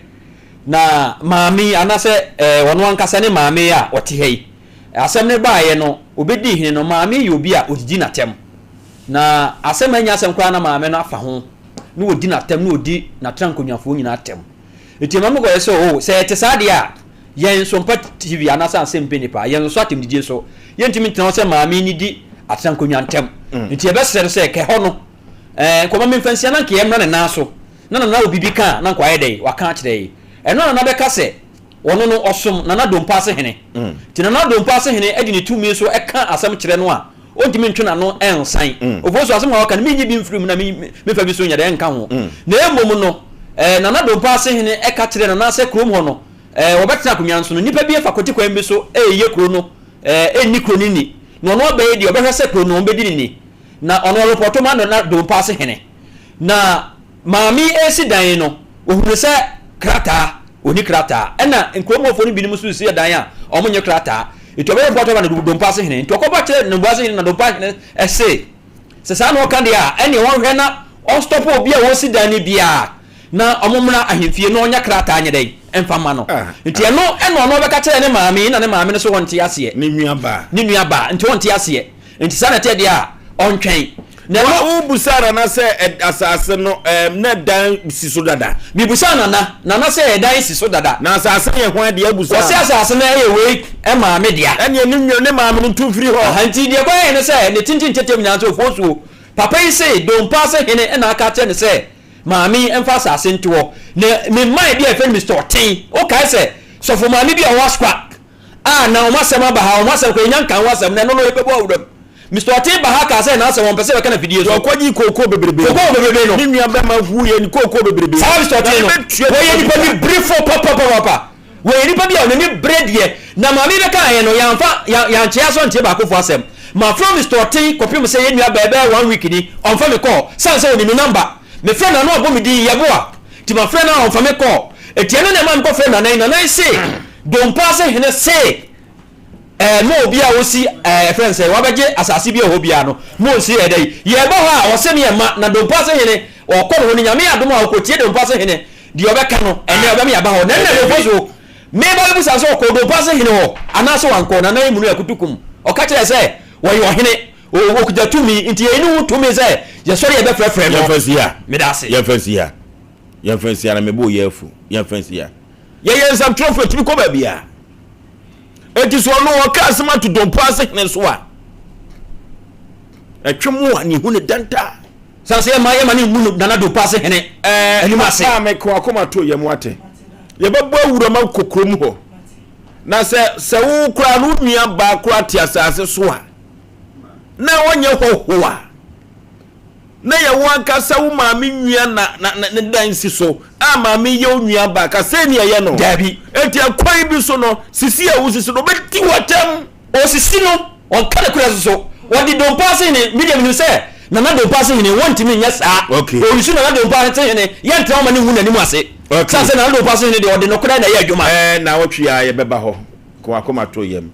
Na maame yi, anaasɛ ɛɛ ɔno ankasa ne maame yi a ɔte ha yi, asɛm no baeɛ no, ɔbɛdii hene no, maame yi yɛ obi a ɔdidi n'atɛm. Na asɛm a ɛnyɛ asɛm koraa na maame no afa ho, na ɔdi n'atɛm, na ɔdi n'atenankonnwafoɔ nyinaa atɛm. Nti ɛma mekɔyɛ sɛ, oh, sɛ ɛte saa deɛ a, yɛn Nsɔmpa TV anaasɛ Asɛmpa Nipa, yɛn nso atɛmdidie so, yɛntumi ntena hɔ sɛ maame yi di atenankonnwa ntɛm. Nti yɛbɛsrɛ no sɛ, kɛ hɔ no, Ɛɛ, nka ɔma memfa nsia na nka yɛmmra ne nan so, na Nana wɔ biribi ka a, na nka wayɛ dɛn? Waka akyerɛ yɛn. Ɛno a Nana bɛka sɛ ɔno no ɔsom Nana Dompo ase hene. Nti Nana Dompo ase hene de ne tumi so ka asɛm kyerɛ no a, ɔntumi ntwe n'ano nsan. Ofosu, asɛm a waka no, mennye bi mfiri mu na memfa bi nso nyɛ dɛn nka ho. Na mmom no, Nana Dompo ase hene ka kyerɛɛ Nana sɛ kurom hɔ no, wɔbɛtena akonnwa no so no, nnipa bi afa kwatikwan bi so reyɛ kuro no, nni kuro no ni. Na ɔno abɛyɛ deɛ ɔbɛhwɛ sɛ kuro no wɔbɛdi no ni. Na ɔno ɔrepɔto ma Nana Dompo ase hene. Na maame yi resi dan yi no, ɔhunuu sɛ krataa, ɔnni krataa. Ɛna nkurom hɔfoɔ no binom nso resi dan a wɔnyɛ krataa. Nti ɔbɛyɛ repɔto ama Nana Dompo ase hene. Nti ɔkɔba kyerɛɛ Nana Dompo ase hene, Nana Dompo ase hene se, sɛ saa na ɔka deɛ a, ɛnneɛ ɔnhwɛ na ɔnstɔpo obi a ɔresi dan no biara na wɔmmra ahemfie na ɔnya krataa nyɛ dɛn mfa mma no. Nti ɛno ɛna ɔno ɔbɛka kyerɛɛ ne maame yi na ne maame no nso ɔnte aseɛ. Ne nuabaa. Ne nuabaa, nti ɔnte aseɛ. Nti saa na ɛteɛ deɛ a, ɔntwɛn. Na ɛno. Wo wobusaa Nana sɛ ɛ asase no ɛɛm na ɛdan si so dada? Mebusaa Nana, Nana sɛ ɛdan si so dada. Na asase no yɛ hwan dea? Wobusaa no. Ɔse asase no ɛyɛ wei maame dea. Ɛneɛ ne nua ne maame no ntu mfiri hɔ. Aha, nti deɛ ɛkɔyɛɛ ne sɛ, ne tenten tɛtɛm nyinaa nso ofosuo. Papa yi se, Dompa ase hene na aka akyerɛ no sɛ maame yi mfa asase nto hɔ. Na me man bi a yɛfrɛ no Mister Ɔten, wokae sɛ sɔfo maame bi a ɔwɔ Asukwa a na wɔn asɛm aba ha, wɔn asɛm koraa yɛnnya nka ho asɛm, na ɛno no yɛbɛbɔ awuram. Mister Ɔten ba ha kaa sɛ n'asɛm wɔmpɛ sɛ yɛbɛka no afidie so. Wɔkɔgyee kookoo bebrebe. Kookoo bebrebe no. Ne nua bɛma huiɛ ne kookoo bebrebe. Saa Mister Ɔten no, Na ne bɛtua wɔyɛ nipa nibrefo papapapapa. Wɔyɛ nipa bi a n'ani bere deɛ. Na maame yi bɛkaeɛ no, yɛamfa, yɛankyea so antie baakofoɔ asɛm. Mafrɛ Mister Ɔten kɔpem sɛ yɛn nua baa bɛyɛ one week ni, ɔmfa me kɔɔ. Sane sɛ ɔnim me number. Mefrɛ no a na wabɔ me din, Yeboah. Nti mafrɛ no a ɔmfa me kɔɔ. Enti ɛno na ɛmaa mekɔfrɛɛ Nana yi. Nana yi se, Dompa ase hene se, ɛɛ, ma obi a ɔsi, ɛɛ, yɛfrɛ no sɛ, wabɛgye asase bi a ɛwɔ hɔ biara no, ma ɔnsi ɛda yi. Yɛreba hɔ a, ɔse ne yɛmma, na Dompa ase hene, ɔkɔ ne hɔ no, Nyame yɛ adom a, ɔkɔtie Dompa ase hene, deɛ ɔbɛka no, ɛnnɛ ɔbɛma yɛaba hɔ. Na ɛnnɛ mekɔ so, meba bɛbisa no sɛ ɔkɔɔ Dompa ase hene hɔ, anaasɛ wankɔ. Nana yi munuu akutukum. Ɔka kyerɛɛ sɛ, wɔyɛ ɔhene. Ɔkuta tumi, nti yɛn ni ho tumi sɛ yɛsɔre yɛbɛfrɛfrɛ no. Yɛmfa nsi ha. Meda ase. Yɛmfa nsi ha. Yɛmfa nsi ha na mebɔ yɛ afu. Yɛmfa nsi ha. Yɛyɛ nsɛmtwerɛfoɔ yɛtumi kɔ baabiara. Enti so ɔno ɔka asɛm ato dompo ase hene so a, ɛtwe mu a ne hu ne danta. San sɛ yɛma yɛma ne ngu no nana dompo ase hene anim ase. Ɛɛ me ko akoma to yɛn mu ate. Yɛbɛbɔ awura ma kɔ kurom hɔ. Na sɛ sɛ wo koraa no wo nua baa koraa te asase so a, na ɔnyɛ hɔho a, na yɛ wo ankasa wo maame nua na na na ne dan si so a maame yɛ wo nua ba ka sɛ ni ɛyɛ no. Dabi. Eti ɛkwan bi so no, sisi a wosisi no, obedi w'atɛm. Osisi no, ɔnka ne korɛ soso. Wɔde Dompo ase hene, me deɛ menim sɛ Nana Dompo ase hene wɔntumi nyɛ saa. Okay. Ɔresu Nana Dompo ase hene, yɛntena hɔ ma no ngu n'anim ase. Okay. Sane sɛ Nana Dompo ase hene deɛ ɔde nokorɛ na ɛyɛ adwuma. Ɛɛ naawɔtwe a yɛbɛba hɔ, kɔ akoma to yam.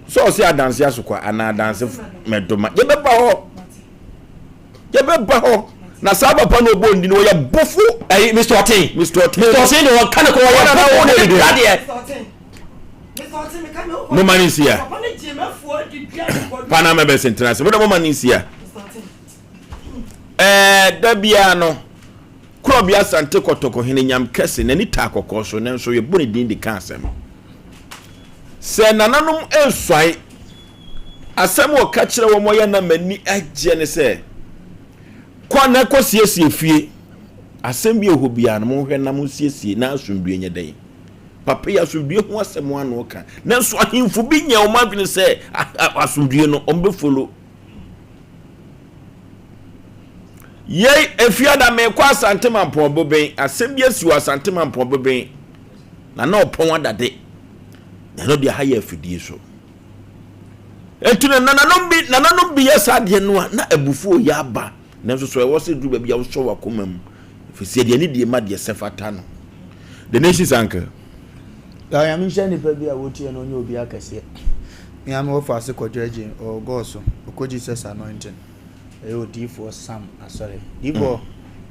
Sɛ ɔse adanse asokwa anaa adanse mɛdoma, yɛbɛba hɔ. Yɛbɛba hɔ. Na saa papa no ɔbɔ ndi no ɔyɛ bofo. Ɛyi Mr. Ɔten. Mr. Ɔten. Mr. Ɔten de ɔka ne kɔ ɔyɛ bofo na ne dua deɛ. Moma ne nsia. Pana mɛbɛsɛ ntena ase. Mode moma ne nsia. Ɛɛ da biara no Korɔbea Asante Kɔtɔkɔ hene Nyam kɛse n'ani taa kɔkɔɔ so nanso yɛbɔ ne din de ka asɛm. Sɛ nananom resuae, asɛm a ɔka kyerɛ wɔn a ɔyɛ na m'ani agyeɛ ne sɛ, Kɔ na kɔsiesie fie. Asɛm bi a ɛwɔ hɔ biara no, monhwɛ na monsiesie na asomdwoeɛ nyɛ dɛn? Papa yi, asomdwoeɛ ho asɛm ara na ɔka. Nanso ahemfo bi nyɛ wɔn adwene sɛ asomdwoeɛ no, wɔbɛfolo. Yei, Efiada, merekɔ Asante Mampɔn Boben. Asɛm bi asi wɔ Asante Mampɔn Boben. Na na ɔpɔn adade. Na ɛno deɛ ha yɛ afidie so. Enti no nananom bi nananom bi yɛ saa adeɛ no a na abufuo yɛ aba. Nanso so ɛwɔ sɛ duru baabi a wosɔ w'akoma mu. Ɛfiri sɛ deɛ ne die ma deɛ sɛ fata no. The Nation's Uncle. Yaw Nyame nhyira nipa bi a wotie no ɔnyɛ obi akɛseɛ. Me ara me wɔfa ase kɔdwo agye ɔwɔ gɔɔ so ɔkɔ Jesus anointing. Ɛyɛ odiyifoɔ Sam asɔre. Diyifoɔ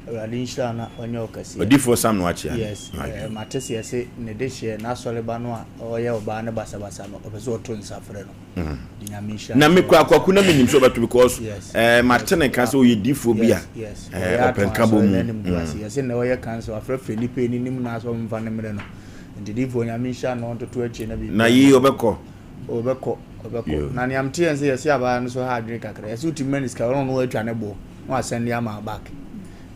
Awurade nhyira wo na ɔnyɛ wo kɛseɛ. Odiyifoɔ Sam na wakyea no. Yes, eh, mate sɛ yɛse ne dehyeɛ n'asɔreba no a ɔyɛ ɔbaa no basabasa no ɔpɛ sɛ ɔto nsa frɛ no. Nti Nyame nhyira Na no me sɛ kura kwaku na menim sɛ ɔbɛto because Yes, eh, mate yes, ne nka sɛ ɔyɛ diyifoɔ bi a yes, yes. eh, Ɔyɛ ɔpɛ atɔn nkabɔ asɔre mu. no anim gu ase. Yɛse nnɛ ɔyɛ council afrɛfrɛ nnipa yi ne nim no ara sɛ ɔmfa no mmerɛ no. Nti diyifoɔ Nyame nhyira no na ɔntoto akyire na Na biribiara yi nkɔ. ɔbɛkɔ. Ɔbɛkɔ, ɔbɛkɔ. Yo. Na nea meteɛ ne sɛ yɛse abaayewa no so ha adwene kakra. Yɛse wotumi ma no sika, ɔno na watwa ne boɔ. Na wasɛnde ama wo back.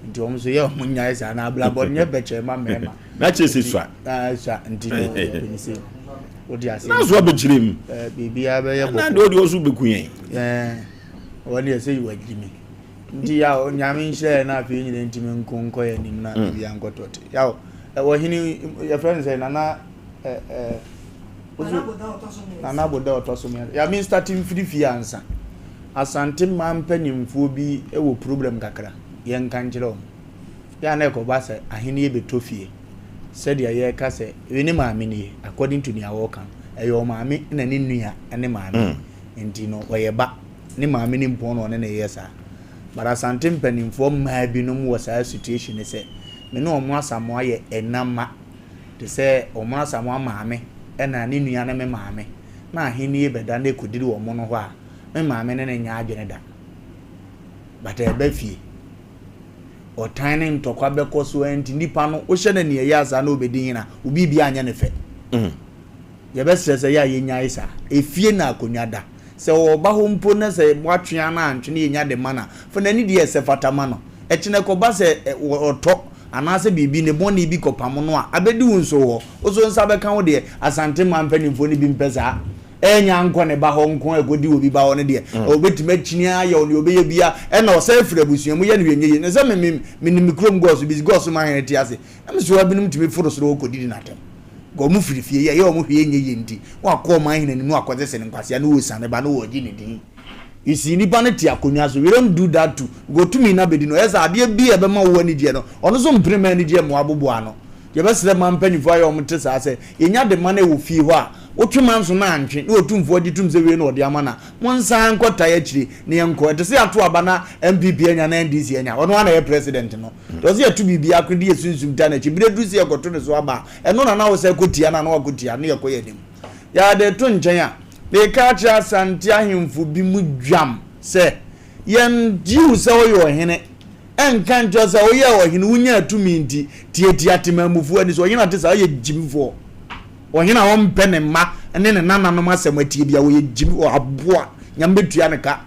Nti wɔn nso yɛ wɔn nyae saa na abrabɔ nyɛ bɛkyɛ ma mmarima. Na kyerɛ sɛ sua. Na sua nti no yɛ sɛ wode ase. Na so abɛkyerɛ mu. Biribiara bɛyɛ bɔkɔ. Na deɛ ɔde ɔso bɛku yɛn. Ɛɛ wɔn deɛ sɛ yiwa gyi mi. Nti yaw nyame nhyira yɛn na afei nyina ntumi nko nkɔ yɛn anim na biribiara nkɔ tɔte. Yaw ɛwɔ hene yɛfrɛ no sɛ nana ɛɛ ɛɛ. Nana Boda ɔtɔ so mmiɛnsa. Ya me start mfiri fie ansa. Asante mmaa mpanimfoɔ bi wɔ problem kakra. Yɛnka nkyerɛ wɔn. Yɛ a na ɛkɔba sɛ ahennie bɛtɔ fie. Sɛdeɛ yɛreka sɛ wei ne maame nie according to nea wɔreka no. Ɛyɛ ɔmaame na ne nua ne maame. Nti no ɔyɛ ba. Ne maame ne mpɔn na ɔne no yɛ saa. But Asante mpanimfoɔ mmaa binom wɔ saa situation no sɛ me ne wɔn Asamoah yɛ ɛna mma. Te sɛ wɔn Asamoah maame na ne nua ne me maame na ahennie bɛda na ɛkɔdiri wɔn no hɔ a, me maame ne no nyɛ adwene da. But ɛba fie. Ɔtan ne ntɔkwa bɛkɔ so ara nti nipa no wohyɛ no aniɛyaa saa na ɔbɛdi hene a, wo biribiara nyɛ no fɛ. Yɛbɛsrɛ sɛ yɛ a yɛnyae saa. Efie na akonnwa da. Sɛ ɔba hɔ mpo na sɛ moatwe anaa antwe na yɛnya de ma no a, fa n'ani deɛ ɛsɛ fata ma no. Ɛkyena ɛkɔba sɛ ɔtɔ anaasɛ biribi, ne bɔne bi kɔpamo no a, abɛdi wo nso hɔ. Wo nso wo nsa bɛka wo deɛ. Asante mmaa mpanimfoɔ no bi mpɛ saa. Ɛnyɛ ankɔ ne ba hɔ nko a ɛkɔdi obi ba hɔ no deɛ, ɔbɛtumi akyini ayɛ wo deɛ ɔbɛyɛ biara. Ɛna ɔsan firi abusua mu yɛ no hwee nyɛ yie. Na sɛ me, me, menim me kurom gɔɔso bi, gɔɔso man hene te ase. Na me soa binom tumi foro soro hɔ kɔdidi no atɛm. Nka wɔn firi fie yɛ, ɛyɛ wɔn hwee nyɛ yie nti, na wakɔ ɔman hene anim na wakɔsese no nkwasea na ɔresiane ba na ɔregye ne din. You see, nipa no te akonnwa so, we don't do that too. Nka ɔtumi no abɛdi no, ɛyɛ sɛ adeɛ bi a ɛbɛma wo anigyeɛ no, ɔno nso mpene mma anigyeɛ mmoa aboboa ano. Yɛbɛsrɛ ma mpanimfoɔ ayɛ wɔn te saa sɛ, yɛnya de ma no wɔ fie hɔ a, wotwe ma nso na antwe, na otumfoɔ gye tom sɛ wei na ɔde ama no a, monsan nkɔtae akyire na yɛnkɔ. Ɛte sɛ yɛato aba na NPP anya na NDC anya, ɔno ara na ɛyɛ president no. Nti ɔsɛ yɛto biribi akoro de yɛ sunsum ta n'akyi. Berɛ duru sɛ yɛkɔto ne so aba a, ɛno na na wosɛ kɔtia no a na wakɔtia no na yɛkɔ yɛn anim. Yɛde to nkyɛn a, meka akyerɛ Asante ahemfo bi mu dwam sɛ, yɛngye wo sɛ woyɛ ɔhene, ɛnka nkyerɛ wo sɛ woyɛɛ ɔhene, wonyaa tumi nti, tiatia temanmufoɔ ani so. Ɔhene a ɔte saa, ɔyɛ gyimifoɔ. Ɔhene a ɔmpɛ ne mma ne ne nananom asɛm atie biara, ɔyɛ gyimifoɔ, aboa. Nyame bɛtua no ka.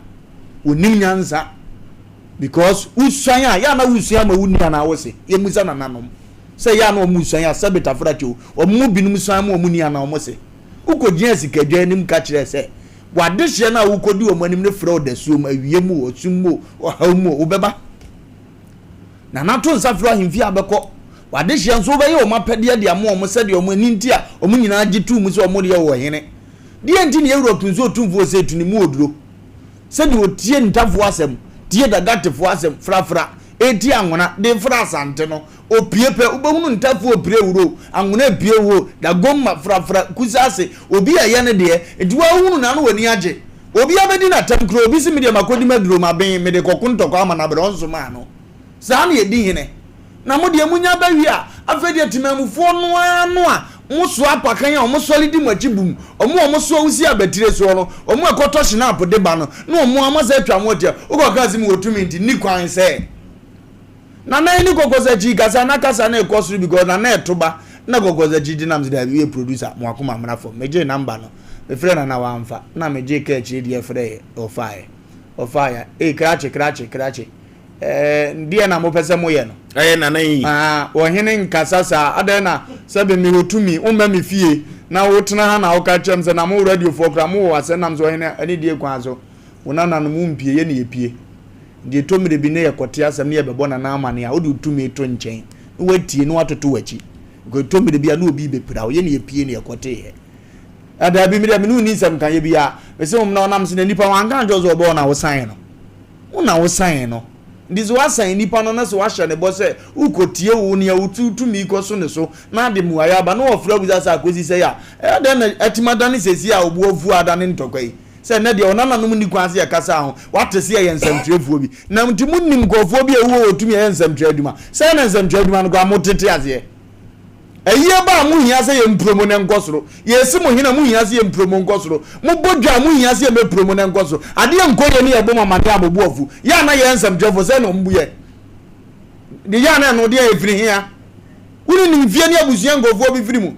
Ɔnnim nyansa. Because wosuan a, yɛ a na wosua ama wo nua anaa wo se. Yɛmmisa nananom sɛ yɛ a na wɔn suan a, sɛbe tafrakye o, wɔn mu binom suan ma wɔn nua anaa wɔn se. Wokɔgyinaa sikadwa anim ka kyerɛɛ sɛ, w'adehyeɛ no a wokɔdi wɔn anim no frɛ wo dasuom, awia mu o, ɔsum mu o, ɔhaw mu o, wobɛba. Nana to nsa frɛ ahemfie a bɛkɔ. W'adehyeɛ nso wobɛyɛ wɔn apɛdeɛ de ama wɔn sɛdeɛ wɔn ani nti a wɔn nyinaa gye too mu sɛ wɔn deɛ wɔ hene. Deɛ nti na yɛn wura Otumfoɔ Otumfoɔ Osei tu ne mu oduro. Sɛdeɛ ɔtie Ntafoɔ asɛm, tie Dagatefoɔ asɛm, frafra, ɛretie Anwona, de refra Asante no, ɔpue pɛ, wobɛhunu Ntafoɔ repire wuro, Anwona repue wuro, Dagomma, frafra, Kusase, obi a ɛyɛ ne deɛ, nti woahunu no a na w'ani agye. Obi abɛdi no atɛm koraa, obi se medeɛ makɔdi m'aduro, maben, mede kɔko ntɔkwa ama no abrɛ, ɔnsomaa no. Saa na yɛdi hene. Na mo deɛ, monya ba wie a, afei deɛ temanmufoɔ no ara no a mosoa apakan a wɔsɔre di mo akyi bum, wɔn a wɔsoa wo si abatire soɔ no, wɔn a ɛkɔtɔ hyenapo de ba no, na wɔn ara moasan atwa mo atua. Wokɔkaa sɛ mewɔ tumi nti, nni kwan sɛ. Nana yi ne Kɔkɔsakyi kasa, na kasa no rekɔ soro because Nana reto ba, na Kɔkɔsakyi gye nam sɛ daabi, woyɛ producer, mo akoma mmra fam. Megyee number no, mefrɛɛ Nana wamfa, na megyee kaa akyire deɛ frɛeɛ, ɔfaeɛ. Ɔfaeɛ, ei krakye, krakye, krakye. Ɛɛ, deɛ na mopɛ sɛ moyɛ no? Ɛyɛ nana yi. Ah, ɔhene nkasa saa. Adɛn na sɛbe mewɔ tumi, womma me fie, na wotena ha na woka kyerɛ me sɛ na mo radiofoɔ koraa mowɔ asɛm nam sɛ ɔhene anidie kwan so, wo nananom wompie, yɛ ne yɛpie. Nti ɛtɔ mmerɛ bi na yɛkɔte asɛm na yɛbɛbɔ nana amane a, wode wo tumi to nkyɛn na woatie na woatoto w'akyi. Because ɛtɔ mmerɛ bi a na obi rebɛpira wo, yɛ ne yɛpie na yɛkɔteeɛ. Ah, daabi, me deɛ me ne wo nni nsɛm ka yɛ biara. Mese wo na ɔnam se na nipa wanka ankyerɛ wo sɛ ɔbɔ wo na wosan no. Wo na wosan no. Nti sɛ woasan nipa no na sɛ woahyɛ no bɔ sɛ worekɔtie wo nea wo tumi kɔso ne so na ade mmuaeɛ aba na wɔfrɛ wo bisa sɛ akɔsi sɛi a, ɛyɛ dɛn na atumi adane seesei a wo bo afu a adane ntɔkwa yi? Sɛ nnɛ deɛ wo nananom nni kwan sɛ yɛkasa ho, woate sɛ yɛyɛ nsɛmtwerɛfoɔ bi. Na nti monim nkurɔfoɔ bi a ɛwuo wɔ tumi a ɛyɛ nsɛmtwerɛ adwuma? Sɛn na nsɛmtwerɛ adwuma no koraa motete aseɛ? Ayie ba a, mohia sɛ yɛmpuro mo na ɛnkɔ soro. Yɛresi mo hene a, mohia sɛ yɛmpuro mo nkɔ soro. Mobɔ dwa a, mohia sɛ yɛmmɛpuro mo na ɛnkɔ soro. Adeɛ nkɔ yie ne yɛbɔ mo amaneɛ a, mo bo afu. Yɛ a na yɛyɛ nsɛmtwerɛfoɔ, sɛn na wɔbu yɛn? Deɛ yɛ a na ɛno deɛ ɛfiri he a? Wonenim fie ne abusua nkurɔfoɔ bi firi mu.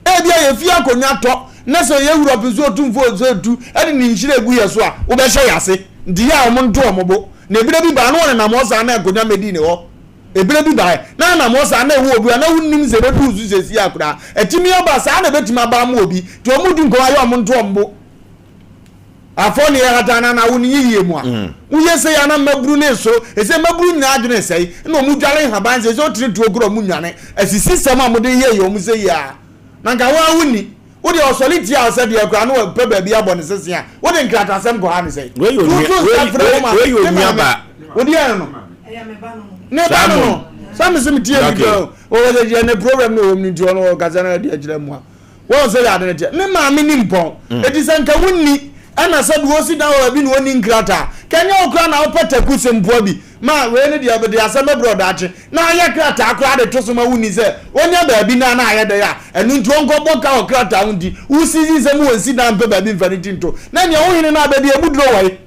Ebia yɛ fie akonnwa tɔ na sɛ yɛ wura pɛ sɛ otumfoɔ sɛ otu de ne nhyira gu yɛ so a, wobɛhyɛ yɛ ase. Nti yɛ a wɔnto wɔn bo. Na ebire bi baa na ɔnenam hɔ saa na nkonnwa mmɛdii ne hɔ. Ebire bi bae na anam hɔ saa na ɛwɔ obi hɔ a na wonnim sɛ ɛbɛdu wo so seesei a koraa. Atumi aba saa na ɛbɛtumi aba ama obi. Nti wɔn di nkɔmmɔ ayɛ wɔn nto wɔn bo. Afɔ ne yɛhata na na wo ne yiyie mu a. Woyɛ sei a na mmabunu ne so. Ɛsɛ mmabunu nyinaa adwene sɛe. Ɛna wɔn dware nhaban sɛ sɛ wotene tuo kora wɔn nnwane. Asisi sɛm a wɔde yɛ yɛ wɔn sɛ yie a. Na nka wo ara wonni. Wo deɛ ɔsɔre tia wo sɛ deɛ koraa na ɔpɛ baabi abɔ ne sese a, wode nkratasɛm kɔha no sɛn? Wei yɛ onua Tutu nsa frɛ wo maame, wei yɛ ne onua maame. ba. Wo deɛ no no. Ne ba no no. Sɛ me se me tie bi Okay. kura o. Ɔwɔ sɛ deɛ ne problem no wɔ mu no nti ɔno ɔkasa na ɛde akyerɛ mu a. Wɔn sɛ yɛ ade no teɛ. Ne maame ni mpɔn. Eti sɛ nka wonni ɛna sɛ deɛ ɔsi dan wɔ baabi na ɔnni nkrataa. Kɛnyɛ wo koraa na wopɛ taku sɛ mpoa bi ma wei ne deɛ de asɛm bɛbrɛ ɔdaakye. Na ayɛ krataa koraa de to so ma wonni sɛ ɔnya baabi na na ayɛ dɛn a ɛno nti ɔnkɔbɔ ka wɔ krataa ho nti wosisi sɛ mo wɔnsi dan mpɛ baabi mfa ne ti nto na nea wo hene no abɛdi emu duro wɔe.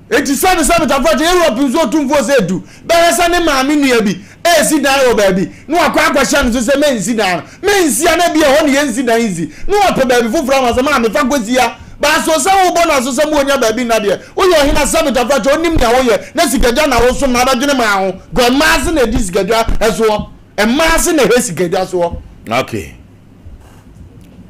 Enti sɛbe sɛbe Tafrakyɛ Europe nso otumfoɔ sɛ edu bɛhwɛ sɛ ne maame nua bi resi dan wɔ baabi na wakɔ akɔhyɛ no so sɛ mensi dan no mensi a na ebia ɛhɔ ne yɛnsi dan nsi na wapɛ baabi foforɔ ama sɛ maame fa kɔsi ha baaso sɛ wobɔ no aso sɛ mo ɔnya baabi nna deɛ woyɛ ɔhene a sɛbe Tafrakyɛ onim nea woyɛ na sikadwa na wosom na abɛdwene maa ho kɔ mmaa ase na ɛdi sikadwa soɔ mmaa ase na ɛhɛ sikadwa soɔ. Okay.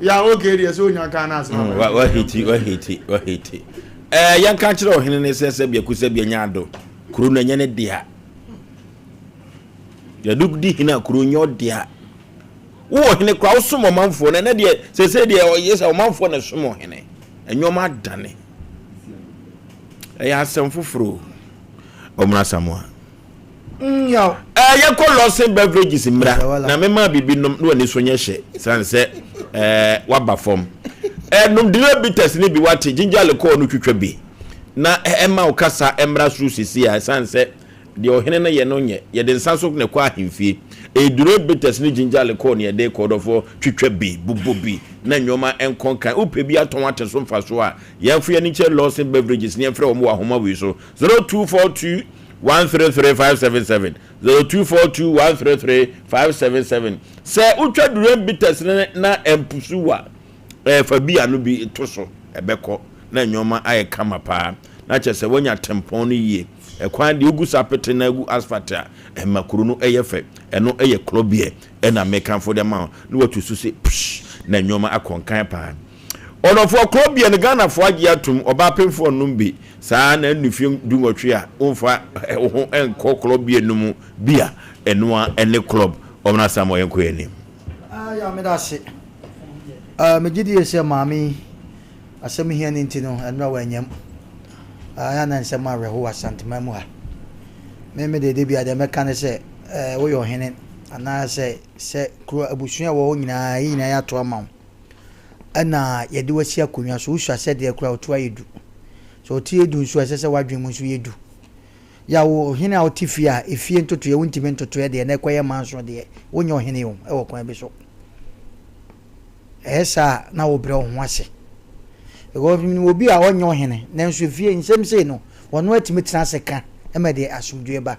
Ya okay deɛ sɛ onya kan na asɛm aba. Wahiti wahiti wahiti. Ɛɛ yɛn ka kyerɛ ɔhene ne sɛ sɛ biako sɛ bia nya ado kuro no ɛnyɛ ne dea. Yɛde di hene a kuro nyɛ ɔdea. Wo ɔhene kora wosom ɔmanfoɔ no ɛnɛ deɛ sɛsɛ deɛ ɔyɛ sɛ ɔmanfoɔ na ɛsom ɔhene. Ɛnwɔma adane. Ɛyɛ asɛm foforɔ. Ɔmuna Samoa. Nyaw. Eh, yɛnkɔ Lawson Beverages mmra na mema biribi nom na w'ani so nyɛ hyɛ sane sɛ eh, waba fam. Eh, nom Delay Bitters ne bi wate, ginger liqueur no twitwa bi na ɛma wo kasa mmra soro sisi a ɛsane sɛ deɛ ɔhene no yɛ no nyɛ yɛde nsa so na ɛkɔ ahemfie. Eh, Delay Bitters ne ginger liqueur ne yɛde kɔ dɔfoɔ twitwa bi, bobɔ bi na nneɛma nkɔ nkan. Wopɛ bi atɔn ate so mfasoɔ a, yɛmfo yɛn ani nkyerɛ Lawson Beverages ne yɛmfrɛ wɔn wɔ ahoma wei so 0242 133 577 0242 133 577 Sɛ wotwa durian bitters no na ɛmpusu a, ɛɛ fa bi ano bi to so, ɛbɛkɔ na nneɛma ayɛ kama paa. Na kyerɛ sɛ woanya tempɔn no yie. Ɛkwan deɛ wogu sapete na agu asphalt a, ɛma kuro no yɛ fɛ. Ɛno yɛ klɔbeɛ ɛna mekamfo de ama wo. Na watu so sɛ psh na nneɛma akɔ nkan paa. Ɔdɔfoɔ, klɔbeɛ no Ghanafoɔ agye atom, ɔbaa pemfoɔ nnom bi. Saa ara na ɛnnu mfeɛ dunwɔtwe a womfa wo ho nkɔ club bi no mu bi a, ɛno ara ne club. Ɔmena Samuel yɛnkɔ yɛn anim. Ah ya meda ase. Ah megye die sɛ maame yi asɛm hia no nti no ɛnora wanyam. Ah ya na nsɛm awerɛho wɔ Asanteman mu ha. Me me deɛ da bi a deɛ mɛka ne sɛ eh, woyɛ ɔhene anaasɛ sɛ kuro abusua wɔ hɔ nyinaa yɛn nyinaa yɛato ama wo. Ɛna yɛde wo asi akonnwa so. Wosua sɛdeɛ koraa wo to ayɛ du. Sɛ wo to yɛ du nso a, ɛsɛ sɛ w'adwene mu nso yɛ du. Yaw, ɔhene a wote fie a, efie ntotoeɛ wontumi ntotoeɛ deɛ na ɛkɔyɛ manso deɛ, wonyɛ ɔhene o, ɛwɔ kwan bi so. Ɛyɛ saa a, na wobrɛ wo ho ase. Because menim obi a ɔnyɛ ɔhene, nanso efie nsɛm sei no, ɔno atumi tena ase ka ma ɛde asomdwoeɛ ba.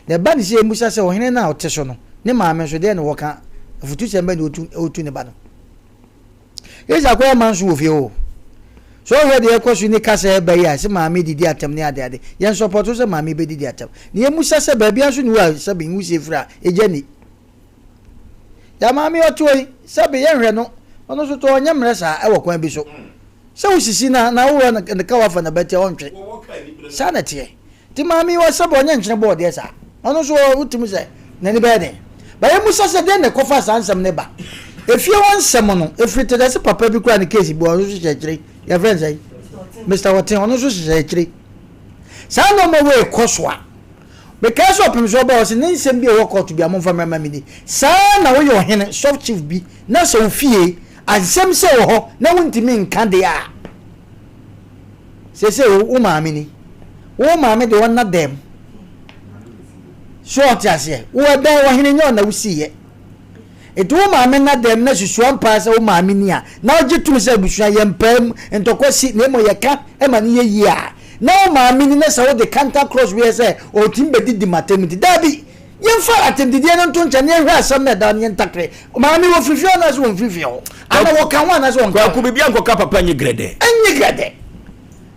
Na ɛba no sɛ yɛmmisa sɛ ɔhene no a ɔte so no, ne maame nso, deɛn na ɔka? Afutusɛm bɛn na ɔtu ɔtu ne ba no? Yesu akɔyɛ manso wɔ fie hɔ. So ɔhwɛ deɛ ɛkɔ so ne kasa ɛba yi a sɛ maame didi atɛm ne ade ade. Yɛn sɔpɔto sɛ maame bɛdidi atɛm. Na yɛmmisa sɛ baabi nso ne wɔ a sɛbe nwusie firi a ɛgya ni. Yɛ maame ɔte hɔ yi sɛbe yɛnhwɛ no ɔno nso tɔ ɔnyɛ mmerɛ saa ɛwɔ kwan bi so. Sɛ wosisi na na wowɔ ne ka wafa na bɛte ɔntwe. Saa na ɛteɛ. Nti maame yi ɔsɛ bɛ ɔnyɛ nkyene bɔɔ deɛ saa. Ɔno nso wotumi sɛ n'ani bɛyɛ den. Ba yɛ musa sɛ deɛ na ɛkɔfa saa nsɛm no ba. Efie hɔ nsɛm no efiri te dɛ sɛ papa bi koraa ne case bi ɔno nso hyehyɛ akyire. Yɛfrɛ no sɛn? Mister Ɔten ɔno nso hyehyɛ akyire. Saa nneɛma wei kɔ so a mekae sɛ ɔpem so ɔba ɔse ne nsɛm bi a ɛwɔ court bi a momfa mmra ma meni. Saa na woyɛ ɔhene soft chief bi na sɛ wo fie asɛm sɛ wɔ hɔ na wontumi nka deɛ a Seesei wo wo maame ni. Wo maame de ɔnna dɛm. So ɔte aseɛ? Wo ɛbɛn ɔhene nyɛ ɔna wosiiɛ. Nti wo maame nna dɛm na susua mpaa sɛ wo maame ni a na wogye tom sɛ abusua yɛmpaa mu ntɔkwa si na mmom yɛka ma no yɛ yie a na wo maame ni na sɛ wode counter cross wei sɛ ɔtumi bɛdidi m'atɛm nti daabi yɛmfa atɛmdidie no nto nkyɛn na yɛnhwɛ asɛm no ɛda no yɛntakere maame wɔfiri fie hɔ anaasɛ wɔmfiri fie hɔ ana wɔka ho anaasɛ wɔnka ho. Kwaku biribi ankɔka papa nye grɛdɛ. Nye grɛdɛ.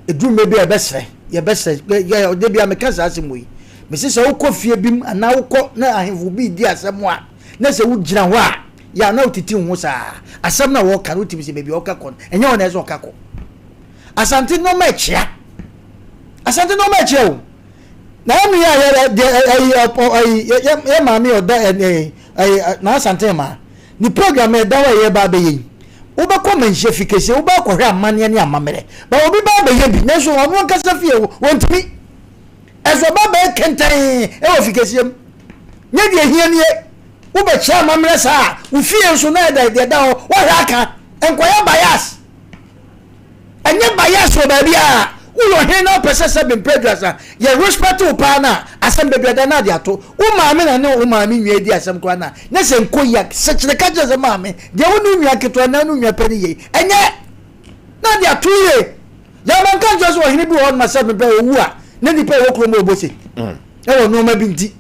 Ɛduru mmerɛ bi a yɛbɛsrɛ, yɛbɛsrɛ, yɛ, da bi a meka saa asɛm wei. Mese sɛ wokɔ fie bi mu anaa wokɔ na ahemfo bi redi asɛm a, na sɛ wogyina hɔ a, yɛ a na wotete wo ho saa. Asɛm no a wɔreka no, wotumi sɛ baabi a wɔka kɔ no, ɛnyɛ hɔ na ɛsɛ sɛ wɔka kɔ. Asante nneɛma ɛkyea. Asante nneɛma ɛkyea o. Na ɛnu yɛ a yɛ deɛ ɛyi ɛyi yɛ yɛ maame ɔda ɛɛ ɛyi na Asante maa. Ne program a ɛda hɔ a yɛreba abɛyɛ yi, wobɛkɔ manhyia fi kɛseɛ, wobɛ akɔhwɛ amanneɛ ne amammerɛ. Ba obi ba abɛyɛ bi, nanso ɔno ankasa fie wɔntumi. Ɛso ɔba bɛyɛ kɛntɛn wɔ fi kɛseɛ mu. Nyɛ deɛ ɛhia nie, wobɛkyerɛ amammerɛ saa a, wo fie nso na ɛda deɛ ɛda hɔ, woahwɛ aka, nkɔyɛ bias. Ɛnyɛ bias wɔ baabi a woyɛ ɔhene na wopɛ sɛ sɛbe mpɛ aduasa yɛ respect wo paa no a asɛm baabi ada na ade ato wo maame na ne wo maame nua di asɛm koraa no a na sɛ nkɔ yi a sekyere ka kyerɛ sɛ maame deɛ wo ne nua ketewa na ne nua pɛ ne yei ɛnyɛ na ade ato yie yɛma nka nkyerɛ sɛ ɔhene bi wɔ hɔ no ma sɛ mepɛ ɔwu a na nipa ɛwɔ kurom ɔbɔ se ɛwɔ nneɛma bi nti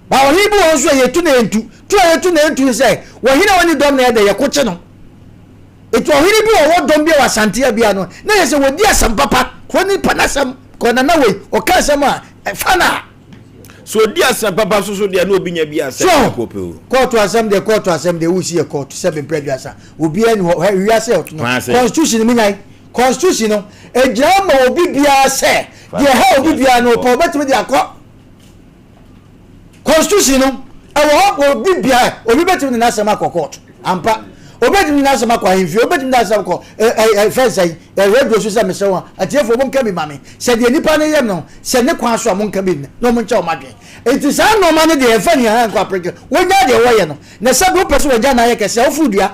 ba ɔhene bi wɔ nso a yɛtu na yɛntu tu a yɛtu na yɛntu sɛ wɔhene a wɔne dɔm na ɛdɛ yɛkokye no Eti ɔhene bi wɔ hɔ dɔm bi a wɔ Asante abia no na yɛ sɛ wɔdi asɛm papa kuro nipa n'asɛm kɔ nana wei ɔka asɛm a ɛfa na. So odi asɛm papa so so deɛ na obi nya bi asɛm so kɔpɛ o. Kɔɔto asɛm deɛ kɔɔto asɛm deɛ wusi yɛ kɔɔto sɛ bempere aduasa obiara ni hɔ hɛ wiase ɔto no constitution mi nyan constitution no egyina ma obi biara sɛ deɛ ha obi biara no ɔpɛ ɔbɛtumi de akɔ. Constitution no ɛwɔ hɔ obi bia obi bɛtumi de n'asɛm akɔ court ampa obi bɛtumi de n'asɛm akɔ ahemfie obi bɛtumi de n'asɛm akɔ ɛ ɛ fɛn sɛ ɛ radio so sɛ mesrɛ wɔn atiefoɔ mo nka bi ma me sɛ deɛ nipa no yɛ no sɛ ne kwan so a mo nka bi na wɔn nkyɛ wɔn adwene nti saa nneɛma no deɛ ɛfɛ ne yɛn nkɔ apɛrɛkɛ wɔnya deɛ wɔyɛ no na sɛ bi wopɛ sɛ wɔgya na ayɛ kɛse a wofuru dua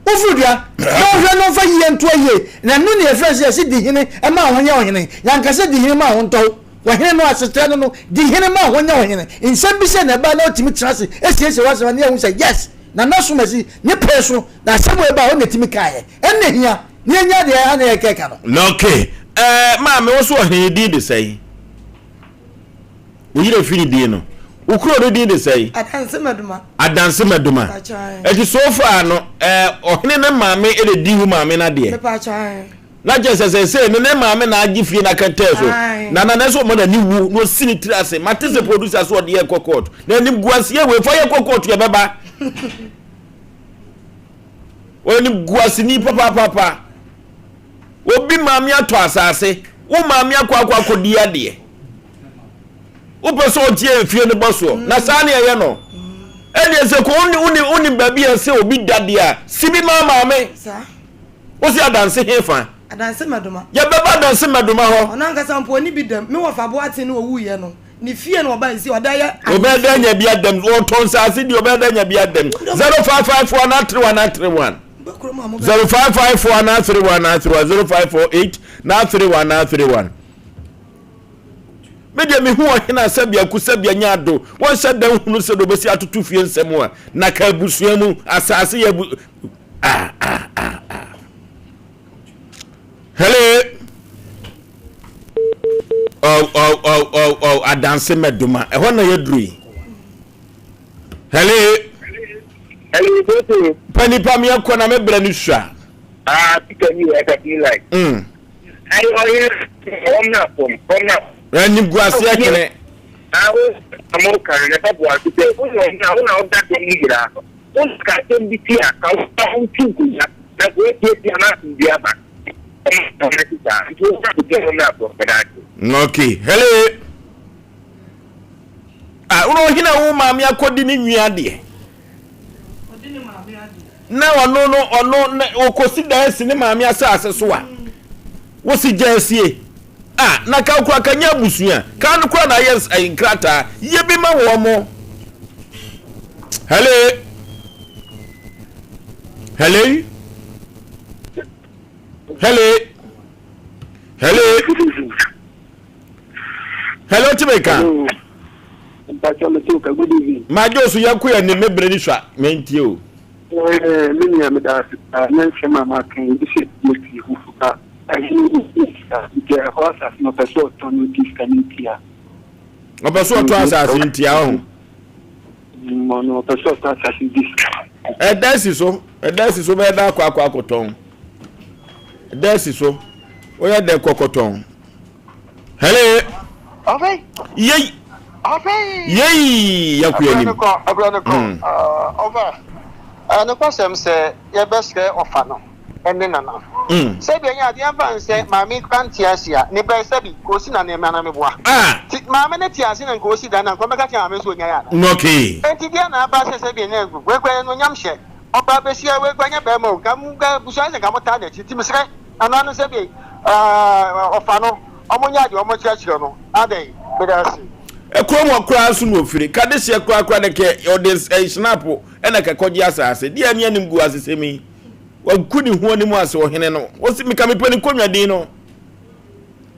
Woforo dua, na wohwɛ no mfa yie ntoa yie, na ɛno na yɛfrɛ sɛ yɛse di hene ma ho nyɛ ɔhene. Yɛanka sɛ di hene ma ho ntɔ wo. Ɔhene no asekyerɛ no no, di hene ma ho nyɛ ɔhene. Nsɛm bi sɛ na ɛba na wotumi tena ase siesie w'asɛm a na yɛahu sɛ yes, Nana Asomasi ne pɛn so na asɛm wei ba a ɔno na ɛtumi kaeɛ. Ɛno na ɛhia na yɛnya deɛ ɛha na yɛkeka no. Ok, eh, maame wo so ɔhene din de sɛn? Wo yerɛ fi ne din no. Wo kuro no din de sɛn? Adanse Mɛdoma. Adanse Mɛdoma. Ɛti so far no ɛɛ ɔhene ne maame ɛna di wo maame no adeɛ. Na kyerɛ sɛ sɛ sɛ ne ne maame na agye fie na kɛntɛn so. Na na nanso ɔma n'ani wu na ɔsi ne tiri ase. Mate sɛ producer so ɔde yɛ kɔ court. Na anim gu aseɛ wei fa yɛ kɔ court yɛ bɛba. Ɔnim gu aseni papaapapa. Obi maame atɔ asase, wo maame akɔ akɔ akɔdi adeɛ. Wopɛ sɛ ɔgye efie no bɔ soɔ, na saa ne ɛyɛ no. Ɛdeɛ sɛ kɔ wone wone baabi a sɛ obi da deɛ a, si bi maa maame. Wosi adanse he fa? Adanse mɛdoma. Yɛbɛba adanse mɛdoma hɔ. Ɔno ankasa mpo ɔne bi dam. Me wɔfa Boateng no ɔwuiɛ no, ne fie na ɔba nsi ɔda yɛ. Ɔbɛyɛ dɛ anya bi adam. Ɔtɔn nsaase deɛ ɔbɛyɛ dɛ anya bi adam. 0554 na 31 na 31. 0554 na 31 na 31 0548 na 31 na 31 me deɛ mehu ɔhene a sɛbea ku sɛbea nya ado wɔnhyɛ da nhunu sɛ de ɔbɛsi atoto fie nsɛm a na ka abusua mu asase yɛ abu ah ah ah ah hello oh oh oh oh oh adanse mɛdoma ɛhɔ na yɛduru yi Hello. Hello, Toto. Panipa mi akɔ na me brɛ no sua. Ah, Peter ni ɛka ti like. Mm. Ayi ɔyɛ wɔn na fam, wɔn na. Ɛni gu aseɛ kene. Ah, o amo kan na ɛbɛ bɔ ase sɛ o yɛ ɔna o na ɔda dɔm ni nyinaa. O na ka asɛm bi ti a ka o ka o tu nkonya na ko etie ti a na asɛm bi aba. Ɔmo na ti saa nti o na ko ti wɔn na fam ɛda ase. Okay, hello. Ah, wo na ɔhene a wo maame akɔdi ne nwi adeɛ. Na ɔno no ɔno na ɔkɔsi dan asi ne maame asase so a wosi gya asie. Ah, na ka kora ka nyɛ abusua. Ka no kora na ayɛ eh, nkrataa. Yɛ bi ma wɔn mo. Hello. Hello. Hello. Hello. Hello timi ka. Mpatsɔ mi to ka good evening. Maa jo so yɛn ko yɛn ni me bere ni sua mɛ n tie o. Ɛɛ me nua me da ase paa ne nsɛm a maka yi bi sɛ bi ati ho fo ka ɛhene no di sika nti ɛhɔ asase no ɔpɛ sɛ ɔtɔ no di sika no ntia. Ɔpɛ sɛ ɔtɔ asase ntia ɔho. Ɔno ɔpɛ sɛ ɔtɔ asase di sika. Ɛda si so ɛda si so bɛyɛ da akɔ akɔ akɔtɔn ɛda si so. Woyɛ dɛ kɔkɔtɔn. Hello. Ɔfɛ. Yei. Ɔfɛ. Yei yɛkɔ anim. Ɛbrɛ no kɔ ɛbrɛ no kɔ. Ɔfa. Nokwasɛm sɛ yɛbɛsrɛ ɔfa no ɛne nana. Sɛbi ɛnyɛ adeɛ ɛmfa nsɛ maame kora nte ase a ne bɛ sɛbi nka osi na nneɛma na meboa. Ti maame no te ase na nka osi dan na nka ɔbɛka kyerɛ maame nso onyae ana. Okay. Enti deɛ na aba sɛ sɛbi ɛnyɛ wei kora ɛnuonyam hyɛ ɔbaa besia wei kora nyɛ bɛrima o nka mo busua sɛ nka mo taa n'akyi ti mesrɛ nana no sɛbi ɔfa no ɔmo nyɛ adeɛ ɔmo kyerɛkyerɛ no adɛn meda ase. Kurom hɔ koraa nso na ofiri. Kadehyeɛ koraa koraa de kɛ ɔde hynapo ɛna kɛkɔgye asase. Deɛ ɛne anim gu asesɛm yi. Wagu ne ho anim ase ɔhene no. Ɔsi meka mepɛ ne nkonnwa din no.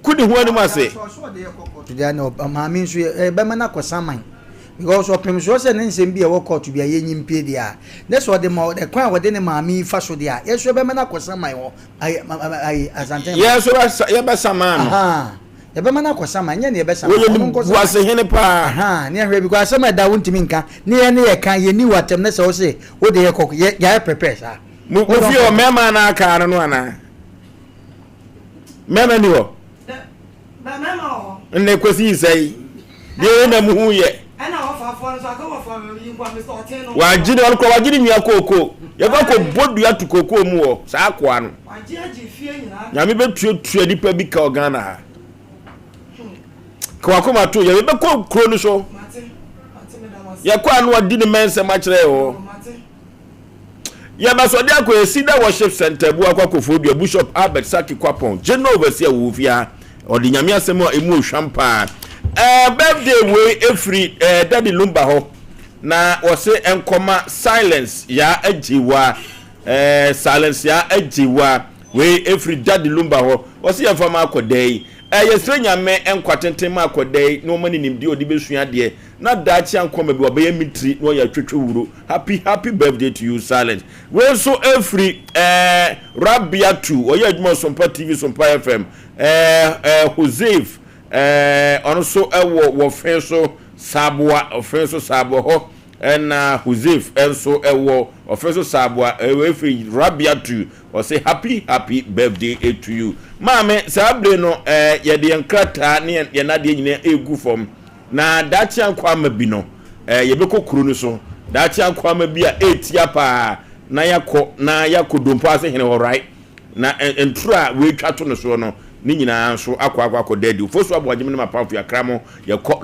Ku ne ho anim ase. Deɛ na maame nso yɛ bɛma no akɔ saman because ɔpem soɔ sɛ ne nsɛm bi a ɛwɔ court bi a yɛnyi mpie deɛ a ne sɛ ɔde ma ɛkwan a wɔde ne maame yi fa so deɛ a yɛn nso yɛbɛma no akɔ saman hɔ ayi ayi Asante. Yɛn nso yɛbɛsaman no. Yɛbɛma no akɔ saman, nyɛ nea yɛbɛsaman. Wɔyɛ Ɔno nkɔ saman. Guasehene paa. Ahaa, ne yɛhwɛ because asɛm a ɛda wontumi nka, ne yɛn ne yɛka, yɛnni wo atɛm, na sɛ wo se wode yɛ kɔ, yɛ yɛayɛ prepare saa. Mo mo fie hɔ mmarima anaa aka ano no anaa? Mmarima ni hɔ? Mmarima wɔ hɔ. Nnɛ kwasi yi sɛe. Deɛ yɛ na muhu yɛ. Ɛna wɔfafoɔ no nso aka wɔfa yi nkwa Mr. Ɔten no. Wagye ne ɔno kora wagye ne nua kooko. Yɛkɔ akɔ bɔ dua to kooko mu wɔ saa akoa no. Wagye agye fie nyinaa. Nyame bɛtuatua nipa bi ka wɔ Ghana ha. Ka wakoma to yɛ yɛbɛkɔ kuro no so. Yɛkɔ ano adi ne mɛnsɛm akyerɛ yɛ hɔ. Yɛbɛsɔde akɔ yɛ Cedar Worship Center bu akɔ Koforidua Bishop Albert Saki Kwapong General Overseer wɔ ofie ha. Ɔde Nyame asɛm a emu ohwam paa. Ɛɛ birthday wei efiri ɛɛ Daddy Lumba hɔ na wɔse nkɔma Silence Yaa Agyewa ɛɛ Silence Yaa Agyewa wei efiri Daddy Lumba hɔ wɔse yɛmfa ma akɔdaa yi. Ɛɛ yɛsrɛ Nyame nkwa tenten ma akɔdaa yi na ɔma ne nimdeɛ ɔde bɛsua adeɛ na daakye ankɔma bi ɔbɛyɛ me tiri na ɔyɛ atwetwe wuro. Happy happy birthday to you Silent. Wei nso efiri ɛɛ Rabiatu ɔyɛ adwuma Sompa TV Sompa FM ɛɛ ɛɛ Joseph ɛɛ ɔno nso ɛwɔ wɔfe so Saboa ɔfe so Saboa hɔ ɛna Joseph ɛnso ɛwɔ ɔfe so Saboa ɛwɔ efiri Rabiatu ɔsɛ happy happy birthday to you maame saa bere no ɛɛ yɛde yɛn krataa ne yɛn adeɛ nyinaa egu fam. Na daakye ankwamma bi no, eh, yɛbɛkɔ kuro no so. Daakye ankwamma bi a ɛretia paa na yɛakɔ na yɛakɔ dompo ase hene hɔ, right? Na ntoro a wɔatwa to no soɔ no, ne nyinaa nso akɔ akɔ akɔda adi. Ofosu Aboagye me ne m'apamfo yɛakra mo, yɛkɔ.